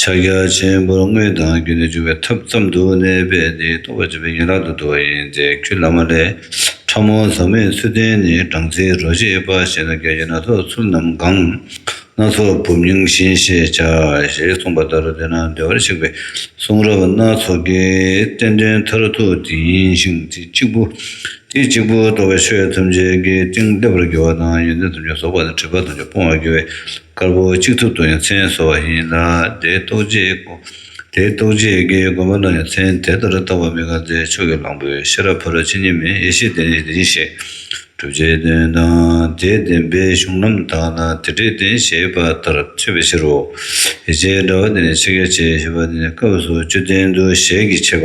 ཕྱག་རྒྱ་ཆེན་པོར་དངོས་དང་རྒྱུ་ནས་འཇུག་པའི་ཐབས་ཙམ་དུ་གནས་པས་ནི་རྟོགས་པར་བྱེད་པའི་ཡན་ལག་ཏུ་འདུ་བ་ཡིན་ཏེ། ཁྱོད་བླ་མ་ལས་ཕྲ་མོ་ཟབ་མོའི་ཚུལ་བསྟན་ནི་སྦྲང་རྩིའི་རོ་གཅིག་པ་ཞེས་ན། རྒྱ་ཆེ་སྣ་ཚོགས་ཚུལ་རྣམས་གང་། སྣ་ཚོགས་སྦུབས་རྙིང་བཞིན་ཞེས་བྱ། ཞེས་གསུངས་པ་ལྟར། དེས་ན་བདེ་བར་གཤེགས་པའི་གསུང་རབ་སྣ་ཚོགས་ཀྱི་བསྟན་དོན་མཐར་ཐུག་དེ་ཡིན་ཞིང་། དེ་གཅིག་པུ། དེ་གཅིག་པུ་རྟོགས་པའི་ཆོས་ཐམས་ཅད་ཀྱི་གཏིང་སླེབས་པར་འགྱུར་བ་དང་། ཡོན་ཏན་ཐམས་ཅད་རྫོགས་པ་དང་། སྒྲིབ་པ་ཐམས་ཅད་སྤོང་བར་འགྱུར་བས། དཀར་པོ་གཅིག་ཐུབ་ཏུ་ཡང་མཚན་གསོལ་བ་ཡིན་ལ། དེ་རྟོགས་བྱེད་དེ་རྟོགས་བྱེད་ཀྱི་དགོངས་པ་ལ་ཡང་མཚན་དེ་ལྟར་བཏགས་པ་མི་འགལ་ཏེ། ཕྱོགས་ཀྱི་གླང་པོའི་ཤེས་རབ་ཕ་རོལ་ཕྱིན་གཉིས་མེད་ཡེ་ཤེས་དེ་ནི་དེ་བཞིན་གཤེགས། སྒྲུབ་བྱེད་དོན་དང་དེ་བདེན་པའི་གཞུང་ལམ་དག་ལ་དེ་འབྲས་བདེན་ཞེས་པ་ལྟར་འཆད་པའི་ཕྱིར་རོ། ཡིད་ཆེས་འདྲ་བ་དེ་ནི་ཕྱག་རྒྱ་ཆེ་ཞེས་པ་དེ་ནི་སྐབས་སུ་བཅུ་བདུན་དུ་ཞལ་གྱིས་འཆད་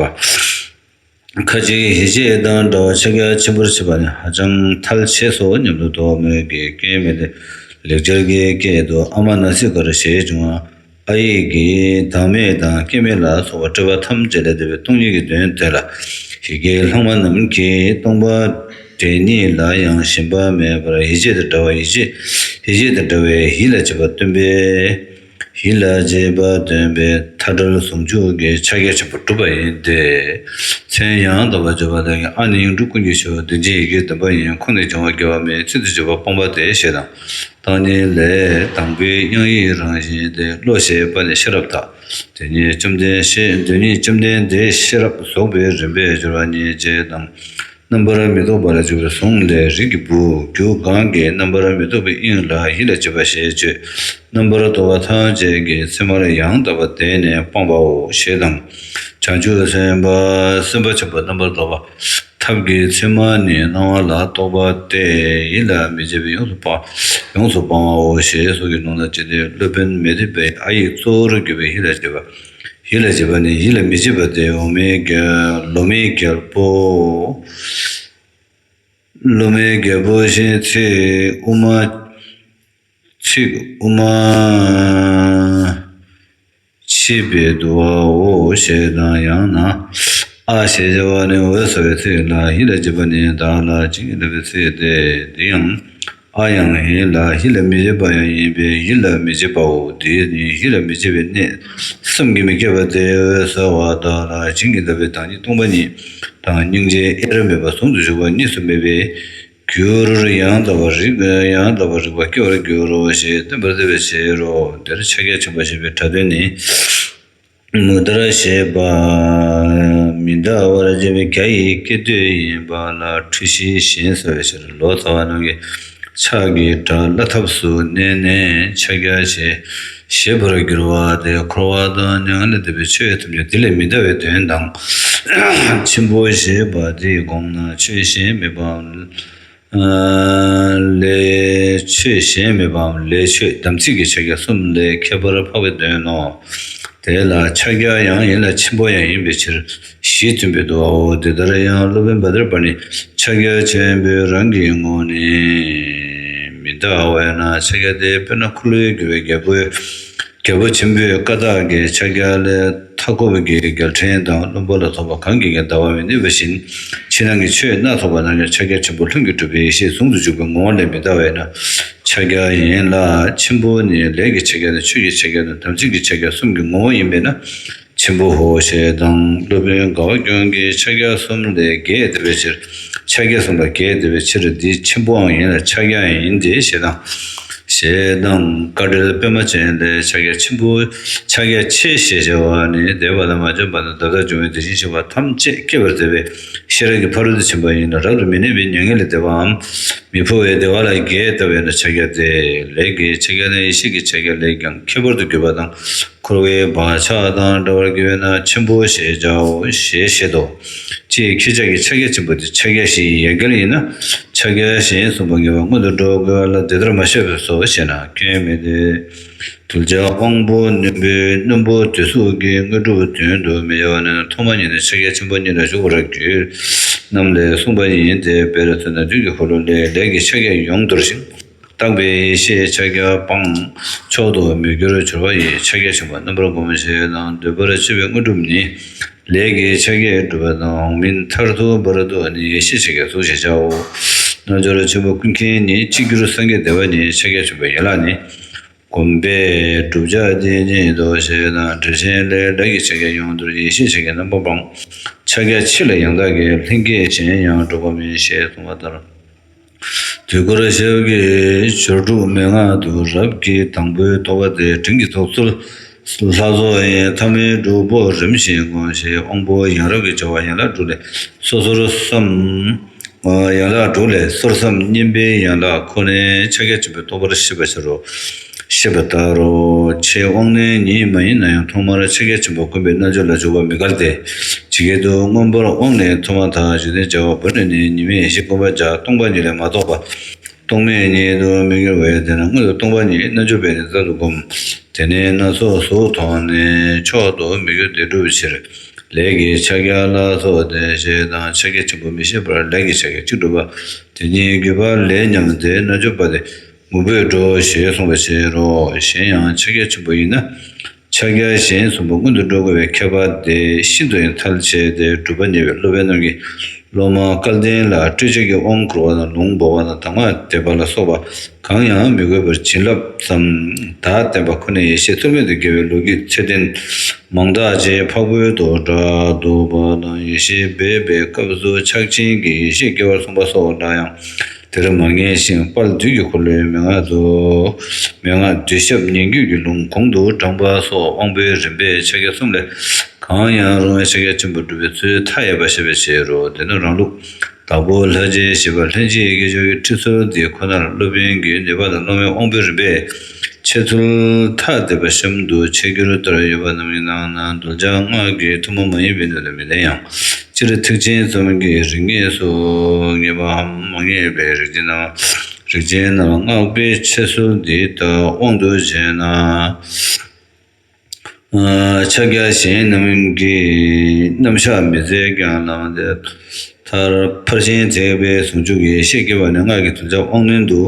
པ། ཁ་ཅིག་ཡིད་ཆེས་དང་འདྲ་བ་ཕྱག་རྒྱ་ཆེན་པོར་བྱེད་པ་ནི་ཧ་ཅང་ཐལ་ཆེ་སོ་སྙམ་དུ་དོགས་མོད་ཀྱི། སྐྱེ་མེད་ལེགས་སྦྱར་གྱི་སྐད་དུ་ཨ་མ་ན་སི་ཀར་ཞེས་འབྱུང་བ། ཨ་ཡིག་གིས་བདག་མེད་དང་སྐྱེ་མེད་ལ་སོགས་པ་སྤྲོས་པ་ཐམས་ཅད་ལས་འདས་པའི་སྟོང་ཉིད་ཀྱི་དོན་དེ་ལ། ཡི་གེའི་ལྷག་མ་རྣམས་ཀྱིས་སྟོང་པ་དེ་ཉིད་ལ་ཡང་ཞེན་པ་མེད་པར་ཡིད་ཆེས་དང་འདྲ་བ་ཡིད་ཆེས་ཡིད་ཆེས་དང་འདྲ་བའི་ཡིད་ལ་བྱེད་པ་སྟོན་པས། ཡིད་ལ་བྱེད་པ་སྟོན་པའི་མཐའ་བྲལ་ཟུང་འཇུག་གི་ཕྱག་རྒྱ་ཆེན་པོ་གྲུབ་པ་ཡིན་ཏེ། མཚན་ཡང་དག་པར་བརྗོད་པ་དག་གིས། ཨ་ནི་ཡིག་འབྲུ་ཀུན་གྱི་མཆོག་དོན་ཆེན་ཡི་གེའི་བདེན་པ་ཡིན། ཁོང་ནས་བྱུང་བ་དགེ་བ་མེད། ཚིག་ཏུ་བརྗོད་པ་སྤོང་བ་སྟེ་ཞེས་དང་། བརྟག་གཉིས་ལས། དང་པོའི་དབྱངས་ཡིག་རང་བཞིན་ཏེ། བློ་ཞེས་པ་ནི་ཤེས་རབ་དང་། དེ་ཉིད་བཅོམ་ལྡན་ཤེས་དེ་ཉིད་བཅོམ་ལྡན་འདས་ཤེས་རབ་རྫོགས་པའི་རིམ་པས་སྦྱོར་བ་གཉིས་བྱས་དང་། རྣམ་པར་མི་རྟོག་པ་ལ་འཇུག་པའི་གཟུངས་ལས་རིགས་ཀྱི་བུ། རྒྱུ་གང་གིས་རྣམ་པར་མི་རྟོག་པའི་དབྱིངས་ལ་ཡིད་ལ་བྱེད་པ་ཞེས་བརྗོད། རྣམ་པར་རྟོག་པ་ཐམས་ཅད་ཀྱི་མཚན་མར་ཡང་དག་པར་བརྟེན་ནས་སྤངས་པའོ་ཞེས་དང་། བྱང་ཆུབ་སེམས་དཔའ་སེམས་དཔའ་ཆེན་པོ་རྣམ་པར་རྟོག་པ། ཐབས་ཀྱི་མཚན་མ་ནི་སྣང་བ་ལ་རྟོག་པ་སྟེ། ཡིད་ལ་མི་བྱེད་པའི་ཡོངས་སུ་སྤང་ཡོངས་སུ་སྤང་བའོ་ཞེས་སོགས་ཀྱི་ལུང་དང་བཅས་ཏེ། སློབ་དཔོན་མཻ་ཏྲི་པས་ཨ་ཡིག་གཙོ་བོར་གྱུར་པའི་ཡིད་ལ་བྱེད་པ། ཡིད་ལ་བྱེད་པ་ནི་ཡིད་ལ་མི་བྱེད་པ་སྟེ། འོག་མིན་རྒྱལ་ལོག་མིན་རྒྱལ་པོ། སློབ་མའི་རྒྱལ་པོ་ཞེས་ཚིག་དབུ་མ། ཚིག་དབུ་མ་ཕྱིས་པས་བསྡུ་བའོ་ཞེས་དང་། ཡང་ན་ཨ་ཞེས་བྱ་བ་ནི་འོད་གསལ་བའི་ཚིག་ལ་ཡིད་ལ་བྱེད་པ་ནི་བདག་ལ་བྱིན་གྱིས་བརླབ་པའི་ཚིག་སྟེ། འདི་ཡང་ཨ་ཡང་ཡིན་ལ་ཡིད་ལ་མི་བྱེད་པ་ཡང་ཡིན་པས་ཡིད་ལ་མི་བྱེད་པའོ། འདིས་ནི་ཡིད་ལ་མི་བྱེད་པའི་གནས་བསམ་གྱིས་མི་ཁྱབ་པ་སྟེ། འོད་གསལ་བ་དག་ལ་བྱིན་གྱིས་བརླབ་པའི་བདག་ཉིད་སྟོང་པ་ཉིད་དང་སྙིང་རྗེ་དབྱེར་མེད་པ་ཟུང་དུ་འཇུག་པ་གཉིས་སུ་མེད་པའི་རྒྱུར་ཡང་དག་པར་རིག་ཡང་དག་པར་རིག་པ་སྐྱེ་བར་འགྱུར་རོ་ཞེས་བསྟན་པར་མཛད་པའི་ཕྱིར་རོ། འདིར་ཕྱག་རྒྱ་ཆེན་པོ་ཞེས་པའི་སྒྲ་དོན་ནི། མུ་དྲ་ཞེས་པ་མི་འདའ་བར་བྱེད་པའི་རྒྱ་ཡི་སྐད་དོད་ཡིན་པ་ལ་འཁྲུལ་གཞི་ཞེས་ཟེར་བའི་ཕྱིར། ལོ་ཙཱ་བ་རྣམས་ཀྱིས་ཕྱག་གི་སྒྲ་བླ་ཐབས་སུ་བསྣན་ནས་ཕྱག་རྒྱ་ཞེས་བྱེད་པར་འགྱུར་བ་སྟེ། འཁོར་བ་དང་མྱ་ངན་ལས་འདས་པའི་ཆོས་ཐམས་ཅད་འདི་ལས་མི་འདའ་བའི་དོན་དང་། ཆེན་པོ་ཞེས་པ་འདིའི་དགོངས་ན་ཆོས་གཞན་མེད་པའམ། ལས་ཆོས་གཞན་མེད་པའམ་ལས་ཆོས་དམ་ཚིག་གི་ཕྱག་རྒྱ་གསུམ་ལས་ཁྱད་པར་འཕགས་པའི་དོན་ནོ། དེ་ལ་ཕྱག་རྒྱ་ཡང་ཡིན་ལ་ཆེན་པོ་ཡང་ཡིན་པའི་ཕྱིར་གཞི་མཐུན་པས་བསྡུའོ། འདི་ལྟར་ཡང་སློབ་དཔོན་བཛྲ་པཱ་ལིས་ཕྱག་རྒྱ་ཆེན་པོས་རང་གི་ངོ་ནས་མི་འདའ་བས་ན། ཕྱག་རྒྱ་དེ་དཔེར་ན་འཁོར་ལོས་སྒྱུར་བའི་རྒྱལ་པོའི་རྒྱལ་པོ་ཆེན་པོའི་བཀའ་རྟགས་ཀྱི་ཕྱག་རྒྱ་ལས་མཐའ་འཁོབ་ཀྱི་རྒྱལ་ཕྲན་དང་བློན་པོ་ལ་སོགས་པ་གང་གིས་ཀྱང་འདའ་བར་མི་ནུས་པ་བཞིན། ཕྱི་ནང་གི་ཆོས་སྣ་ཚོགས་པ་རྣམས་ཀྱང་ཕྱག་རྒྱ་ཆེན་པོ་ལྷུན་གྱིས་གྲུབ་པའི་ཡེ་ཤེས་ཟུང་དུ་འཇུག་པའི་ངོ་བོ་ལས་མི་འདའ་བས་ན་ཕྱག་རྒྱ་ཡིན་ལ། ཆེན་པོ་ནི་ལས་ཀྱི་ཕྱག་རྒྱ་དང་ཆོས་ཀྱི་ཕྱག་རྒྱ་དང་དམ་ཚིག་གི་ཕྱག་རྒྱ་གསུམ་གྱི་ངོ་བོ་ཡིན་པས་ན་ཆེན་པོའོ་ཞེས་དང་། སློབ་དཔོན་དགའ་བ་སྐྱོང་གིས་ཕྱག་རྒྱ་གསུམ་ལས་རྒྱས་བསྡུས་པའི་ཕྱིར། ཕྱག་རྒྱ་གསུམ་ལས་རྒྱས་བསྡུས་པའི་ཕྱིར། འདི་ཆེན་པོའང་ཡིན་ལ་ཕྱག་རྒྱའང་ཡིན་ཏེ་ཞེས་དང་། ཞེས་དང་། བཀའ་འགྲེལ་པད་མ་ཅན་ལས། ཕྱག་རྒྱ་ཆེན་པོ། ཕྱག་རྒྱ་ཆེ་ཞེས་བྱ་བ་ནི་འདས་པ་དང་མ་བྱོན་པ་དང་ད་ལྟར་འབྱུང་བའི་དེ་བཞིན་གཤེགས་པ་ཐམས་ཅད་བསྐྱེད་པར་མཛད་པའི་ཤེས་རབ་ཀྱི་ཕ་རོལ་ཏུ་ཕྱིན་པ་ཡིན་ལ། རབ་ཏུ་མི་གནས་པའི་མྱ་ངན་ལས་འདས་པའམ། མི་འཕོ་བའི་བདེ་བ་ལ་རྒྱས་བཏབ་པས་ན་ཕྱག་རྒྱ་སྟེ། ལས་ཀྱི་ཕྱག་རྒྱ་ནི་ཡེ་ཤེས་ཀྱི་ཕྱག་རྒྱ་ལས་ཀྱང་ཁྱད་པར་དུ་གྱུར་པ་དང་། འཁོར་བའི་བག་ཆགས་དང་བྲལ་བར་གྱུར་པས་ན་ཆེན་པོ་ཞེས་བྱའོ་ཞེས་བཤད་དོ། ཅེས་ཁྱེད་ཅག་གི་ཕྱག་རྒྱ་ཆེན་པོ་དེ་ཕྱག་རྒྱ་བཞི་ཡི་ཡ་གྱལ་ཡིན་ན། ཕྱག་རྒྱ་གཞན་གསུམ་པོ་ངེས་པར་སྔོན་དུ་འགྲོ་དགོས་པ་ལ་འདི་ལྟར་མ་བཤད་པས་སོ་ཞེ་ན། སྐྱོན་མེད་དེ། གདུལ་བྱ་དབང་པོ་རྣོན་པོའི་རྣོན་པོ་དེ་ཚོ་གིས་དངོས་གྲུབ་དོན་དུ་མི་བྱ་བ་ནི་ཐོག་མ་ཉིད་ནས་ཕྱག་རྒྱ་ཆེན་པོ་གཉིས་ལ་ཞུགས་པར་གྱུར་རྣམས་ལས་གསུངས་པ་ཡིན་ཏེ། དཔེར་མཚོན་ན་དུས་ཀྱི་འཁོར་ལོ་ལས་ལས་ཀྱི་ཕྱག་རྒྱ་ཡོངས་འདོར་ཞིང་། རྟག་པའི་ཡེ་ཤེས་ཕྱག་རྒྱ་སྤང་། མཆོག་ཏུ་མི་འགྱུར་སྦྱོར་བ་ཡི་ཕྱག་རྒྱ་ཆེན་པོ་རྣམ་པར་སྒོམ་ཞེས་དང་། འདོད་པར་སྤྱོད་པའི་དངོས་གྲུབ་ནི། ལས་ཀྱི་ཕྱག་རྒྱས་འགྲུབ་པ་དང་། འོག་མིན་མཐར་ཐུག་བར་དུ་ནི་ཡེ་ཤེས་ཕྱག་རྒྱ་ཚུལ་བཞིན་བྱའོ། རྣལ་འབྱོར་ཆེན་པོ་ཀུན་མཁྱེན་ནི། གཅིག་གྱུར་སངས་རྒྱས་བདེ་བ་ཉིད། ཕྱག་རྒྱ་ཆེན་པོ་ཡན་ལག་ནི། བསྒོམས་པས་བསྒྲུབ་བྱ་དེ་ཉིད་དོ་ཞེས་དང་། འགྲེལ་ཆེན་ལས། ལས་ཀྱི་ཕྱག་རྒྱ་ཡོངས་འདོར། ཡེ་ཤེས་ཕྱག་རྒྱ་རྣམ་པར་སྤང་། ཕྱག་རྒྱ་ཕྱི་ལ་ཡང་དག་གི། ལྷན་སྐྱེས་གཞན་ཡང་འགྲུབ་པ་མིན། ཞེས་གསུངས་པ་ལྟར། དུས་འཁོར་ཞབས་ཀྱི་སྦྱོར་དྲུག་མན་ངག་ཏུ། རབ་ཀྱི་དང་པོའི་རྟོག་པ་སྟེ། དྲིན་གྱིས་རྫོགས་ཚུལ་ལྷ་རྫོགས་ཡིན། ཐ་མའི་དྲུག་པོ་རིམ་བཞིན་སྒོམ་ཞེས། དབང་པོ་ཡང་རབ་ཀྱི་སྦྱོར་བ་ཡན་ལག་དྲུག་ལས་སོ་སོར་བསམ། ཡན་ལག་དྲུག་ལས་སོར་བསམ་གཉིས་པའི་ཡན་ལག་ཁོ་ནའི་ཕྱག་རྒྱ་ཆེན་པོའི་རྟོགས་པར་ཤེས་པ་ཕྱིར་རོ། ཤེས་པ་ལྟར་རོ། ཆེས་དབང་རྣོན་ཉིད་མ་ཡིན་ན་ཡང་ཐོག་མར་ཕྱག་རྒྱ་ཆེན་པོ་བསྒོམ་པའི་རྣལ་འབྱོར་ལ་འཇུག་པ་མི་འགལ་ཏེ། ཇི་སྐད་དུ། མངོན་པར་དབང་ནི་ཐོག་མ་དག། བཅུད་ལྡན་བྱ་བ་བོར་ནས་ནི། ཉི་མའི་ཡེ་ཤེས་བསྒོམ་པར་བྱ། སྟོང་པ་ཉིད་ལས་མ་གཏོགས་པ། རྟོག་མེད་ཉིད་དུ་མི་འགྱུར་བས། དེས་ན་སྔོན་དུ་སྟོང་པ་ཉིད་རྣལ་འབྱོར་པས་ནི་རྩལ་དུ་བསྒོམ། དེ་ནས་སྣ་ཚོགས་གཟུགས་མཐོང་ནས་མཆོག་ཏུ་མི་འགྱུར་བདེ་འགྲུབ་ཕྱིར། ལས་ཀྱི་ཕྱག་རྒྱ་ལ་སོགས་ཏེ། ཞེས་དང་། ཕྱག་རྒྱ་ཆེན་པོ་མི་ཤེས་པར་ལས་ཀྱི་ཕྱག་རྒྱ་གཅིག་བསྒྲུབ་པ་དེ་ཉིད་བརྒྱུད་པ་ལས་ཉམས་ཏེ་རྣལ་འབྱོར་པ་དེ་ངུ་འབོད་འགྲོ་ཞེས་གསུངས་པའི་ཕྱིར་རོ། གཞན་ཡང་ཕྱག་རྒྱ་ཆེན་པོ་ཡིན་ན། ཕྱག་རྒྱ་གཞན་གསུམ་པོ་སྔོན་དུ་འགྲོ་དགོས་པའི་ཁྱད་པར་དེ་ཤིན་ཏུ་ཡང་ཐལ་ཆེ་སྟེ། གྲུབ་པ་བརྙེས་པའི་སློབ་དཔོན་རྣམས་ཀྱིས་སློབ་མ་སྐལ་ལྡན་ལ་སྤྲོས་བཅས་ཀྱི་དབང་བསྐུར་བ་དང་ལུང་འབོགས་པ་དང་གདམས་ངག་འདེབས་པ་ལ་སོགས་པ་གང་ཡང་མི་དགོས་པར་བྱིན་རླབས་ཙམ་དག་བསྟན་པ་ཁོ་ནས་ཡེ་ཤེས་རྩོལ་མེད་དུ་སྐྱེ་བའི་ལོ་རྒྱུས་ཚད་ལྡན་མང་དག་ཅིག་འཕགས་བོད་དུ་གྲགས་འདུག་པ་དང་། ཡེ་ཤེས་སྦས་པའི་སྐབས་སུ་ཕྱག་ཆེན་གྱི་ཡེ་ཤེས་སྐྱེ་བར་གསུངས་པ་སོགས་ལ་ཡང་། དེར་མ་ངེས་ཤིང་དཔལ་དུས་ཀྱི་འཁོར་ལོའི་མན་ངག་ཏུ། མན་ངག་བསྡུས་ཞབས་ཉན་རྒྱུད་ཀྱི་ལུང་གོང་དུ་དྲངས་པ་སོགས་དབང་པོའི་རིམ་པས་ཕྱག་རྒྱ་གསུམ་ལས་གང་ཡང་རུང་བའི་ཕྱག་རྒྱ་ཆེན་པོ་སྒྲུབ་པའི་ཚུལ་མཐའ་ཡས་པ་བཤད་པའི་ཕྱིར་རོ། དེ་ནི་རང་ལུགས་དྭགས་པོ་ལྷ་རྗེ་ཞེས་པ་ལྷན་ཅིག་སྐྱེས་སྦྱོར་གྱི་ཁྲིད་ཚུལ་འདི་ཁོ་ནར་སློབ་དཔོན་གྱིས་ནུས་པ་དང་སློབ་མའི་དབང་པོའི་རིམ་པས་འཆད་ཚུལ་ཐ་དད་པ་གཤམ་དུ་འཆད་འགྱུར་ལྟར་ཡོད་པ་རྣམས་ཀྱི་ནང་ན་གདུལ་བྱ་སྔགས་ཀྱི་ཐུན་མོང་མ་ཡིན་པའི་སྣོད་དུ་མི་ལེན་ཡང་། སྤྱིར་ཐེག་ཆེན་ཙམ་གྱི་རིགས་ངེས་སུ་ངེས་པའམ་མ་ངེས་པའི་རིགས་ཅན་རྣམས། རིགས་ཅན་རྣམས་སྔགས་པའི་འཆད་ཚུལ་འདི་ལྟར་དབང་དུ་བྱས་ན། ཕྱག་རྒྱ་གཞན་རྣམས་ཀྱི་རྣམ་གཞག་མི་མཛད་ཀྱང་ལམ་དེ། མཐར་ཕར་ཕྱིན་ཐེག་པའི་ཟུང་འཇུག་གི་ཡེ་ཤེས་སྐྱེ་བ་ནི་སྔགས་ཀྱི་གདུལ་བྱ་དབང་རྣོན་དུ་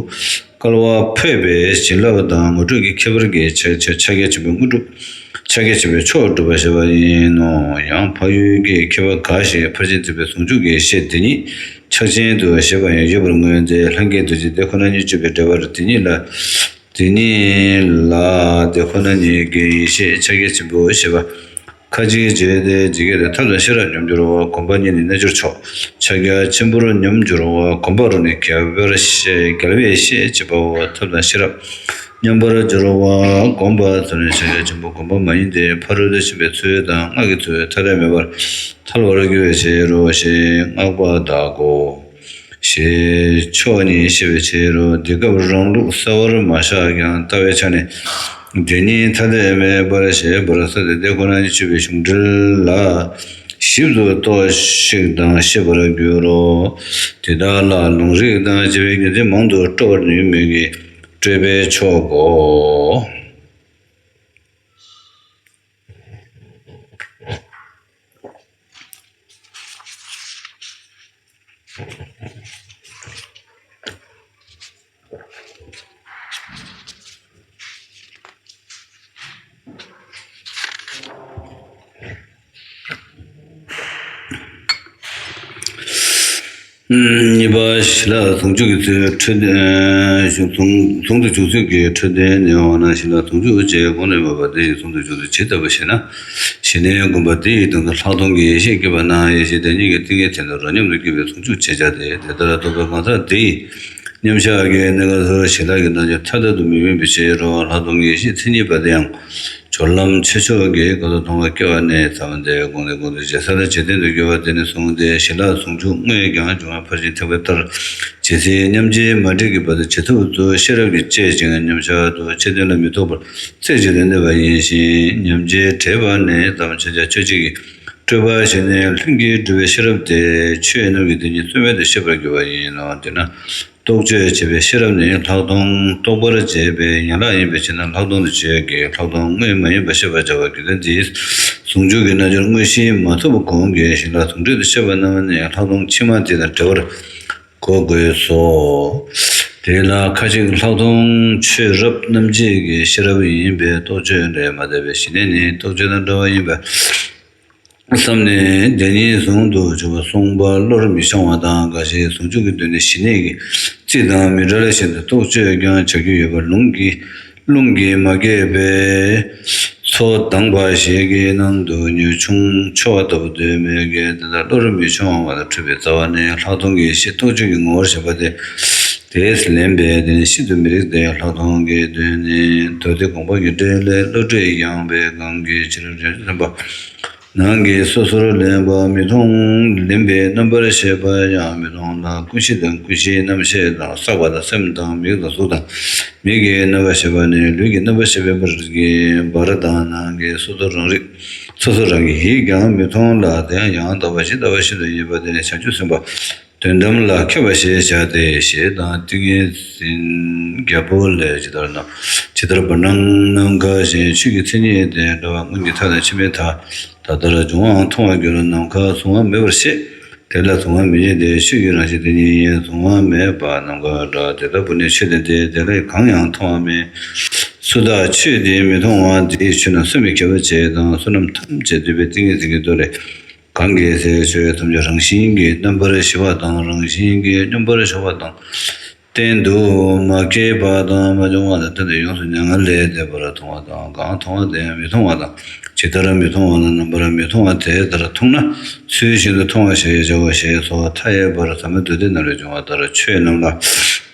སྐལ་བ་འཕོས་པའི་བྱིན་རླབས་དང་ངོ་སྤྲོད་ཀྱི་ཁྱད་པར་གྱི་ཕྱག་ཕྱག་ཕྱག་རྒྱ་ཆེན་པོའི་དངོས་གྲུབ། ཕྱག་རྒྱ་ཆེན་པོའི་མཆོག་སྒྲུབ་པར་བྱེད་པ་ཡིན་ནོ། ཡང་འཕགས་ཡུལ་གྱི་མཁས་པ་འགའ་ཞིག་ཕར་ཕྱིན་ཐེག་པའི་ཟུང་འཇུག་གི་ཡེ་ཤེས་དེ་ཉིད་ཕྱག་ཆེན་དུ་བཞེད་པ་ཡང་ཡོད་པར་མངོན་ཏེ། ལྷན་སྐྱེས་རྡོ་རྗེ་དེ་ཁོ་ན་ཉིད་སྤྱོད་པའི་འགྲེལ་པར་དེ་ཉིད་ལ། དེ་ཉིད་ལ་དེ་ཁོ་ན་ཉིད་ཀྱི་ཡེ་ཤེས་ཕྱག་རྒྱ་ཆེན་པོ་ཞེས་པ། ཁ་ཅིག་བརྗོད་དེ། ཇི་སྐད་དུ། ཐབས་དང་ཤེས་རབ་ཉམས་འགྱུར་བ། གོམས་པ་གཉིས་ནི་རྣལ་འབྱོར་མཆོག་ཕྱག་རྒྱ་ཆེན་པོར་ཉམས་འགྱུར་བ། གོམས་པ་རུ་ནི་རྒྱལ་བའི་ཤེས་རྒྱལ་བའི་ཤེས་བྱེད་པའོ། ཐབས་དང་ཤེས་རབ་ཉམས་པར་འགྱུར་བ། གོམས་པ་ཚུལ་ནི་ཕྱག་རྒྱ་ཆེན་པོ་གོམས་པ་མ་ཡིན་ཏེ། ཕ་རོལ་ཏུ་ཕྱིན་པའི་ཚུལ་དང་སྔགས་ཀྱི་ཚུལ་ཐ་དད་མེད་པར་ཐལ་བར་འགྱུར་བའི་ཕྱིར་རོ་ཞེས་སྔགས་པ་དག་གོ། ཞེས་ཕྱོགས་གཉིས་བཤད་པའི་ཕྱིར་རོ། འདི་སྐབས་རང་ལུགས་གསལ་བར་མ་བཞག་ཀྱང་ལྟ་བའི་ཆ་ནས་དེ་ཉིད་ཐ་དད་མེད་པར་བཤད་པར་ས་དེ་དེ་ཁོ་ན་ཉིད་ཆུད་པའི་གཞུང་འགྲེལ་ལ་ཞིབ་ཏུ་རྟོག་ཞིག་དང་ཤེས་པར་འགྱུར་རོ། དེ་དག་ལ་ལུང་རིགས་དང་བཅས་པའི་རྒྱུ་མཚན་མང་དུ་སྤྲོ་བར་ནུས་མོད་ཀྱི་སྤྲོས་པས་ཆོག་གོ། གཉིས་པ། ཞི་ལྷག་ཟུང་འཇུག་གི་ཚུལ་འཕྲོས་དོན། ཟུང་ཟུང་དུ་འཇུག་ཚུལ་གྱི་འཕྲོས་དོན་ནི། འོ་ན་ཞི་ལྷག་ཟུང་འཇུག་ཅེས་གོང་ནས་སྨོས་པ་དེ་ཡི་ཟུང་དུ་འཇུག་ཚུལ་ཇི་ལྟ་བུ་ཞེ་ན། ཞི་གནས་སྒོམ་པ་དེ་ཡི་སྟེང་དུ་ལྷག་མཐོང་གི་ཡེ་ཤེས་སྐྱེས་པ་ན། ཡེ་ཤེས་དེ་ཉིད་ཀྱི་ཏིང་ངེ་འཛིན་དུ་རོ་མཉམ་དུ་སྐྱེས་པའི་ཟུང་འཇུག་ཅེས་བྱ་སྟེ། དེ་ལྟར་རྟོགས་པའི་གང་ཟག་དེ་ཡི་མཉམ་གཞག་གི་གནས་སྐབས་སུ་ཞི་ལྷག་གི་རྣལ་འབྱོར་ཐ་དད་དུ་མི་དབེན་པའི་ཕྱིར་རོ། ལྷག་མཐོང་གི་ཡེ་ཤེས་མཚན་ཉིད་པ་དེ་ཡང་། སྦྱོར་ལམ་ཆོས་མཆོག་གི་སྐབས་སུ་མཐོང་བ་སྐྱེ་བ་ནས་བརྩམས་ཏེ། གོང་ནས་གོང་དུ་ཞེ་ས་ལ་ཇི་ལྟར་དུ་འགྱུར་བ་དེ་ནས་བཟུང་སྟེ། ཞི་ལྷག་ཟུང་འཇུག་དངོས་ཀྱང་འབྱུང་བ་ཕར་ཕྱིན་ཐེག་པ་ལྟར་ཇི་སྲིད་མཉམ་རྗེས་མ་འདྲེས་ཀྱི་བར་དུ་ཇེ་ཐུབ་ཏུ་ཤེས་རབ་ཀྱིས་དཔྱད་ཅིང་མཉམ་གཞག་ཏུ་ཆེད་དོན་ལ་མི་ལྡོག་པར་རྩེ་གཅིག་ཏུ་གནས་པ་ཡིན་ཞིང་། མཉམ་རྗེས་འདྲེས་པ་ནས་བརྩམས་ཕྱིན་ཆད་ཆོས་ཅན་གྱི་སྤྲོས་པ་ཞི་གནས་ལྷུན་གྱིས་གྲུབ་པའི་ཤེས་རབ་དེ་ཆོས་རྣམས་ཀྱི་དོན་ཉིད་རྩོད་མེད་དུ་ཤེས་པར་འགྱུར་བ་ཡིན་ནོ། དེས་ན། རྟོག་དཔྱོད་བྱེད་པའི་ཤེས་རབ་ནི་ལྷག་མཐོང་རྟོགས་པར་བྱེད་པའི་ཡན་ལག་ཡིན་པའི་ཕྱིར་ན། ལྷག་མཐོང་དུ་བྱེད་ཀྱི་ལྷག་མཐོང་དངོས་མ་ཡིན་པ་ཤེས་པར་བྱ་བ་རྒྱུ་མཚན་འདིས། ཟུང་འཇུག་གི་རྣལ་འབྱོར་དངོས་གཞི་མ་ཐོབ་གོང་གི་ཞི་ལྷག་ཟུང་འབྲེལ་དུ་བཤད་པ་རྣམས་ནི་ལྷག་མཐོང་ཕྱི་མ་དེ་དང་འབྲེལ་བར་གོ་དགོས་སོ། དེ་ལ་ཁ་ཅིག་ལྷག་མཐོང་ཆོས་རབ་རྣམ་འབྱེད་ཀྱི་ཤེས་རབ་ཡིན་པས་རྟོག་དཔྱོད་འདྲེས་མ་འདྲེས་པའི་ཞི་གནས་ནི་རྟོག་དཔྱོད་དང་འདྲ་བ་ཡིན་པས། བསམས་ནས་དེ་ཉིད་ཟུང་དུ་འཇུག་པ་གསུངས་པ་བློར་མི་ཤོང་བ་དང་། འགའ་ཞིག་ཟུང་འཇུག་གི་དོན་ནི་ཞི་གནས་ཀྱི་རྩི་དང་མི་འབྲལ་བཞིན་དུ་རྟོག་དཔྱོད་ཀྱང་བྱ་རྒྱུ་ཡོད་པར་ལུང་གིས་ལུང་གིས་མ་བཀོད་པས། མཚོ་དྭངས་པ་ཞིག་གི་ནང་དུ་མྱོས་ཆུང་འཕྱོ་བ་ལྟ་བུ་འདོད་མོད་ཀྱི། དེ་ལྟར་བློར་མི་ཤོང་བ་དང་འཁྲུལ་པའི་རྩ་བ་ནི་ལྷག་མཐོང་གི་ཡེ་ཤེས་རྟོག་དཔྱོད་ཀྱི་ངོ་བོར་ཞེན་པ་སྟེ། དེས་ལན་པས་དེ་ནི་ཤིན་ཏུ་མི་རིགས་ཏེ། ལྷག་མཐོང་གི་དོན་ནི་མདོ་སྡེ་དགོངས་པ་གི་འགྲེལ་ལས། བློ་གྲོས་ཡངས་པའི་གང་གི་ཕྱིར་བྱང་ཆུབ་སེམས་དཔའ་ནང་གི་སོ་སོར་ལེན་པ་མི་མཐོང་། ལེན་པའི་རྣམ་པར་ཤེས་པ་ཡང་མི་མཐོང་ལ། ཀུན་གཞི་དང་ཀུན་གཞིའི་རྣམ་ཤེས་དང་། བསགས་པ་དང་སེམས་དང་། མིག་དང་གཟུགས་དང་མིག་གི་རྣམ་པར་ཤེས་པ་ནི་ལུས་ཀྱི་རྣམ་པར་ཤེས་པའི་བར་གྱི་བར་དང་། ནང་གི་སོ་སོ་རང་རིག་སོ་སོ་རང་གི་ཡིད་ཀྱང་མི་མཐོང་ལ། དེ་ཡང་ཡང་དག་པ་ཇི་ལྟ་བ་བཞིན་དུ་ཡིན་པ་དེ་ནི་བྱང་ཆུབ་སེམས་དཔའ་དོན་དམ་ལ་མཁས་པ་ཞེས་བྱ་སྟེ། ཞེས་དང་ཏིང་ངེ་འཛིན་རྒྱལ་པོ་ལས་ཇི་ལྟར་ན། ཇི་ལྟར་བར་སྣང་ནམ་མཁའ་བཞིན། ཆོས་ཀྱི་མཚན་ཉིད་དེ་འདྲ་བ། སྔོན་གྱི་མཐའ་དང་ཕྱི་མའི་མཐའ་ད་ལྟར་འབྱུང་བའང་མཐོང་བར་འགྱུར། ནམ་མཁའ་གཟུང་བ་མེད་པར་ཤེས། དེ་ལ་གཟུང་བ་མེད་ཉིད་དེ། ཆོས་ཀྱི་རང་བཞིན་དེ་ཉིད་ཡིན། གཟུང་བ་མེད་པ་ནམ་མཁའ་འདྲ། དེ་ལྟ་བུ་ནི་ཆོས་དེ་སྟེ། དེ་ལས་གང་ཡང་མཐོང་བ་མེད། སུ་དག་ཆོས་འདི་མི་མཐོང་བ། འདིའི་ཆོས་རྣམས་སེམས་ཀྱི་ཁྱད་པར་བྱེད་དང་། བསོད་ནམས་ཐམས་ཅད་འདུས་པའི་ཏིང་ངེ་འཛིན་གྱི་མདོ་ལས། གང་གིས་ཟེར་ཆོས་ཐམས་ཅད་རང་བཞིན་གྱིས་རྣམ་པར་ཞི་བ་དང་། རང་བཞིན་གྱིས་སྙོམས་པར་ཞོག་པ་དང་། གཏན་དུ་མ་སྐྱེས་པ་དང་མ་བྱུང་བ་དང་། གཏན་དུ་ཡོངས་སུ་མྱ་ངན་ལས་འདས་པར་མཐོང་བ་དང་། གང་མཐོང་བ་དེ་ཡང་མི་མཐོང་བ་དང་། ཇི་ལྟར་མི་མཐོང་བ་ན་རྣམ་པར་མི་མཐོང་བ་དེ་ལྟར་མཐོང་ན་ཚུལ་བཞིན་དུ་མཐོང་བ་ཞེས་བྱའོ་ཞེས་སོ། མཐའ་ཡས་པར་ཟབ་མོའི་མདོ་སྡེ་རྣམས་ལས་འབྱུང་བ་ལྟར་ཆོས་རྣམས་ལ།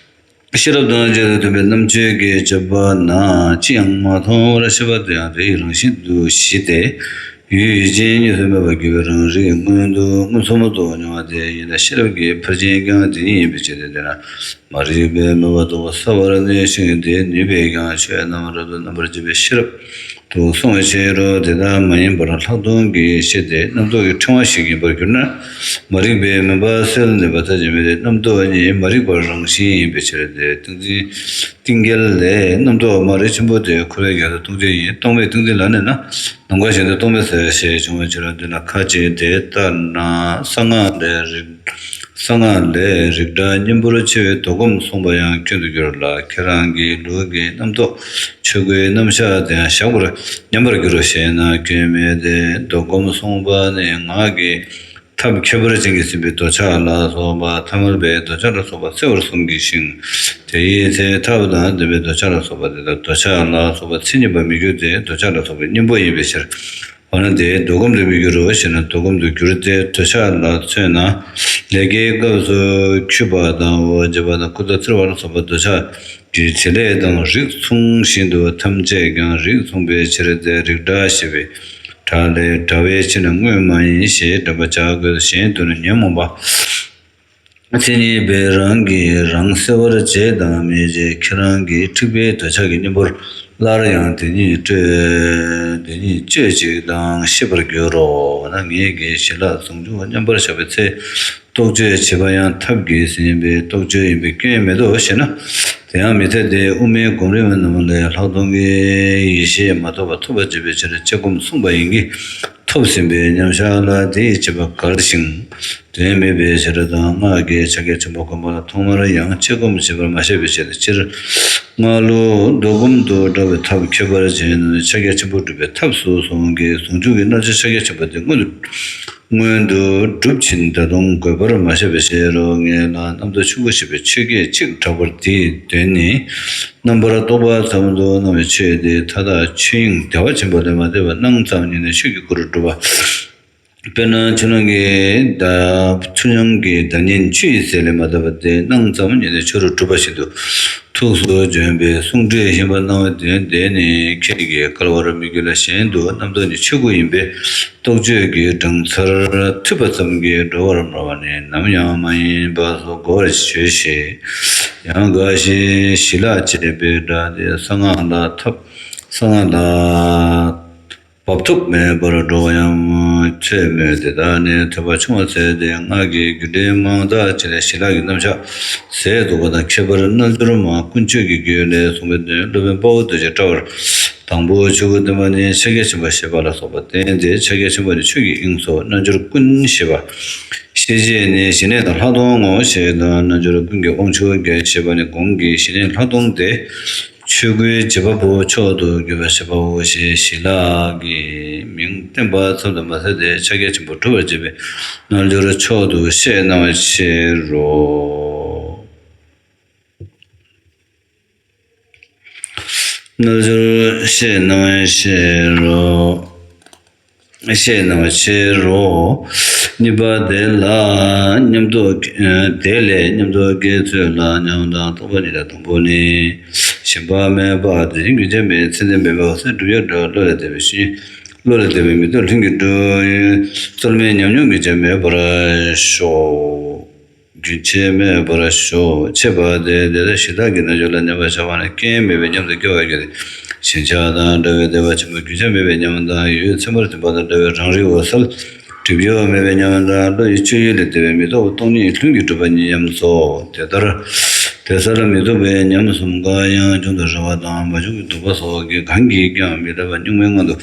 ཤེས་རབ་དང་བཅས་པ་སྟོན་པའི་རྣམ་དཔྱོད་ཀྱིས་དཔྱད་པ་ན་ཅི་ཡང་མ་མཐོང་བར་ཤེས་པ་དེ་ཡང་དེ་ཡི་རང་བཞིན་དུ་ཞི་སྟེ། ཡུལ་ཡུལ་ཅན་གཉིས་སུ་མེད་པར་གྱུར་པའི་རང་རིག་མངོན་དུ་མངོན་སུམ་དུ་མྱོང་བ་དེ་ཡིན་ལ། ཤེས་རབ་ཀྱི་ཕར་ཕྱིན་ཀྱང་དེ་ཉིད་ཡིན་པའི་ཕྱིར་ཏེ། དེས་ན་མ་རིག་པའི་མོས་པ་རྟོག་པ་སེལ་བར་ནུས་ཤིང་། དེས་ནུས་པས་ཀྱང་ཆོས་རྣམས་རབ་ཏུ་རྣམ་པར་འབྱེད་པའི་ཤེས་རབ། དུ་སོང་བའི་ཕྱིར་རོ། དེ་ལྟར་མ་ཡིན་པར་ལྷག་མཐོང་གི་ཤེས་དེ་རྣམ་རྟོག་གི་ཕྲེང་བ་ཞིག་ཡིན་པར་གྱུར་ན། མ་རིག་པའི་མུན་པ་སེལ་ནུས་པ་ལྟ་ཅི་སྨོས་ཏེ། རྣམ་རྟོག་གཉིས་མ་རིག་པ་རང་བཞིན་ཡིན་པའི་ཕྱིར་ཏེ། ཏིང་འཛིན་གཏིང་འགལ་ལས་རྣམ་རྟོག་མ་རིག་ཆེན་པོ་དེ་འཁོར་བའི་རྒྱ་མཚོ་སྟོང་བྱེད་ཡིན། སྟོང་མེད་ཏིང་འཛིན་ལ་གནས་ན། ནམ་མཁའ་བཞིན་དུ་སྟོང་མེད་ཟེར་ཞེས་བྱུང་བའི་ཕྱིར་རོ། འདི་ལ་ཁ་ཅིག་དེ་ལྟར་ན། གསང་སྔགས་ལས་རིགས་གསང་སྔགས་ལས་རིགས་འདྲ་གཉེན་པོར་ཆེ་བའི་མདོ་སྒོམ་གསུངས་པ་ཡང་སྐྱོན་དུ་འགྱུར་ལ། ཁྱེད་རང་གི་ལུགས་ཀྱི་རྣམ་རྟོག་ཆོས་སྐུའི་རྣམ་གཞག་དེ་ཡང་བཞག་པར་ཉམས་པར་འགྱུར་རོ་ཞེ་ན། སྐྱོན་མེད་དེ། མདོ་སྒོམ་གསུངས་པ་ནི་སྔགས་ཀྱི་ཐབས་ཁྱད་པར་ཅན་གྱིས་ཟིན་པའི་འདོད་ཆགས་ལ་སོགས་པ། ཐ་མལ་པའི་འདོད་ཆགས་ལ་སོགས་པ་སེལ་བར་གསུངས་ཤིང་། དེ་ཡི་ཚེ་ཐབས་དང་ལྡན་པའི་འདོད་ཆགས་ལ་སོགས་པ་དེ་དག་འདོད་ཆགས་ལ་སོགས་པ་མཚན་ཉིད་པར་མི་འགྱུར་ཏེ། འདོད་ཆགས་ལ་སོགས་པའི་གཉེན་པོ་ཡིན་པའི་ཕྱིར། འོ་ན་དེ་མདོ་སྒོམ་དུ་མི་འགྱུར་རོ་ཞེ་ན། མདོ་སྒོམ་དུ་འགྱུར་ཏེ། འདོད་ཆགས་ལ་མཚོན་ན། ལས་ཀྱི་སྐབས་སུ་འཁྱུད་པ་དང་འོ་བརྒྱབ་པ་དང་། རྐུ་དང་བཙིར་བ་ལ་སོགས་པ་འདོད་ཆགས་ཀྱི་བྱེད་ལས་དང་། རིགས་མཚུངས་བཞིན་དུ་ཐམས་ཅད་ཀྱང་རིགས་མཚུངས་པའི་ཕྱིར་ཏེ། རིགས་འདྲ་ཞེས་པའི་སྒྲ་ལས། འདྲ་བའི་ཕྱིར་ན་དངོས་མ་ཡིན་ཞེས་འདྲེན་པར་བྱ་དགོས་སོ། གཞན་དུ་ནི་ཉོན་མོངས་པ་མཚན་ཉིད་པས་རང་གིས་རང་གསལ་བར་བྱེད་དང་མི་བྱེད། ཁྱེད་རང་གིས་འཁྲིག་པའི་འདོད་ཆགས་ཀྱི་གཉེན་པོར་སླར་ཡང་དེ་ཉིད་སྤྲོད། དེ་ཉིད་སྤྱོད་ཅིག་དང་ཤེས་པར་འགྱུར་རོ། འོ་ན་ངེད་ཀྱིས་ཞི་ལྷག་ཟུང་འཇུག་མཉམ་པར་བཞག་པའི་ཚེ། རྟོག་དཔྱོད་བྱེད་པ་ཡང་ཐབས་ཀྱིས་ཟིན་པས་རྟོག་དཔྱོད་ཡིན་པས་སྐྱོན་མེད་དོ་ཞེ་ན། དེ་ཡང་མི་འཐད་དེ། དབུ་མའི་གོམས་རིམ་རྣམས་ལས་ལྷག་མཐོང་གི་ཡེ་ཤེས་མ་ཐོབ་པ་ཐོབ་པར་བྱེད་པའི་ཕྱིར་དཔྱད་སྒོམ་གསུངས་པ་ཡིན་གྱི། ཐོབ་ཟིན་པའི་མཉམ་བཞག་ལ་དེ་ཡི་བྱེད་པ་འགལ་ཞིང་དོན་མེད་པའི་ཕྱིར་དང་། སྔགས་ཀྱི་ཕྱག་རྒྱ་ཆེན་པོ་བསྒོམ་པ་ལ་ཐོག་མར་ཡང་དཔྱད་སྒོམ་བྱེད་པར་མ་བཤད་པའི་ཕྱིར། སྔགས་ལུགས་མདོ་སྒོམ་དུ་འགྲོ་བའི་ཐབས་ཁྱད་པར་ཅན་རྣམས་ནི་ཕྱག་རྒྱ་ཆེན་པོ་སྒྲུབ་པའི་ཐབས་སུ་གསུངས་ཀྱི། ཟུང་འཇུག་གི་རྣལ་འབྱོར་ཕྱག་རྒྱ་ཆེན་པོ་དེ་སྔོན་དུ་སྔོན་དུ་སྒྲུབ་ཕྱིན་ད་དུང་དགོས་པར་མ་བཤད་པའི་ཕྱིར་རོ། ངེད་ལ་རྣམ་རྟོག་ཆུང་ངུ་ཞེས་པའི་ཆོས་སྐད་ཅིག་གྲགས་པ་དེའི་དོན་ནི། རྣམ་པར་རྟོག་པ་ཙམ་དུ་སྣང་བའི་ཆོས་དེ་མཐའ་དག་ཆོས་དབྱིངས་བདེ་བ་ཆེན་པོ་ལས་མ་འདས་པ་སྣང་ཙམ་ཉིད་ནས་ཆོས་ཀྱི་སྐུ་རུ་གྲུབ་པ། དཔེར་ན་ཆུ་ནང་གི་བདག་ཆུ་ནང་གི་བདག་ཉིད་ཆུ་ཡི་ཟེར་ལས་མ་འདས་པ་དེ་སྣང་ཙམ་ཉིད་ནས་ཆུ་རུ་གྲུབ་པ་བཞིན་དུ། ཐུགས་སུ་བྱོན་པའི་གསུང་སྒྲོས་ཡིན་པར་སྣང་བའི་དོན་དེ་ནི་ཁྱེད་ཀྱིས་བཀལ་བར་མི་འགྱུར་ལ། གཞན་དུ་རྣམ་རྟོག་ནི་ཆོས་སྐུ་ཡིན་པས་རྟོག་དཔྱོད་ཀྱི་སྦྲང་ཚར་ཐུད་པ་ཙམ་གྱིས་འགྲོ་བར་སྨྲ་བ་ནི་ནམ་ཡང་མ་ཡིན་པ་སོགས་གོ་བར་བྱོས་ཤིག། ཡང་འགའ་ཞིག་ཞི་ལྷག་ཅེས་པའི་སྒྲ་དེ་གསང་སྔགས་ལ་ཐབས་གསང་སྔགས་ལ་བབ་ཐུབ་མེད་པར་འགྲོ་བ་ཡང་ཐོས་མོད། དེ་དག་ནི་ཐོས་པ་ཆུང་བ་ཚེ་འདིའི་སྔགས་ཀྱི་རྒྱུད་འགྲེལ་མང་དག་ཅིག་ལས་ཞི་ལྷག་གི་རྣམ་གཞག་ཟད་འདུག་པ་དང་། ཁྱད་པར་རྣལ་འབྱོར་མ་ཀུན་སྤྱོད་ཀྱི་རྒྱུད་ལས་གསུངས་པའི་དོན་སློབ་དཔོན་དཔའ་བོ་རྡོ་རྗེའི་དྲ་བར། དང་པོ་ཆོས་སྐུ་སྟོན་པ་ནི་ཕྱག་རྒྱ་ཆེན་པོ་ཞེས་པ་ལ་སོགས་པ་བསྟན་ཏེ། ཕྱག་རྒྱ་ཆེན་པོ་ནི་ཆོས་ཀྱི་དབྱིངས་སོ། རྣལ་འབྱོར་ཀུན་ཞེས་པ། ཤེས་བྱེད་ནི་ཞི་གནས་དང་ལྷག་མཐོང་ངོ་ཞེས་དང་། རྣལ་འབྱོར་ཀུན་གྱི་དབང་ཕྱུག་རྒྱལ་ཞེས་པ་ནི་གོང་གི་ཞི་གནས་ལྷག་མཐོང་སྟེ། ཆོས་སྐུའི་བྱེད་པ་པོ་མཆོག་ཏུ་གྱུར་པ་ཞེས་པའོ་ཞེས་ཞི་ལྷག་གི་མིང་བསྟན་པ་ཙམ་དུ་མ་ཟད་དེ། ཕྱག་རྒྱ་ཆེན་པོ་སྒྲུབ་པར་བྱེད་པའི་རྣལ་འབྱོར་མཆོག་ཏུ་བཤད་གནང་བའི་ཕྱིར་རོ། རྣལ་འབྱོར་བཤད་གནང་བའི་ཕྱིར་རོ། བཤད་གནང་བའི་ཕྱིར་རོ། གཉིས་པ་དེ་ལ་མཉམ་དུ། དེ་ལས་མཉམ་དུ་དགེ་ཚུལ་ལ་མཉམ་དང་རྟོགས་པ་གཉིས་དང་དང་པོ་ནི། ཞེན་པ་མེད་པ་དེ་བཞིན་རྒྱུན་ཆད་མེད་མཚན་ལྡན་མེད་པའི་འོད་གསལ་གྲུབ་པའི་འགྲོ་བློ་ལས་འདས་པའི་ཕྱིར། བློ་ལས་འདས་པའི་མི་རྟོག་ལྷུན་གྱིས་གྲུབ། རྩོལ་མེད་ཉམས་མྱོང་རྒྱུན་ཆད་མེད་པར་ཤོག། རྒྱུན་ཆད་མེད་པར་ཤོག། ཕྱེད་པ་དེ་དེ་ལྟར་ཞི་བདག་གི་རྣལ་འབྱོར་ལ་མཉམ་པར་བཞག་པ་ནི་སྐྱོན་མེད་པའི་ཉམས་སུ་སྐྱེ་བར་འགྱུར་ཏེ། ཞེན་ཆགས་དང་བྲལ་བའི་བདེ་བ་ཆེན་པོ་རྒྱུན་ཆད་མེད་པའི་ཉམས་དང་། ཡུལ་ཚད་མར་ཐིམ་པ་དང་བྲལ་བའི་རང་རིག་འོད་གསལ་སྒྲིབ་སྦྱོར་མེད་པའི་ཉམས་དང་། བློ་ཡི་སྤྱོད་ཡུལ་ལས་འདས་པའི་མི་རྟོག་སྟོང་ཉིད་ལྷུན་གྱིས་གྲུབ་པ་ཉིད་ཉམས་སོ། དེ་ལྟར་དེ་ས་ལ་མི་རྟོག་པའི་ཉམས་གསུམ་ཀ་ཡང་འབྱུང་དུ་རུང་བ་དང་མ་བྱུང་གི་སྡུག་པ་སོགས་ཀྱིས་གང་གིས་ཀྱང་མི་འདའ་བ་གཉུག་མའི་ངང་དུ་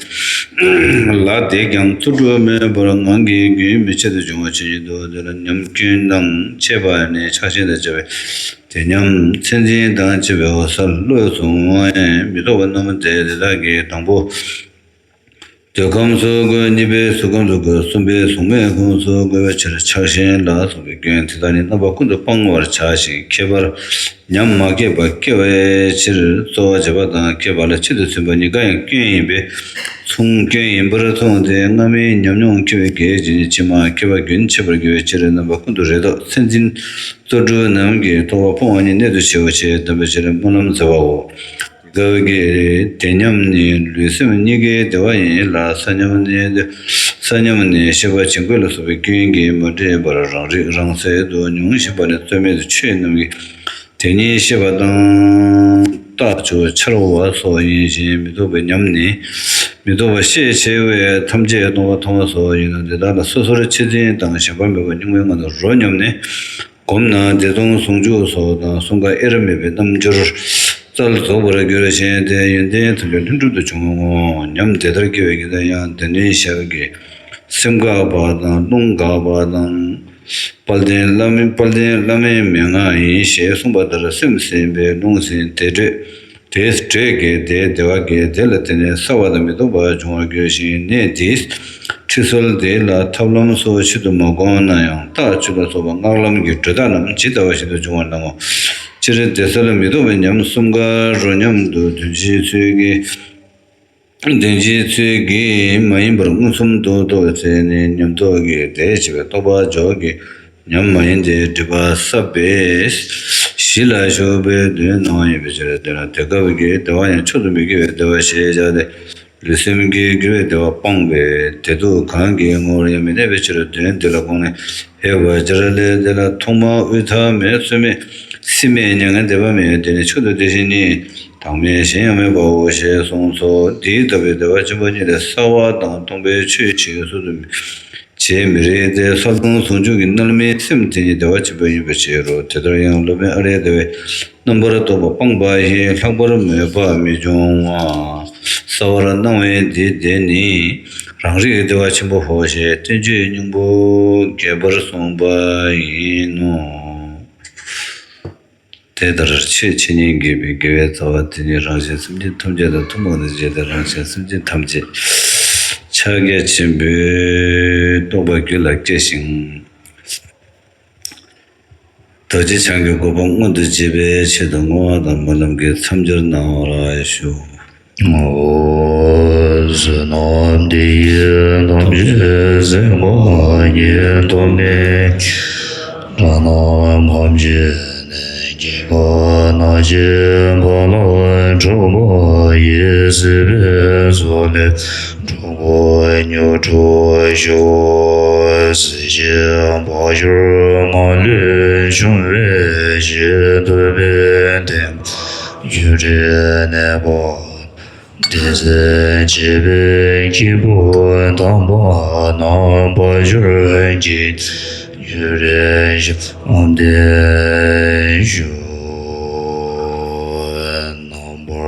ལ་དེས་ཀྱང་རྩོལ་སྒྲུབ་མེད་པར་ངང་གིས་རྒྱུན་མི་ཆད་དུ་འབྱུང་བ་ཇི་སྙེད་དུ། དེ་ལ་ཉམས་སྐྱོན་དང་ཕྱེད་པ་ནི་ཆགས་ཞེན་དང་བཅས་པའི་དེ་ཉམས་མཚན་འཛིན་དང་བཅས་པའི་འོད་གསལ་བློས་བཟུང་བ་ཡང་མི་རྟོག་པ་རྣམས་ཏེ། དེ་དག་གི་དང་པོ་འདོད་ཁམས་སུ་བཀོད། གཉིས་པས་གཟུགས་ཁམས་སུ་བཀོད། གསུམ་པས་གཟུགས་མེད་ཁམས་སུ་བཀོད་པའི་ཕྱིར། ཆགས་ཞེན་ལ་སོགས་པའི་སྐྱོན་དེ་དག་ནི་རྣམ་པ་ཀུན་ཏུ་སྤང་བར་བྱ་ཞིང་། ཁྱད་པར་ཉམས་མ་སྐྱེས་པ་སྐྱེ་བའི་ཕྱིར་རྩོལ་བ་བྱེད་པ་དང་། སྐྱེས་པ་ལ་ཆེད་དུ་འཛིན་པ་གཉིས་ཀ་ཡང་སྐྱོན་ཡིན་པས་མཚུངས་སྐྱོན་ཡིན་པར་མཚུངས་ཏེ། སྔ་མའི་ཉམས་མྱོང་སྐྱེ་བའི་གེགས་ཀྱིས་ནི་ཕྱི་མ་སྐྱེ་བ་རྒྱུན་ཆད་པར་འགྱུར་བའི་ཕྱིར། རྣམ་པ་ཀུན་ཏུ་རེ་དོགས་མཚན་འཛིན་རྩོལ་སྒྲུབ་རྣམས་ཀྱིས་རྟོག་པ་སྤོང་བ་ཉིད་གནད་དུ་ཆེའོ་ཞེས་སྟོན་པའི་ཕྱིར་སྨོན་ལམ་མཛད་པའོ། སྐབས་ཀྱི་དེ་ཉམས་ནི་ལུས་སེམས་གཉིས་ཀའི་བདེ་བ་ཡིན་ལ། ས་ཉམས་ནི་ས་ཉམས་ནི་ཤེས་པ་བྱིང་རྒོད་ལ་སོགས་པའི་སྐྱོན་གྱིས་མ་འདྲེས་པར་རང་རིག་རང་གསལ་དུ་མྱོང་བཞིན་པ་ནི་རྩོལ་མེད་དུ་ཆོས་རྣམས་ཀྱི་དེ་ཉིད་ཤེས་པ་དང་། རྟགས་བཅུ་འཆར་བ་སོགས་ཡིན་ཞིང་། མི་ལྡོག་པའི་ཉམས་ནི། མི་ལྡོག་པ་ཤས་ཆེ་བས་ཐམས་ཅད་སྟོང་པར་མཐོང་བ་སོགས་ཡིན་ནོ། འདི་དག་ལ་སོ་སོར་ཆེད་འཛིན་དང་ཞེན་པ་མེད་པར་གཉུག་མའི་ངང་དུ་རོ་མཉམ་ནས་བསྒོམས་ན། བདེ་སྟོང་ཟུང་འཇུག་སོགས་དང་གསུམ་ཀ་དབྱེར་མེད་པའི་རྣམ་འགྱུར་རྩལ་རྫོགས་པར་འགྱུར་ཞིང་། དེ་ཡོན་ཏན་ཐམས་ཅད་ལྷུན་གྲུབ་ཏུ་འབྱུང་ངོ་། ཉམས་དེ་ལྟར་སྐྱེ་བའི་ཉེན་ཁ་ཡང་། དེ་ནི་ཞབས་ཀྱིས་སེམས་འགགས་པ་དང་། རླུང་འགགས་པ་དང་། དཔལ་ལྡན་བླ་མའི་དཔལ་ལྡན་བླ་མའི་མན་ངག་ཡིན་ཞེས་གསུངས་པ་ལྟར། སེམས་ཟིན་པས་རླུང་ཟིན། བདེ་དྲོད་དེས་དྲོད་སྐྱེད་དེས་བདེ་བ་སྐྱེད། དེ་ལ་བརྟེན་ནས་གསལ་བ་དང་མི་ལྡོག་པ་འབྱུང་བར་འགྱུར་ཞིང་། གནད་འདིའི་ཁྲིད་སྲོལ་འདི་ལ་ཐབས་ལམ་སོགས་ཆེད་དུ་མ་དགོངས་ན་ཡང་། རྟགས་བཅུ་ལ་སོགས་པ་སྔགས་ལམ་གྱི་སྒྲོ་བཏགས་རྣམས་ཇི་ལྟ་བ་བཞིན་དུ་འབྱུང་བར་སྣང་ངོ་། སྤྱིར་བདེ་གསལ་མི་ལྡོག་པའི་ཉམས་གསུམ་ཀ་རོ་མཉམ་དུ་དོན་སྤྱིའི་ཚུལ་གྱིས། དོན་སྤྱིའི་ཚུལ་གྱིས་མ་ཡིན་པར་མངོན་སུམ་དུ་རྟོགས་པའི་ཚེ་ནི། ཉམས་རྟོགས་ཀྱི་ཟླས་ཕྱེ་བའི་རྟོག་པ་འཇོག་གི་ཉམས་མ་ཡིན་ཏེ། སྒྲིབ་པ་བསྲབས་པའི་གཞི་ལ་ཞུགས་པའི་དོན་སྣང་བ་ཡིན་པའི་ཕྱིར། དེ་ལ་དེ་སྐབས་ཀྱི་བདེ་བ་ཡང་མཆོག་ཏུ་མི་དགེ་བའི་བདེ་བ་ཞེས་བྱ་སྟེ། ལུས་སེམས་ཀྱི་དགེ་བའི་བདེ་བ་སྤངས་པས་བདེ་སྡུག་གང་གི་ངོ་བོར་ཡང་མི་གནས་པའི་ཕྱིར། དོན་འདི་ལ་དགོངས་ནས་ཧེ་བ་སྦྱར་ལས། དེ་ལ་ཐོག་མ་དབུས་མཐའ་མེད། ཚོད་མེད་སྲིད་མེད། མྱ་ངན་འདས་པ་མེད། དེ་ནི་མཆོག་ཏུ་བདེ་ཞིང་ནི། བདག་མེད་གཞན་ཡང་མེད་པའོ་ཞེས་གསུངས་སོ། འདི་ལྟ་བུའི་བདེ་བ་ཆེན་པོ་ཉིད་ལས་གསལ་བ་དང་སྟོང་པའི་ཆོས་ཆེས་སུ་དུ་བྱེད་མི་རིགས་ཏེ། གསལ་སྟོང་ཟུང་འཇུག་གི་རྣལ་མའི་སེམས་དེ་ཉིད་བདེ་བ་ཆེན་པོ་ཡིན་པའི་ཕྱིར་རོ། དེ་ལྟར་ཡང་སློབ་དཔོན་ཨཱརྱ་དེ་བས་རྣམ་པར་རྟོག་པ་སྤངས་པ་ཡིས་ལྷག་པར་མོས་པ་མི་འབྱུང་བ། གསལ་བར་སྣང་བའི་འདི་དེ་ནི་རང་རིག་བདེ་བ་ཆེན་པོའོ་ཞེས་བསྟན་བཅོས་སྙིང་པོ་རྒྱས་པར་གསུངས་པ་ཡིན་ནོ། དེ་ལྟར་ཆོས་ཆོས་ཉིད་དགེ་བའི་དགེ་བའི་རྩ་བ་དེ་ཉིད་རང་གཞན་སེམས་ཅན་ཐམས་ཅད་དང་ཐུན་མོང་དུ་བྱས་ཏེ། རང་གཞན་སེམས་ཅན་ཐམས་ཅད་ཕྱག་རྒྱ་ཆེན་པོའི་རྟོགས་པ་རྒྱུད་ལ་སྐྱེ་ཞིང་། རྡོ་རྗེ་འཆང་གི་གོ་འཕང་མངོན་དུ་བྱེད་པའི་ཆེད་དུ་བསྔོ་བ་དང་སྨོན་ལམ་གྱི་མཚམས་སྦྱོར་གནང་བར་ཞུ། ཨོ། བསོད་ནམས་འདི་ཡིས་ཐམས་ཅད་གཟིགས་པ་ཉིད། ཐོབ་ནས་ལྷ་དང་ཐམས་ཅད་ནི། སྐྱེ་རྒ་ན་འཆིའི་རྦ་ཀློང་འཁྲུགས་པ་ཡི། སྲིད་པའི་མཚོ་ལས་འགྲོ་ཀུན་མྱུར་དུ་སྐྱོབ། གཟི་བརྗིད་འཕགས་མཆོག་མ་ལུས་འབྱུང་བའི་ཕྱིར། ཐུབ་པའི་བསྟན་པ་རྒྱུད་སྤྲུལ་གནས་པ། དེ་ཚེ་འཆད་པའི་སྐྱེས་བུ་དམ་པ་རྣམས། དཔལ་འབྱོར་གྱི་རྒྱུ་རེ་ཞིག་དབང་ལྡན་ཞུ། རྣམ་པར་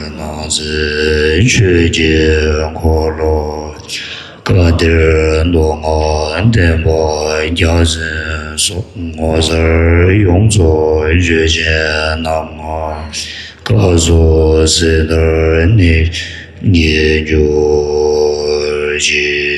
སྣང་མཛད་ཆོས་ཀྱི་འཁོར་ལོ། བཀའ་གཏེར་མདོ་སྔགས་བསྟན་པ་རྒྱ་ཆེན་སོགས། ངོ་མཚར་ཡོངས་རྫོགས་ཆོས་ཀྱི་རྣམ་ལྔ། སྐབས་སུ་གསལ་ལྟར་ནི་རྙེད་གྱུར་ཅིག།